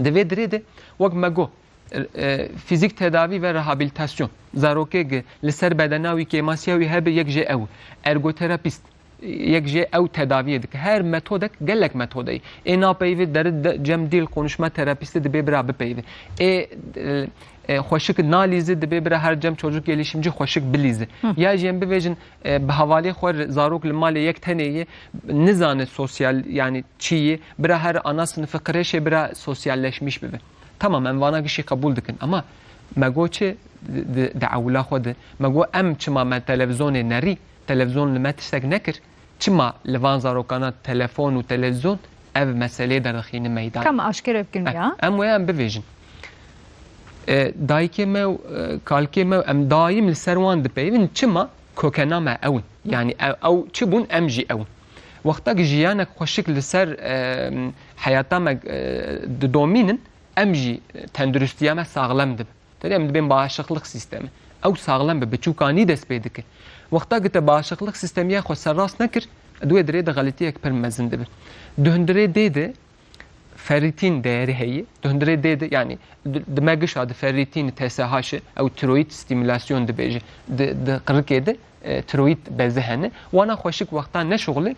Di vê dirê de, wek me got, e, e, fîzîk tedavî ve rehabilitasyon. Zarokê gi li ser bedena wî kêmasiya wî hebe, yek jê ew. Ergoterapîst, yek jê ew tedaviyê dike. Her metodek, gelek metodeyî. Ê napeyivî deri de, cem dîl konuşma terapîstî dibê bira bipeyivî. Ê, e, e, xweşik nalîzi dibê bira her cem çocuk gelişimci xweşik bilîzi. Ya jî em bivêjin, e, bi hevalê xwe re zarok li malê yek tenê yê, nizane sosyal, yanî çi yê, bira her ana sinifî kreşê bira sosyalleşmiş bibe. Tamam, em vana gişî qebûl dikin, ama me got çi di, di, di ewila xwe de? Me got em çima me televizonê nerî, televizon li me tiştek nekir, çima li van zarokana telefon û televizyon ev meseleyê derdixîne meydan? Ka me aşkere bikin, eh, ya? Em wê em bivêjin. E, dayikê me û, e, kalkê me û em daîm li ser wan dipeyivin. Çima? Kokena me ew in. Yanî ew, ew çi bûn, em jî ew in. Wexta ki jiyanek xweşik li ser, e, heyata me, e, didomînin, em jî tenduristiya me saxlem dibe. Terê em dibên bağışıklık sistemi. Ew saxlem bi, biçûkanî dest pê dike. Wexta ki te bağışıklık sistemiya xwe serrast nekir, di wê dirê de xelitiyek pir mezin dibe. Di hundirê dê de ferritin değeri heye. Di hundirê dê de, yanî di, di me gişa de ferritin, T S H, ew tiroid stimülasyon dibêje. Di, di qirikê de, e, tiroid bezi hene. Wana xweşik wexta neşuxle,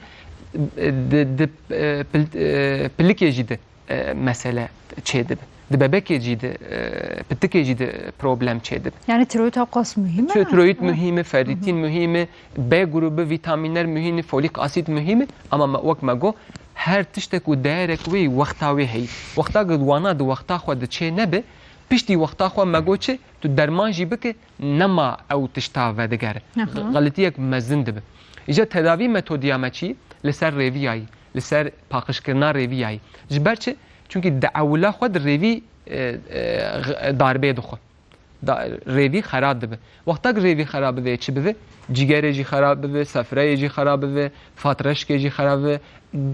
e, di, di, e, pil-, e, pilikê jî de e, mesele çêdibe. Di bebekê jî de, e, pitikê jî de problem çêdibe. Yani tiroid ew qas muhîm e? Tiroid muhîm e, ferritin muhîm e, B grubu vîtamîner muhîm e, folik asid muhîm e, ama me, wek me got, her tiştek û değerek wê wexta wê heyî. Wexta ku wana di wexta xwe de çê nebe, piştî wexta xwe me got çi, tu derman jî bike, nema ew tişta vedigere. Aha. Xelitiyek mezin dibe. Îca tedavî metodiya me çi? Li ser rêviyayî, li ser paqijkirina rêviyayî. Ji ber çi? Çunkî di ewila xwe di rêvî, e, e, darbê dixwe. Da, rêvî xera dibe. Wexta ki rêvî xera bibe, çi bibe? Cîgerê jî xera bibe, sefreyê jî xera bibe, fatreşkê jî xera bibe.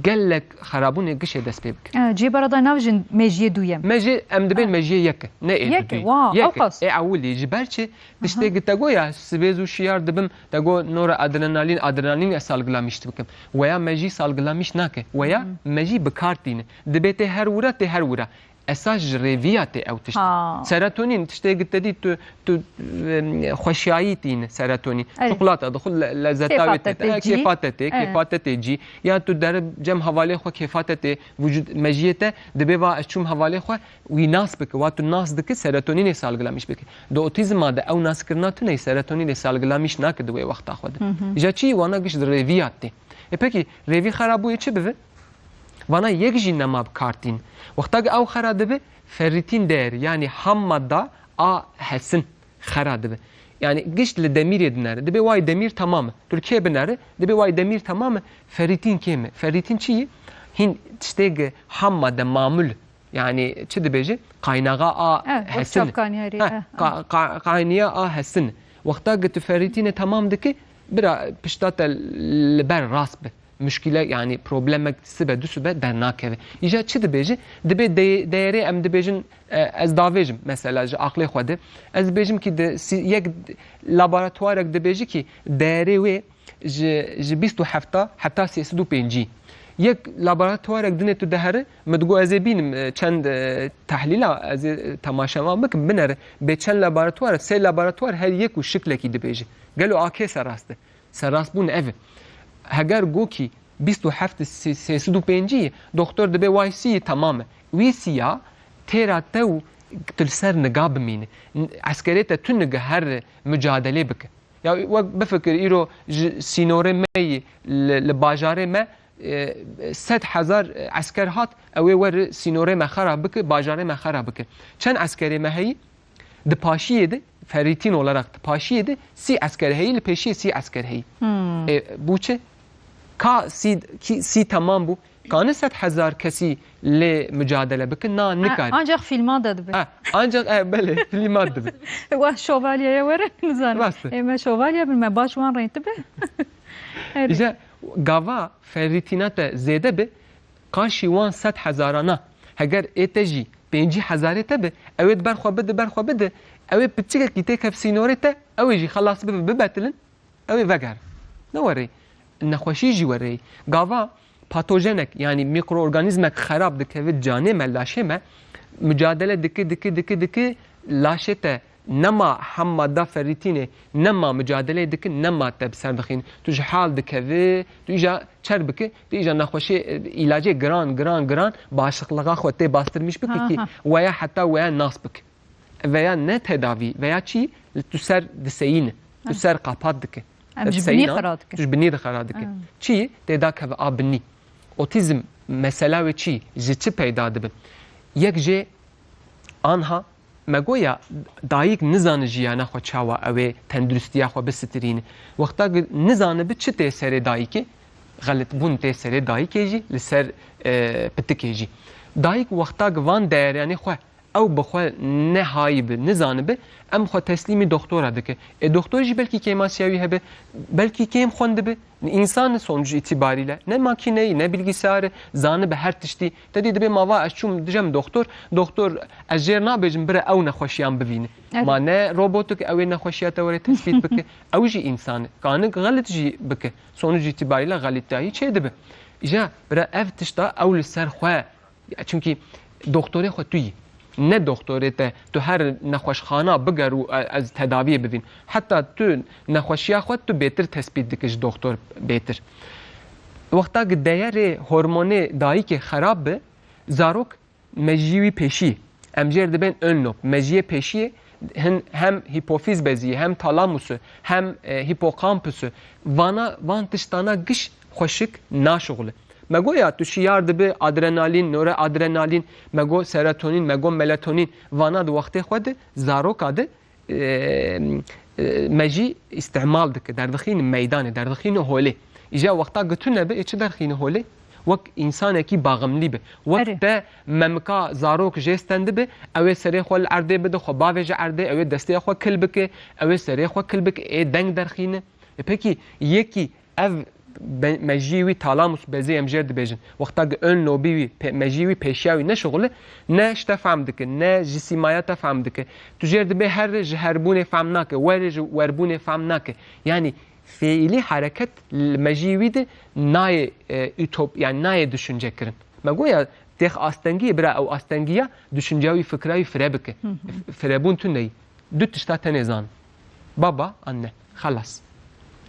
Gelek xerabûnê gişê dest pê bike. E, cê berada nav jin mejiyê duyem. Mejî, em dibên mejiyê yek e, ne ê duyê. Yek e, wow, ew qas. Ê ewilî, ji ber çi? Tiştê ki te got ya, sibê zû şiyar dibim, te got noradrenalin, adrenalin ez salgılamiş dibikim. Weya mejî salgılamiş nake. Weya mejî bi kar tîne. Dibê tê her wira, tê her wira. Esas ji rêviya tê ew tişt. Ha. Serotonin tiştê ki te dî tu, tu, em, xweşiyayî tîne serotonin. Erê. Çikolata dixwe le-, lezzeta wê tê. Kêfa te tê cî. Kêfa te tê, kêfa te tê cî. Ya tu deri cem hevalê xwe kêfa te tê, vücud mejiyê te dibê va ez çûm hevalê xwe, wî nas bike, wa tu nas dike, serotonînê salgılamiş bike. Di otîzma de ew naskirina tune, serotonînê salgılamiş nake di wê wexta xwe de. Hı hı. Îca çi wana giş di rêviya tê. E pekî, rêvî xera bûye çi bibe? Vana yek jî nema bi kar tîn. Wexta ki ew xera dibe, ferritin değeri, yanî ham madda a hesin xera dibe. Yanî giş li demîrê dinere. Dibe way demîr tamam e. Tu li kê binere, dibe way demîr tamam e, ferritin kêm e. Ferritin çi ye? Hîn tiştê ki ham madde mamul. Yanî çi dibêje? Qaynağa a hesin. Qa-, qa-, qayniya a hesin. Wexta ku tu ferîtînê temam dikî, bira pişta te li ber rast bi. Muşkîle, yanî problemek sibe du sibe dernakeve. Îja çi dibêje? Dibê de-, değerê em dibêjin, e, ez davêjim mesela ji aqlê xwe de. Ez dibêjim ki di si-, yek laboratuvarek dibêje ki değerê wê ji, ji bîst û hefta heta sê sed û pêncî. Yek laboratuvarek dinê tu dihere, min digot ez ê bînim, e, çend, e, tehlîla ez ê, e, temaşevan bikim, binere. Bê çend laboratuvar, sê laboratuvar her yek û şiklekî dibêje. Gelo a kê serrast e? Serrastbûn ev e. Heger go kî bîst û heft sê-, sê sed û pêncî ye, doktor dibê way sî ye, temam e. Wî sîya têra te û tu li ser niga bimîne. N-, eskerê te tu nige her mucadelê bike. Ya wek bifikir, îro ji sînorê me yî li, li bajarê me, e, sed hezar esker hat, ew ê were sînorê me xera bike, bajarê me xera bike. Çend eskerê me heyî? Di paşiyê de, ferîtîn olarak di paşiyê de sî esker heyî, li pêşiyê sî esker heyî. Hmm. E, bû çi? Ka sî, kî, sî temam bû. Kane sed hezar kesî lê mucadele bikin? Na, A-, nikare. Ancak filma de dibe. Ha, ancak, e, belê, filma dibe. Wa şovalyeye were, nizanim. Rast e. E, me şovalye bin, me baş wan reytî be. Erê. Îja gava ferîtîna te zêde bi, qarşî wan sed hezarana, heger ê te jî pêncî hezarê te bi, ew ê di ber xwe bide, ber xwe bide, ew ê piçikekî têkev sînorê te, ew ê jî xelas bibe, bibetilin, ew ê vegerin. Ne werê, nexweşî jî werê. Gava patojenek, yanî mîkroorganîzmek xerab dikeve canê me, laşê me, mucadele dike, dike, dike, dike, laşê te nema hema da ferîtînê, nema mucadeleyê dike, nema te bi ser dixîne. Tu ji hal dikeve, tu îja çer bike, tu îja nexweşê, e, îlacê giran, giran, giran, başıqlığa xwe tê bastirmiş bike Ha, ki ha. weya heta weya nas bike. Veya ne tedavî, veya çi, tu ser diseyîne, tu Ha. ser qapat dike. Em ji binî Diseyîna, xera dike. tu ji binî de xera dike. Ha. Çi, tê da keve a binî. Otîzm mesela wê çi, ji çi peyda dibe? Yek jê anha me goya dayik nizane jiyana xwe çawa ew ê tenduristiya xwe bisitirîne. Wexta ku nizanibe çi tê serê dayikê, xelitbûn tê serê dayikê jî, li ser, e, pitikê jî. Dayik wexta ku van değeranê xwe ew bi xwe nehayî bi, nizanibe, em xwe teslîmî doktora dike. Ê doktor jî belkî kêmasiya wî hebe, belkî kêm xwendibe. Însan e sonuç îtîbarîle. Ne makîne ye, ne bilgisayar e, zanibe her tiştî. Te dî dibê ma va ez çûm dijem doktor, doktor ez jêr nabêjim bire ew nexweşiyan bivîne. Evet. Ma ne robotik ew ê nexweşiya te were tespît bike. Ew jî însan e. Kanik xelit jî bike. Sonuç îtîbarîle xelitayî çêdibe. Îja bire ev tişta ew li ser xwe Ya, çimkî doktorê xwe tu yî. Ne doktorê te, tu her nexweşxana biger û, e, ez tedaviyê bivîn. Heta tu nexweşiya xwe tu bêtir tespît dikî ji doktor bêtir. Wexta ki deyerê hormonê dayikê xerab bi, zarok mejiyê wî pêşî. Em jêr dibên ön lob. Mejiyê pêşiyê hin hem hipofîz beziyê, hem talamusu, hem, e, hipokampusu. Vana, van tiştana giş xweşik naşixule. Me got ya tu şiyar dibi adrenalîn, noradrenalîn, me got serotonîn, me got melatonin, vana di wextê xwe de zaroka de, e, e, me jî îstimal dike, derdixîne meydanê, derdixîne holê. Îja wexta ku tune bi, ê çi derxîne holê? Wek însanekî baximlî bi. Wek Erê. te memika zarok jê stendibi, ew ê serê xwe li erdê bide, xwe bavêje erdê, ew ê destê xwe kil bike, ew ê serê xwe kil bike, ê deng derxîne. E pekî yekî Ev be-, mejiyê wî talamus bezê em jêr dibêjin. Wexta ki ön lobî wî, pe-, mejiyê wî pêşiya wî neşixule, ne ji te fehm dike, ne ji sîmaya te fehm dike. Tu jêr dibê herre ji herbûnê fehm nake, were ji werbûnê fehm nake. Yanî fiîlî hereket li mejiyê wî de nayê, e, ütop-, yanî nayê düşünce kirin. Me goya têx astengiyê, bira ew astengiya düşünceya wî, fikra wî fire bike. Hı hı. F-, firebûn tune yî. Du tişta tenê zan. Baba, anne. Xelas.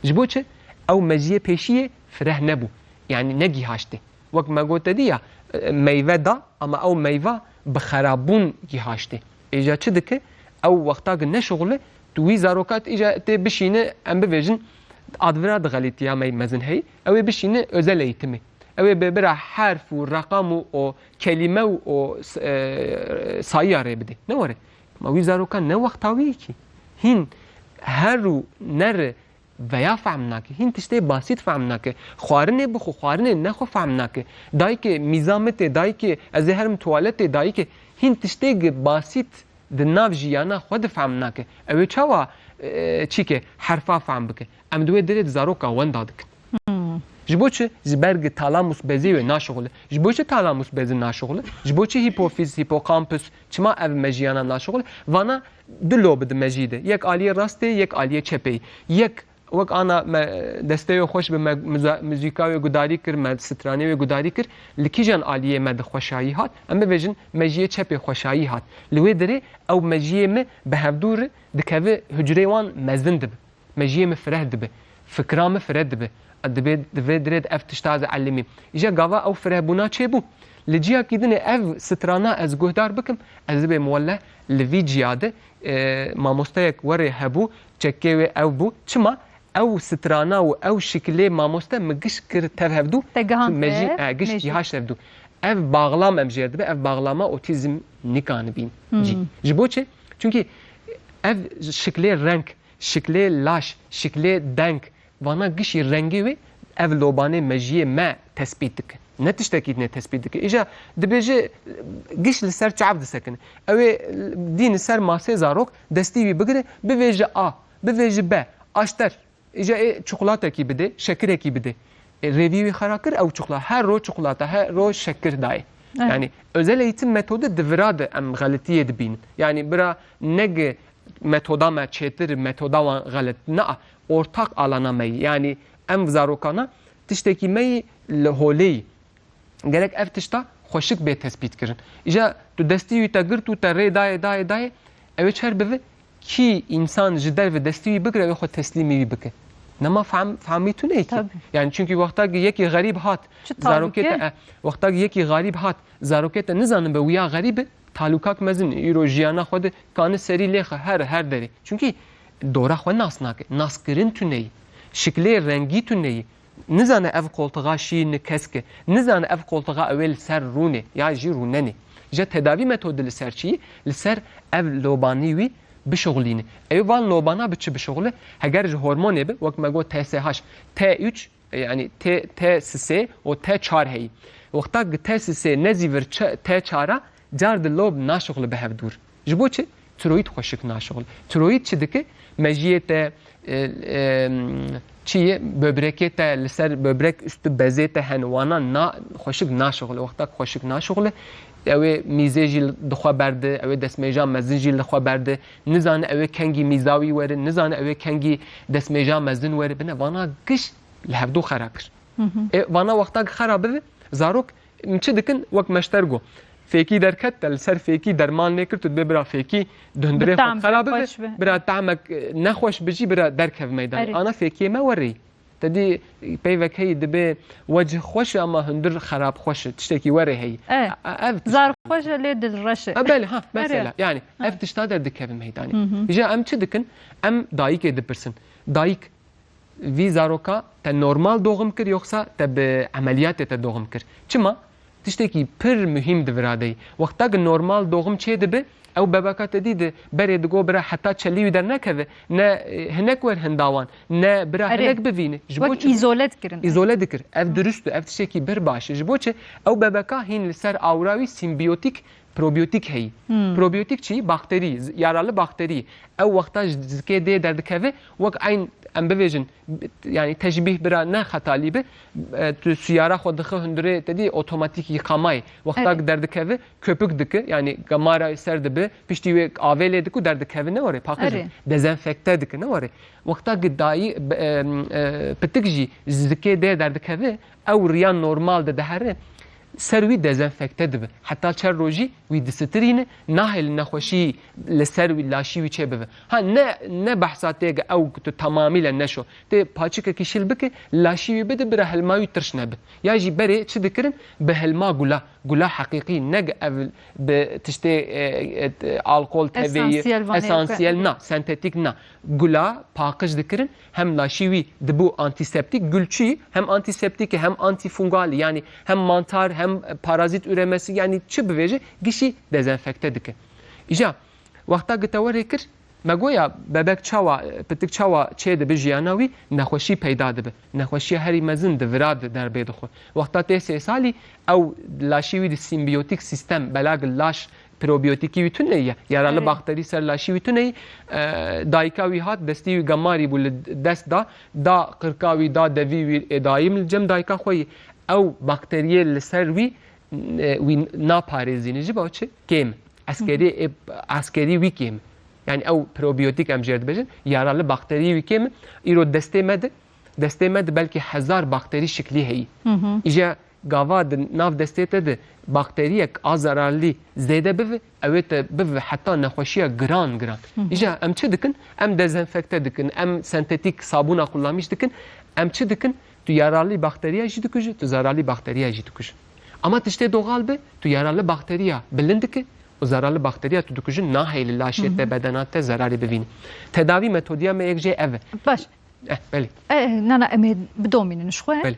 Ji bo çi? Ew mejiyê pêşiyê fireh nebû. Yanî negihaştê. Wek me gote dî ya, e, meyve da, ama ew meyva bi xerabûn gihaştê. Êja çi dike? Ew wexta ki neşixule, tu wî zaroka îja tê bişîne, em bivêjin, advira di xelîtiya me mezin heyî, ew ê bişîne özel eğitimê. Ew ê bê bira herf û reqam û o kelîme û o s-, e, sayiya rê bidê. Ne were. Ma wî zarokan ne wexta wî kî. Hîn her û nere veya fehm nake. Hîn tiştê basît fehm nake. Xwarinê bixwe, xwarinê nexwe fehm nake. Dayikê mîza mitê, dayikê ez ê herim tuwaletê, dayikê hîn tiştê gi basît di nav jiyana xwe de fehm nake. Ew ê çawa e, çîkê, herfa fehm bike. Em di wê derê di zaroka wenda dikin. Ji bo çi? Ji ber gi talamus bezê wê naşixule. Ji bo çi talamus bezê naşixule? Ji bo çi hipofîz, hipokampus? Çima ev mejiyana naşixule? Vana du lobi di mejî de. Yek aliyê rastê, yek aliyê çepê. Yek wek ana me, destê wê xweş bi me, muza-, muzîka wê gudarî kir, me stranê wê gudarî kir. Li kîjan aliyê me di xweşayî hat? Em bibêjin mejiyê çepê xweşayî hat. Li wê derê ew mejiyê me bi hevdû re dikeve hucrê wan mezin dibe. Mejiyê min fireh dibe. Fikra min fireh dibe. Dibê, di vê dirê de ev tişta ez elimî. Îja gava ew firehbûna çêbû. Li ciyakî dinê ev strana ez guhdar bikim, ez dibêm welle li vî ciya de, e, mamosteyek werê hebû, çekê wê ew bû. Çima? Ew strana û ew şikilê mamoste min giş kir tev hevdû. Te gihand, mejî, e, e, giş mejî. Gihaş tevdû. Ev bağlam em jê dibe, ev bağlama otîzm nikanibîn. Hmm. Cî. Ji bo çi? Çunkî ev şiklê reng, şiklê laş, şiklê deng, vana gişî rengê wê ev lobanê mejiyê me tespît dike. Ne tiştekî dinê tespît dike. Îja dibêje giş li ser çav disekine. Ew ê dîn li ser masê zarok destî wî bigire, bivêje A, bivêje B, aşter. Îja ê çikolatekî bide, şekirekî bide. E, rêvî wî xera kir, ew çikola-, her ro çikolata, her ro şekir dayê. Evet. Yani özel eğitim metodu di vira de em xeletiyê dibînin. Yani bira neg metoda me çêtir, metoda wan xelet. Na, ortak alana me yî. Yani em zarokana tiştekî me yî li holê yî. Gerek ev tişta xweşik bê tespît kirin. Îja tu destî wî te girt û te rê dayê, dayê, dayê, ew ê çer bivi, kî însan ji derve destî wî bigire, ew ê xwe teslîmî wî bike. Nema fehm-, fehmî tu neyê kî. Tabii. Yani çünkü wexta ki yekî xerîb hat, zarokê te, e, wexta ki yekî xerîb hat, zarokê te nizanin be wiya xerîb e, talûkak mezin, îro jiyana xwe de kani serî lêxe her, her derê. Çünkü dora xwe nas nake, naskirin tu neyî, şiklê rengî tu neyî. Nizane ev qoltixa şî ni kesk e. Nizane ev qoltixa ew ê li ser rûnê ya jî rûnenê. Îja tedavî metodu li ser çi? Li ser ev lobanî wî bişuxulîne. Ew van lobana bi çi bişuxule? Heger ji hormonê bi, wek me got T S H, T üç, yani T, T sisê û T çar heyî. Wexta ki T sisê nezîvir ç-, T çar a, car di lob naşuxule bi hevdûr. Ji bo çi? Tiroyîd xweşik naşixul. Tiroyîd çi dike? Mejiyê te, e, e, çi ye? Böbrekê te, li ser böbrek üstü bezê te hen wana na-, xweşik naşixul. Wexta ku xweşik naşixul, ew ê mîzê jî li xwe berde, ew ê destmêja mezin jî li xwe berde. Nizane ew ê kengî mîza wî were, nizane ew ê kengî destmêja mezin were. Bine vana giş li hevdû xera kir. Hı hı. E, vana wexta ki xera bibe, zarok Em çi dikin? Wek meşter got, fêkî derket, te li ser fêkî derman lê kir, tu dibê bira fêkî di hundirê xwe xera bibe, bira tahmek, e, nexweş bi jî bira derkev meydanê. Ana fêkiyê me werê. Te dî peyvek heyî dibê wecih xweş e ama hundir xerab xweş e. Tiştekî werê heyî. E, e, ev tişt- Zar xweş e lê dil reş e. E, belê, ha, mesela. Yani ev tişta derdikevin meydanê. Hı hı. Îja em çi dikin? Em dayikê dipirsin. Dayik, vî zaroka te normal doğum kir yoksa te bi emeliyatê te doğum kir? Çima? Tiştekî pir muhîm di vira de ye. Wexta ki normal doğum çê dibe, ew bebeka te dî di berê digo bira heta çelî wî dernekeve, ne, e, hinek wer hinda wan, ne bira hinek bivîne. Ji bo çi? Îzole dikirin. Îzole dikir. Ev dirust e, ev tiştekî bir baş e. Ji bo çi? Ew bebeka hîn li ser awra wî simbiyotik Probiyotik heyî. Hmm. Probiyotik çi? Bakterî, z-, yaralı bakterî. Ew wexta ji zikê dê derdikeve, wek eyn, em bivêjin, b-, yani teşbîh bira ne xetalî bi, e, tu siyara xwe dixe hundirê te dî otomatik yıkamayê. Wexta derdikeve, köpük dike, yani gamara ser dibi, piştî wê avê lê diku derdikeve ne were, paqij. Dezenfekte dike ne were. Wexta ki dayî, b-, e, e, pitik jî ji zikê dê derdikeve, ew riya normal de dihere. Ser wî dezenfekte dibe. Heta çar rojî wî disitirîne, nahêle nexweşî li ser wî, laşî wî çêbibe. Ha, ne, ne behsa tê ge ew ku tu tamamîle neşo. Tê paçikekî şil bike, laşî wî bide, bira hilma wî tirş nebe. Ya jî berê çi dikirin? Bi hilma gula. Gula heqîqî, ne ge ev bi tiştê, e, e, alkol, teveyî, esansiyel, na, sentetîk na. Gula paqij dikirin, hem laşî wî dibû antîseptîk, gul çi? Hem antîseptîk e, hem antîfungal e, yani hem mantar, hem parazît üremesi, yani çi bivêje, gişî dezenfekte dike. Îja, wexta ki te werê kir, me goya bebek çawa, pitik çawa çê dibe jiyana wî, nexweşî peyda dibe. Nexweşiya herî mezin di vira de derbê dixwe. Wexta tê sê salî, ew laşî wî di simbiyotik sistem, belag laş Probiyotîkî wî tune ye. Yararlı Erê. bakterî ser laşî wî tune ye. E, dayika wî hat, destî wî gemarî bû li dest da. Da qirka wî, da devî wî, ê dayî min li cem dayika xwe yî. Ew bakteriyê li ser wî, e, wî naparêzîne. Ji bo çi? Kêm. Eskerî, ê, eskerî wî kêm. Yani ew probiyotîk em jê re dibêjin, yararlı bakteriyê wî kêm. Îro destê me de, destê me de belkî hezar bakterî şiklî heyî. Hı hı. Îja gava di nav destê te de bakteriyek a zararlî zêde bive, ew ê te bive heta nexweşiya giran giran. Hı hı. Îja em çi dikin? Em dezenfekte dikin, em sentetîk sabûna kullanmîş dikin. Em çi dikin? Tu yararlî bakteriya jî dikujî, tu zararlî bakteriya jî dikujî. Ama tiştê doğal be, tu yararlî bakteriya bilind dike û zararlî bakteriya tu dikujî nahêlî laşê te, bedena te zararê bivînî. Tedavî metodiya me yek jê ev e. Baş. Eh, belê. E, nana, em ê bidomînin ji xwe. Belê.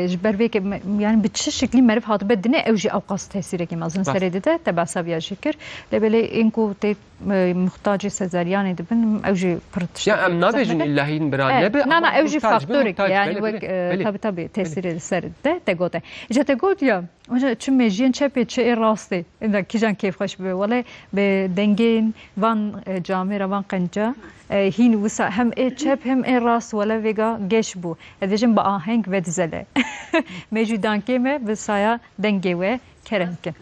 E, ji ber vê ke me, yani bi çi şeklî meriv hatibe dinê, ew jî ewqas tesîrekî mezin Rast. serê dide, te behsa viya jî kir. Lê belê ên ku tê, e, muhtacê sezeryanê dibin, ew jî pir tiştekî Ya em nabêjin zehmet e. îlla hîn bira E, nebe, nana, ama ew jî muhtac be, faktorek, muhtac, yani belê, wek, belê, e, belê. tabi, tabi, Belê. tesîrê li ser de te gote. Îca te got ya, Hoca, çi mejiyên çepê, çi ê rastê. Ênda kîjan kêfxweş bibe. Wele bi dengên van, e, camêra, van qenca, e, hîn wisa hem ê çep hem ê rast wele vêga geş bû. Ez dibêjim bi aheng vedizele. Mejû dankê me bi saya dengê we kerem kin.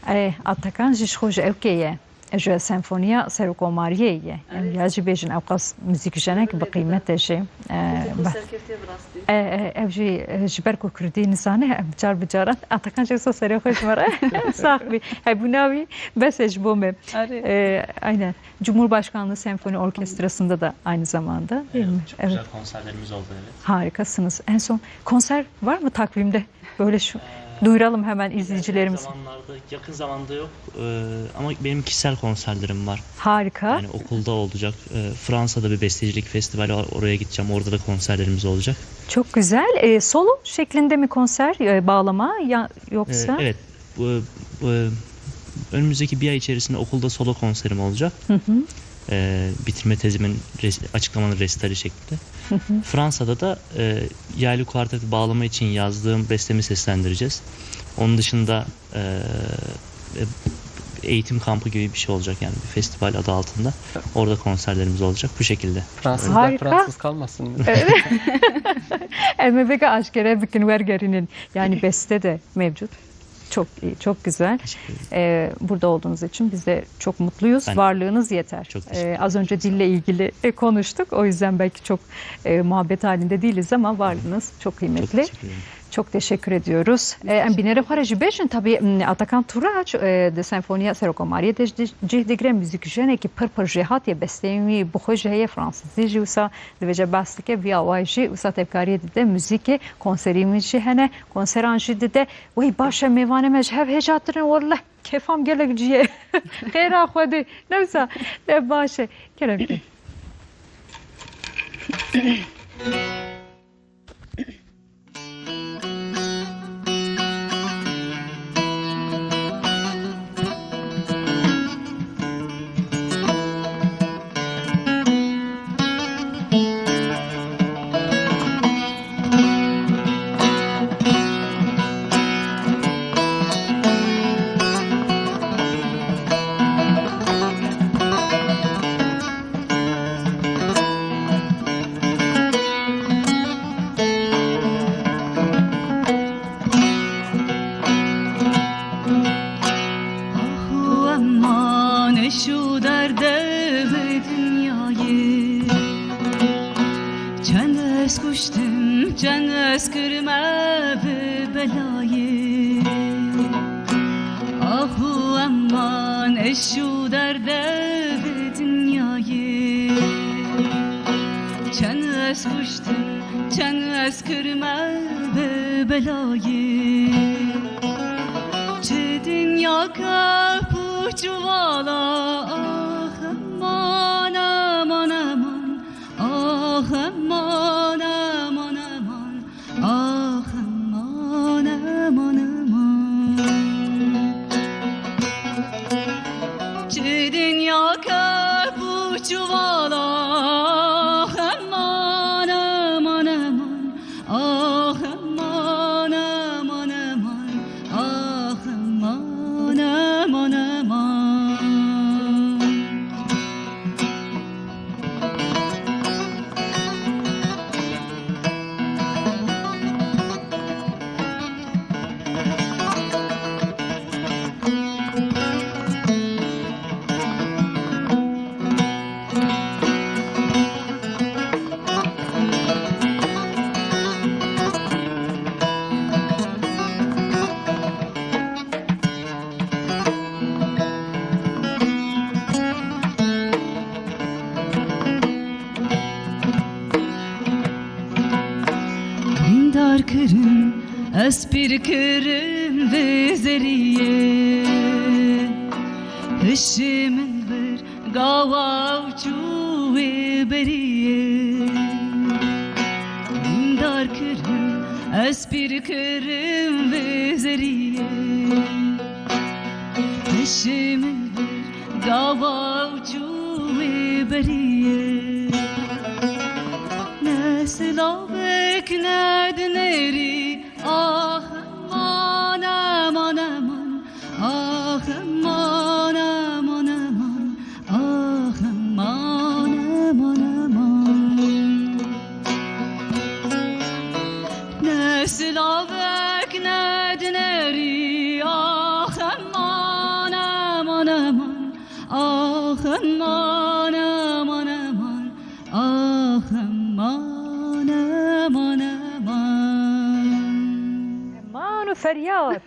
E, Atakan jî ji xwe ji ewkê ye. Ji senfoniya serokomariyê ye. Em Evet. ya jî bêjin, ewqas muzîkjenek bi qîmet e jî. E, Te ba- konser keftiye bi rastî. E, e, ev jî, e, ji ber ku kurdî nizane, em car bi caran Atakan jî wisa serê xwe ji me re sax bî. Hebûna wî bes e ji bo me. Arê. E, aynen. Cumhurbaşkanlığı Senfoni Orkestrası'nda da aynı zamanda, değil mi? Evet, çok Evet. güzel konserlerimiz oldu, evet. Harikasınız. En son konser var mı takvimde? Böyle şu, Ee, duyuralım hemen yakın izleyicilerimize. zamanlarda, yakın zamanda yok. Ee, ama benim kişisel konserlerim var. Harika. Yani okulda olacak. Ee, Fransa'da bir bestecilik festivali var. Oraya gideceğim. Orada da konserlerimiz olacak. Çok güzel. Ee, solo şeklinde mi konser, e, bağlama ya, yoksa? Ee, evet. Bu, bu, önümüzdeki bir ay içerisinde okulda solo konserim olacak. Hı hı. Ee, bitirme tezimin res-, açıklamanın resitali şeklinde. Hı hı. Fransa'da da, e, yaylı kuartet bağlama için yazdığım bestemi seslendireceğiz. Onun dışında, e, e, eğitim kampı gibi bir şey olacak, yani bir festival adı altında. Orada konserlerimiz olacak bu şekilde. Fransızlar Harika. Fransız kalmasın. Evet. Em ê vêga aşkere bikin, wergerînin. Yani beste de mevcut. Çok iyi, çok güzel. Teşekkür ederim. Ee, burada olduğunuz için biz de çok mutluyuz. Ben de. Varlığınız yeter. Çok teşekkür Ee, ederim. Az önce dille ilgili, e, konuştuk. O yüzden belki çok, e, muhabbet halinde değiliz ama varlığınız çok kıymetli. Çok teşekkür ederim. Çok teşekkür ediyoruz. Ee, em bînerê xwe re jî bêjin, tabii, m, Atakan Turaç, e, di senfoniya serokomariyê de jî cih digire, muzîkjenekî pir pir jêhatî ye, besteyên wî bi xwe jî heye, fransizî jî wisa dibêje, behs dike, vî awayî jî wisa tevkariyê dide, muzîkê konserên wî jî hene, konseran jî dide. Wey baş e, mêvanê me ji hev hêjatir in, weleh kêfam gelek cî ye. Xêra Xwedê, ne wisa, ne baş e. Kerem ke. Ahu eman eşu derde bi dinyayê. Çend ez kuştim, çend ez kirime bi belayê. Ahu eman eşu derde bi dinyayê. Çend ez kuştim, çend ez kirime bi belayê. Çi dinya kep û çuvala, ax eman, eman, eman. Ax eman, eman, eman. Ax eman, eman, eman. Çi dinya kep û çuvala, ax eman, eman, eman. Ax eman, eman, eman. Ax eman, eman, eman. Dar kirin, ez pîr kirim vê zeriyê. Hişê min bir gawa û çû wê beriyê. Dar kirin, ez pîr kirim vê zeriyê. Hişê min bir gawa û çû wê beriyê. Ne silavek ne dinerî, ax eman, eman, eman. Ax eman, eman, eman. Ax eman, eman, eman. Ne silavek ne dinerî, ax eman, eman, eman. Ax eman, eman, eman. Ax eman, eman, eman. Eman û feryad.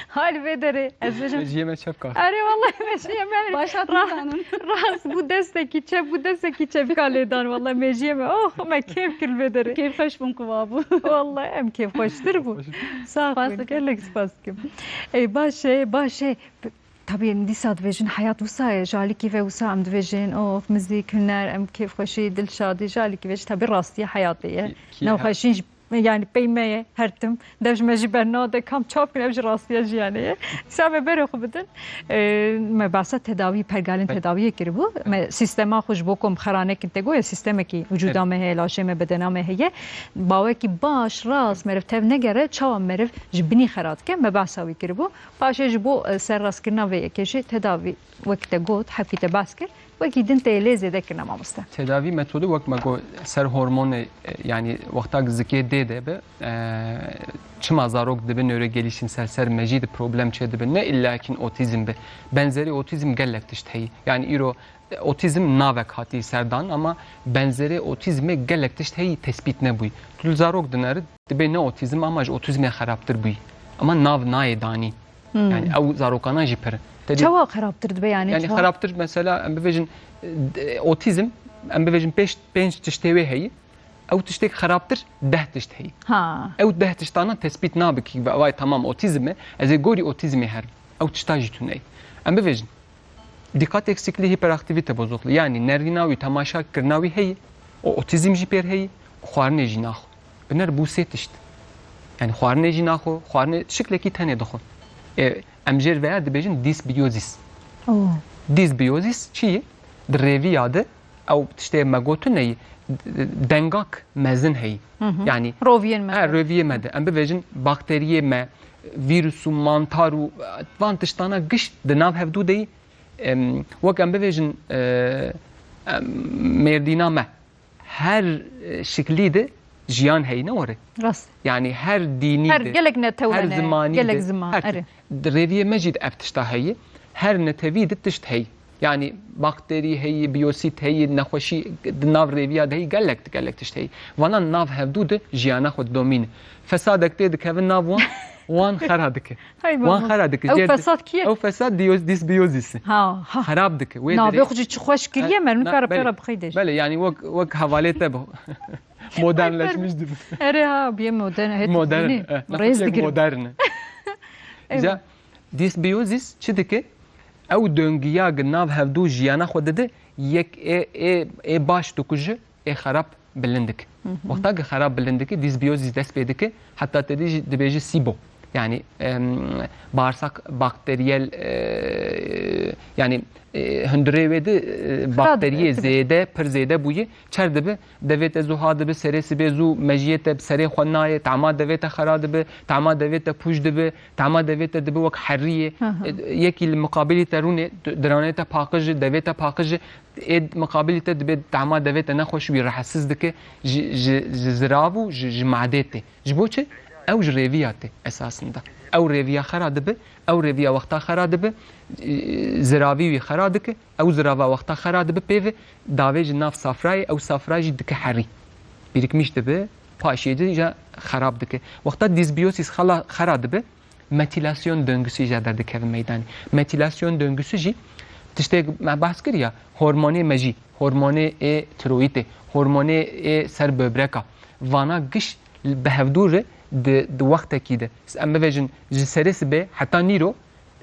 Hal vê derê. Ez bêjim. Mejiyê me çepka. Erê, wallahî mejiyê me. Başat Ra- nizanim. Rast bû destekî çep, bû destekî çepka lê dan. Wallahî mejiyê me. Oh, me kêf kir vê derê. Kêfxweş bûm ku va bû. Wallahî em kêfxweştir bû. Sağ Spas olun. Dikim. Gelek spas dikim. Ê, baş e, baş e. Tabî em dîsa dibêjin heyat wisa ye. Ji alîkî ve wisa em dibêjin, oh, mizîk, huner, em kêfxweşî, dilşadî. Ji alîkî ve jî tabî rastiya heyatê ye. Ki, ki Nexweşîn jî, yani pey me ye, her tim. Dev ji me jî bernade, kam çap kin, ev jî rastiya jiyanê ye. Dîsa me berê xwe bidin. Ee, me behsa tedawî, pergalên Peki. tedawiyê kiribû. Me sîstema xwe ji bo ku em xera nekin te goye, sîstemekî wicûda Peki. me heye, laşê me, bedena me heye. Bawekî baş, rast, meriv tev negere, çawa meriv ji binî xera dike, me behsa wî kiribû. Paşê ji bo, e, serrastkirina vê yekê jî tedawî, wek te got, hevkî te behs kir, wekî din tê lê zêde kirine, mamoste. Tedavî metodu wek me got ser hormonê, e, yanî wexta ku zikê dê de be, e, çima zarok dibe nörogelişimsel ser mejî de problem çêdibe, ne illa kin otîzm be. Benzerî otîzm gelek tişt heyî. Yanî îro, e, otîzm navek hatî serdan ama benzerê otîzmê gelek tişt heyî tespît nebûyî. Tu li zarok dineri, dibê ne otîzm ama ji otîzmê xerabtir bûyî. Ama nav nayê danî. Hmm. Yani ew zarokana jî pir in. Te dî- Çawa xerabtir dibe yani? Yani Çawa? Xerabtir mesela em bivêjin, e, otîzm, em bivêjin pênc, pênc tiştê wê heyî. Ew tiştêk xerabtir deh tişt heyî. Ha. Ew deh tiştana tespît nabikî ve vay tamam otîzm e, ez ê gorî otîzmê herim. Ew tişta jî tune ye. Em bivêjin, dîqat eksikliği hiperaktivite bozukluğu, yani nerîna wî, temaşa kirina wî heyî, o otîzm jî pêr heyî, xwarinê jî naxwe. Biner bû sê tişt. Yani xwarinê jî naxwe, xwarinê şiklekî tenê dixwe. E, em jêr veya dibêjin dysbiozis. Oh. Dysbiozis çi ye? Di rêviya de ew tiştê me gotin heyî, dengak mezin heyî. Hı hı. Yani Roviyên me ha, de. Roviyê me de. Em bivêjin bakteriyê me, vîrus û mantar û van tiştana gişt di nav hevdû de yî. Em, wek em bivêjin, e, em, mêrdîna me. Her, e, şiklî de jiyan heyî ne were. Rast. Yani her dînî Her de, gelek netew her hene, zimanî gelek de, ziman, her erê. Di rêviyê me jî de ev tişta heyî. Her netewî de tişt heyî. Yani bakterî heyî, biyosît heyî, nexweşî di nav rêviya de heyî, gelek, gelek tişt heyî. Vana nav hevdû de jiyana xwe didomîne. Fesadek tê dikeve nav wan, wan xera dike. Hay Wan baba. Xera dike. Ew Jêr di- fesad kî ye? Ew fesad diyoz-, dysbiozis e. Ha, ha. Xerab dike. Wê Navê derê xwe jî çi xweş kiriye, E, me nikare na- pê belê. Re bixeyde jî. Belê, yani wek, wek hevalê te bi. Modernleşmiş dibi. Erê ha, biyê modern, hê Modern, dibînî. E, Rêz nexweşek digirim. Modern e. Eyvah. Îca dysbiozis çi dike? Ew döngüya gi nav hevdû jiyana xwe dide, yek ê, ê, ê baş dikuje, ê xerab bilind dike. Hı hı. Wexta gi xerab bilind dike, dysbiozis dest pê dike, heta te dî jî dibêje SIBO. Yani, em, bağırsak bakteriyel, e, yani, e, hundirê wê de, e, Xira bakteriyê dibe, dibe. Zêde, pir zêde bûye, çer dibe, devê te zû ha dibe, serê sibê zû mejiyê te bi serê xwe nayê, tama devê te xera dibe, tama devê te pûj dibe, tama devê te dibe wek heriyê, Hı hı. e, yekî li miqabilî te rûnê, d-, diranê te paqij e, devê te paqij e, ê miqabilî te dibê tama devê te nexweş wî rehetsiz dike, ji, ji, ji zirav û ji, ji madê tê. Ji bo çi? Ew ji rêviya tê esasında. Ew rêviya xera dibe, ew rêviya wexta xera dibe, e, ziravî wî xera dike, ew zirava wexta xera dibe pê ve davê ji nav safrayê, ew safra jî dike herî. Birikmiş dibe, paşê de ja xerab dike. Wexta dysbiozis xela xera dibe, metilasyon döngüsü ja derdikeve meydanê. Metilasyon döngüsü jî tiştê me behs kir ya, hormonê me jî, hormonê ê tiroyîtê, hormonê ê ser böbreka, vana giş Bi hevdû re di, di wextekî de. Em bivêjin ji serê sibê heta nîro,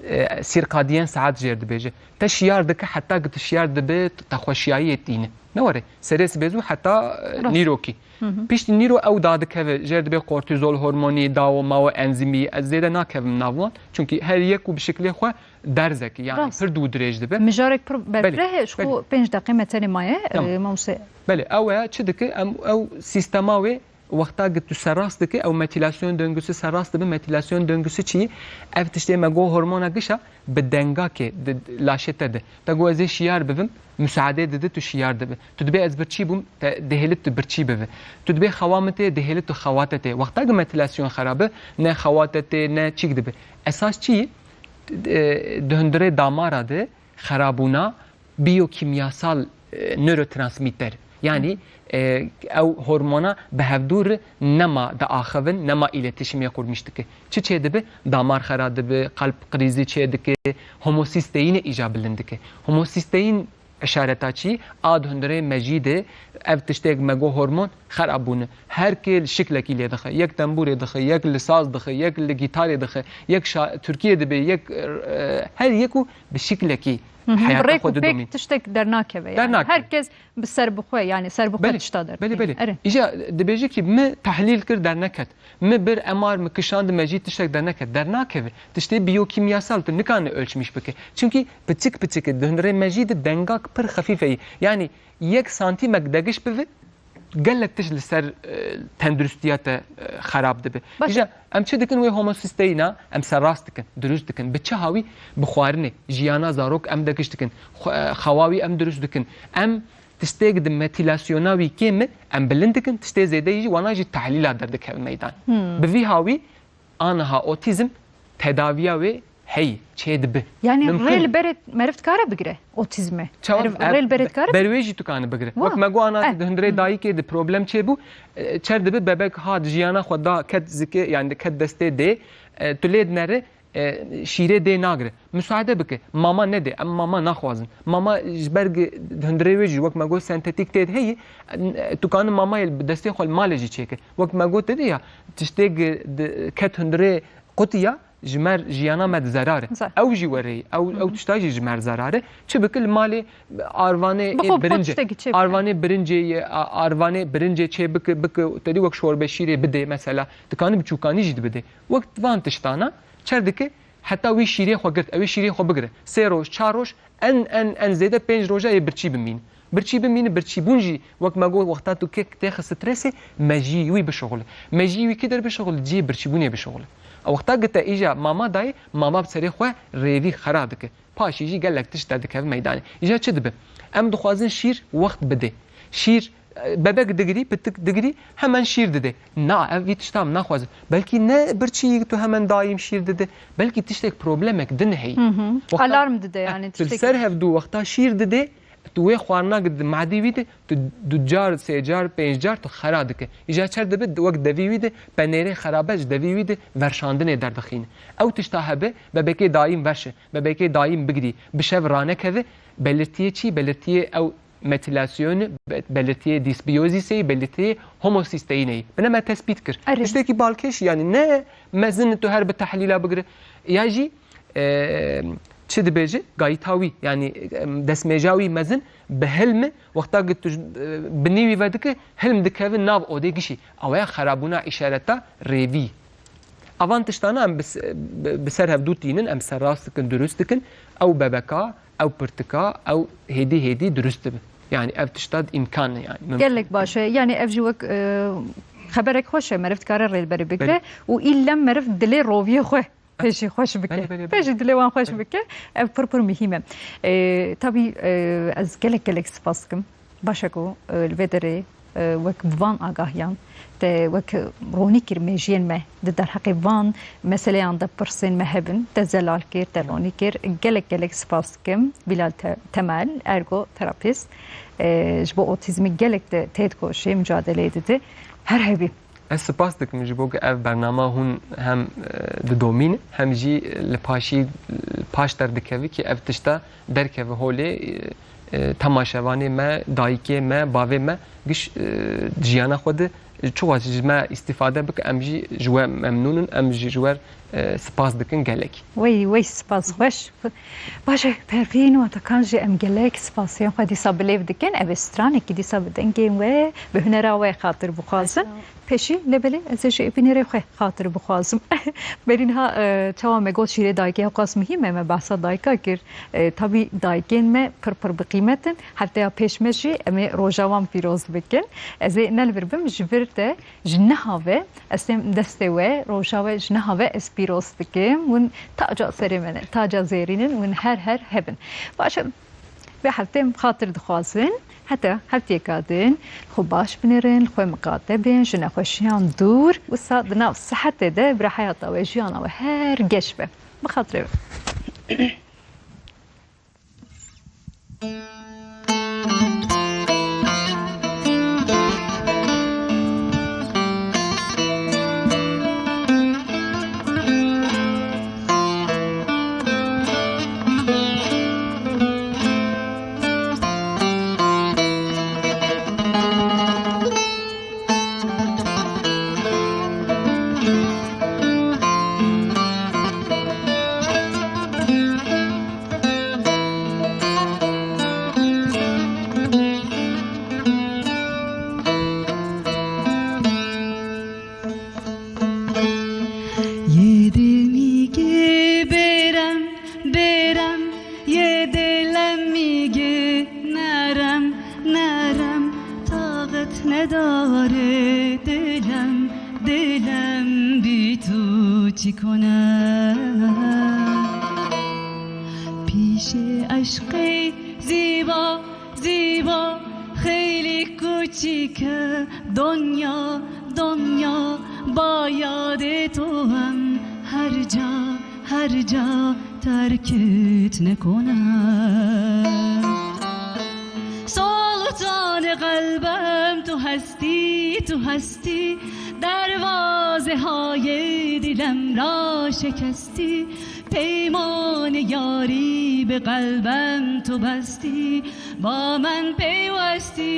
e, sîrqadiyen saet jêr dibêje. Te şiyar dike heta ki tu şiyar dibe, te xweşiyayê tîne. Ne were, serê sibê zû heta, e, Rast. nîrokî. Hı hı. Piştî nîro ew dadikeve, jêr dibe kortîzol hormonî, dawo mawo enzîmî, ez zêde nakevim nav wan. Çunkî her yek û bi şiklê xwe derzekî, yani Rast. pir dû dirêj dibe. Mijarek pir Belê, berfireh e, ji xwe belê. pênc deqê me tenê maye, Tamam. e, mamostê. Belê, ew e, çi dike, em, ew sîstema wê wexta ki tu serrast dike, ew metilasyon döngüsü serrast dibe. Metilasyon döngüsü çi? Ev tiştê me got hormona gişa bi dengakê di laşê te de. Te got ez ê şiyar bibim, müsaade dide tu şiyar dibe. Tu dibê ez birçî bûm, te dihêlit tu birçî bibe. Tu dibê xewa min tê, dihêlit tu xewa te tê. Wexta ki metilasyon xerabe, ne xewa te tê, ne çîk dibe. Esas çi? E, di hundirê damara de xerabûna biyokîmyasal, e, nörotransmitter. Yani, e, ew hormona bi hevdû re nema diaxivin, nema îletişimê qurmîş dike. Çi çêdibe? Damar xera dibe, qalb krîzî çêdike, homosîsteyînê îca bilind dike. Homosîsteyîn işareta çi? A di hundirê mejî de ev tiştê me got hormon xerab bûne. Her kê li şiklekî lê dixe. Yek tembûrê dixe, yek li saz dixe, yek li gîtarê dixe, yek şa-, Tirkiyê dibe, yek, e, her yek û bi şiklekî Hı hı. heyata Rêk xwe û pêk didomîn. tiştek dernakeve yani. Dernakeve. Her kes bi ser bi xwe, yani ser bi xwe Belê, tişta belê, derdikeve. belê. Erê. Îja dibêje ki min tehlîl kir derneket. Min bir M R min kişand, mejî tiştek derneket. Dernakeve. Tiştê biyokîmyasal tu nikane ölçmîş bike. Çunkî piçik piçik e, di hundirê mejî de dengak pir xefîf e. Yani yek santîmek degiş bive, gelek tişt li ser, e, tenduristiya te, e, xerab dibe. Baş e. Îja em çi dikin wê homosîsteyîna, em serrast dikin, dirust dikin. Bi çi hawî? Bi xwarinê, jiyana zarok em degiş dikin. Xwe-, e, xewa wî em dirust dikin. Em tiştêk di metilasyona wî kêm e, em bilind dikin, tiştê zêde yî jî wana jî tehlîla derdikeve meydan. Hmm. Bi vî hawî aniha otîzm tedaviya wê heyî, çêdibe. Yani Mimkun. rê li berê meriv dikare bigire otîzmê? Çawa Meriv ev rê li berê dikare? Ber wê jî tu kane bigire. Wa. Wek me got ana Eh. di hundirê Hmm. dayikê de problem çêbû, e, çer dibe bebek hat jiyana xwe da ket zikê, yani ket destê dê, e, tu lê dinere, e, şîrê dê nagire. Musaade bike. Mama nede. Em mama naxwazin. Mama ji ber gi-, hundirê wê jî wek me got sentetîk tê de heyî, e, tu kanî mamayê bi destê xwe li malê jî çêke. Wek me got tê de ya, tiştê gi-, di-, ket hundirê qutiya ji mer jiyana me di zerar e. Zer. Ew jî were, ew, Hı hı. ew tişta jî ji mer zerar e. Çi bike li malê arvanê Bi xwe, ê bi xwe birince, tiştekî çê bike. arvanê birincê ye, a-, arvanê birincê çê bike, bike, te dî wek şorbe şîrê bidê mesela. Dikanî bi çûkanî jî dibidê. Wek van tiştana çer dike, heta wî şîrê xwe girt, ew ê şîrê xwe bigire. Sê roj, çar roj, en, en, en zêde pênc roja yê birçî bimîne. Birçî bimîne, birçîbûn jî, wek me got, wexta tu kek têxe stresê, mejiyê wî bişuxule. Mejiyê wî kî der bişuxule? Cihê birçîbûnê bişuxule. Wexta ki te îja mama dayê, mama bi serê xwe rêvî xera dike. Paşî jî gelek tişt derdikeve meydanê. Îja çi dibe? Em dixwazin şîr wext bide. Şîr, e, bebek digirî, pitik digirî, hemen şîr dide. Na, ev vî tişta em naxwazin. Belkî ne birçî tu hemen daîm şîr dide. Belkî tiştek, problemek din heyî. Hı hı. Wexta Alarm dide, eh, yani, tu li tiştek. ser hevdû wexta şîr dide, tu wê xwarina di madî wî de, tu du car, sê car, pênc car tu xera dike. Îja çer dibe, wek devî wî de, penêrê xerabe ji devî wî de verşandinê derdixîne. Ew tişta hebe, bebekê daîm verşe. Bebekê daîm bigirî, bi şev ranekeve, belirtiyê çi? Belirtiyê ew metilasyonê, be-, belirtiyê dysbiosisê, belirtiyê homosîsteyînê. Bine me tespît kir. Erê. Tiştekî balkêş, yani ne mezin tu her bi tehlîla bigire. Ya jî, e, çi dibêje? Gayîta wî, yani, em, destmêja wî mezin bi hilm e, wexta ki tu, e, binî wî vedike, hilm dikeve nav odê gişî. Ew ya xerabûna îşareta rêvî. Avan tiştana em bi se-, bi, bi ser hevdû tînin, em serrast dikin, dirust dikin. Ew bebeka, ew pirtika, ew hêdî hêdî dirust dibe. Yani ev tişta îmkan e, yani mümkün. Gelek baş e. Yani ev jî wek, e, xeberek xweş e. Meriv dikare rêlberê bigire Belê. û îllem meriv dilê roviyê xwe pêşî xweş bike. Belê, belê, belê. Pêşî dilê wan xweş Belê. bike. Ev pir pir muhîm e. E, tabî, e, ez gelek gelek spas dikim. Baş e ku, e, li vê derê, e, wek bi van agahiyan te wek ronî kir mêjiyên me di derheqê van meseleyan de pirsên me hebin, te zelal kir, te ronî kir. Gelek gelek spas dikim Bilal Te-, Temel, ergoterapist. E, ji bo otîzmî gelek te têdikoşê, mücadeleyê dide. Her hebî. Ez spas dikim ji bo ku ev bernama hûn hem, e, didomîne, hem jî li paşî, paş derdikeve ki ev tişta derkeve holê, e, e, temaşevanê me, dayikê me, bavê me giş, e, jiyana xwe de Çiwa ji me îstîfade bike, em jî ji we memnûn in, em jî ji we, e, spas dikin gelek. Wey, wey, spas, xweş. Baş e, Pervîn, watakan jî em gelek spasiyan xwe dîsa bi lêv dikin. Ev ê stranekî dîsa bi dengên we, bi hunera we xatir bixwazin. Pêşî, lê belê, ez ê ji bînerê xwe xatir bixwazim. Berî niha, e, çawa me got şîrê dayikê hewqas muhîm e, me behsa dayika kir. E, tabî dayikên me pir pir bi qîmet in. Hefteya pêş me jî em ê roja wan pîroz bikin. Ez ê ne li vir bim, ji vir te, ji niha ve, ez têm destê we, roja we ji niha ve ez pîroz dikim. Hûn taca serê me ne, taca zêrîn in, hûn her her hebin. Baş e, vê heftê em xatir dixwazin. Heta hefteyeka din, xwe baş binêrin, li xwe miqate bin, ji nexweşiyan dûr. Wisa di nav sihetê de bira heyata we, jiyana we her geş be. Bi xatirê we. Yê dilmî ki bêrem, bêrem, yê dilem mî gi nerem, nerem, taqet nedare dilem, dilem bi tu çi kone. Pîşê eşqê zîba, zîba, xeylî kuçîk e, donya, donya, ba yadê to em her ca, her ca terkit nekone. Soltanê qelbem tu hestî, tu hestî, derwazê hayê dilem ra şikestî. Peymanê yarî bi qelbem tu bestî, ba men peywestî.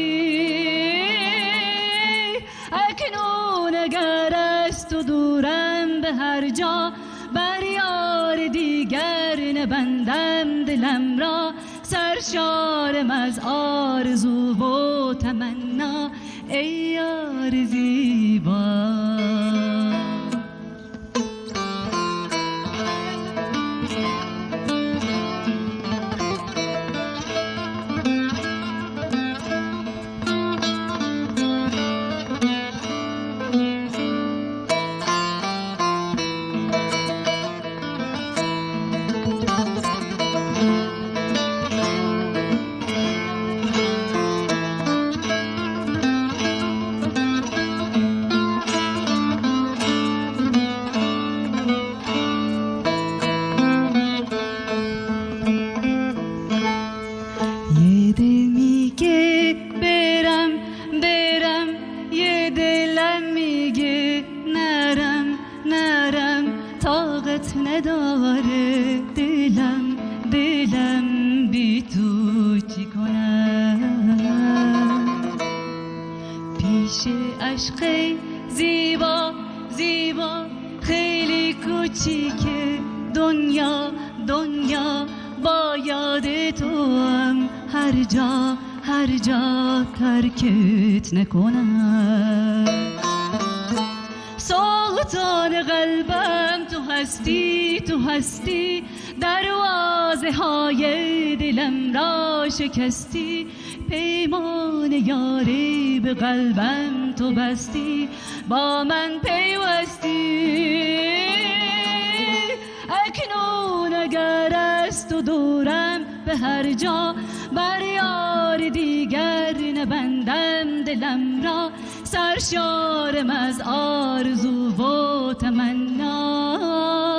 Eknûn eger ez tu dûrem bi her ca, beryarê dîger nebendem dilem ra, ser şarê me ez arzû bo temenna, ey yar zîba. Yê dilmî kê bêrem, bêrem, yê dilemî gi nerem, nerem, taqet nedare dilem, dilem bi tu çi kone. Pîşê eşqê zîba, zîba, xeylî kuçîke, donya, donya, ba yadê to em her ca, her ca terkit nekone. Soltanê qelbem tu hestî, tu hestî, derwazê hayê dilem ra şikestî. Peymanê yarî bi qelbem tu bestî, ba men peywestî. Eknûn eger ez tu dûrem bi her ca, beryarê dîger nebendem dilem ra, ser şarê me ez arzû bo temenna.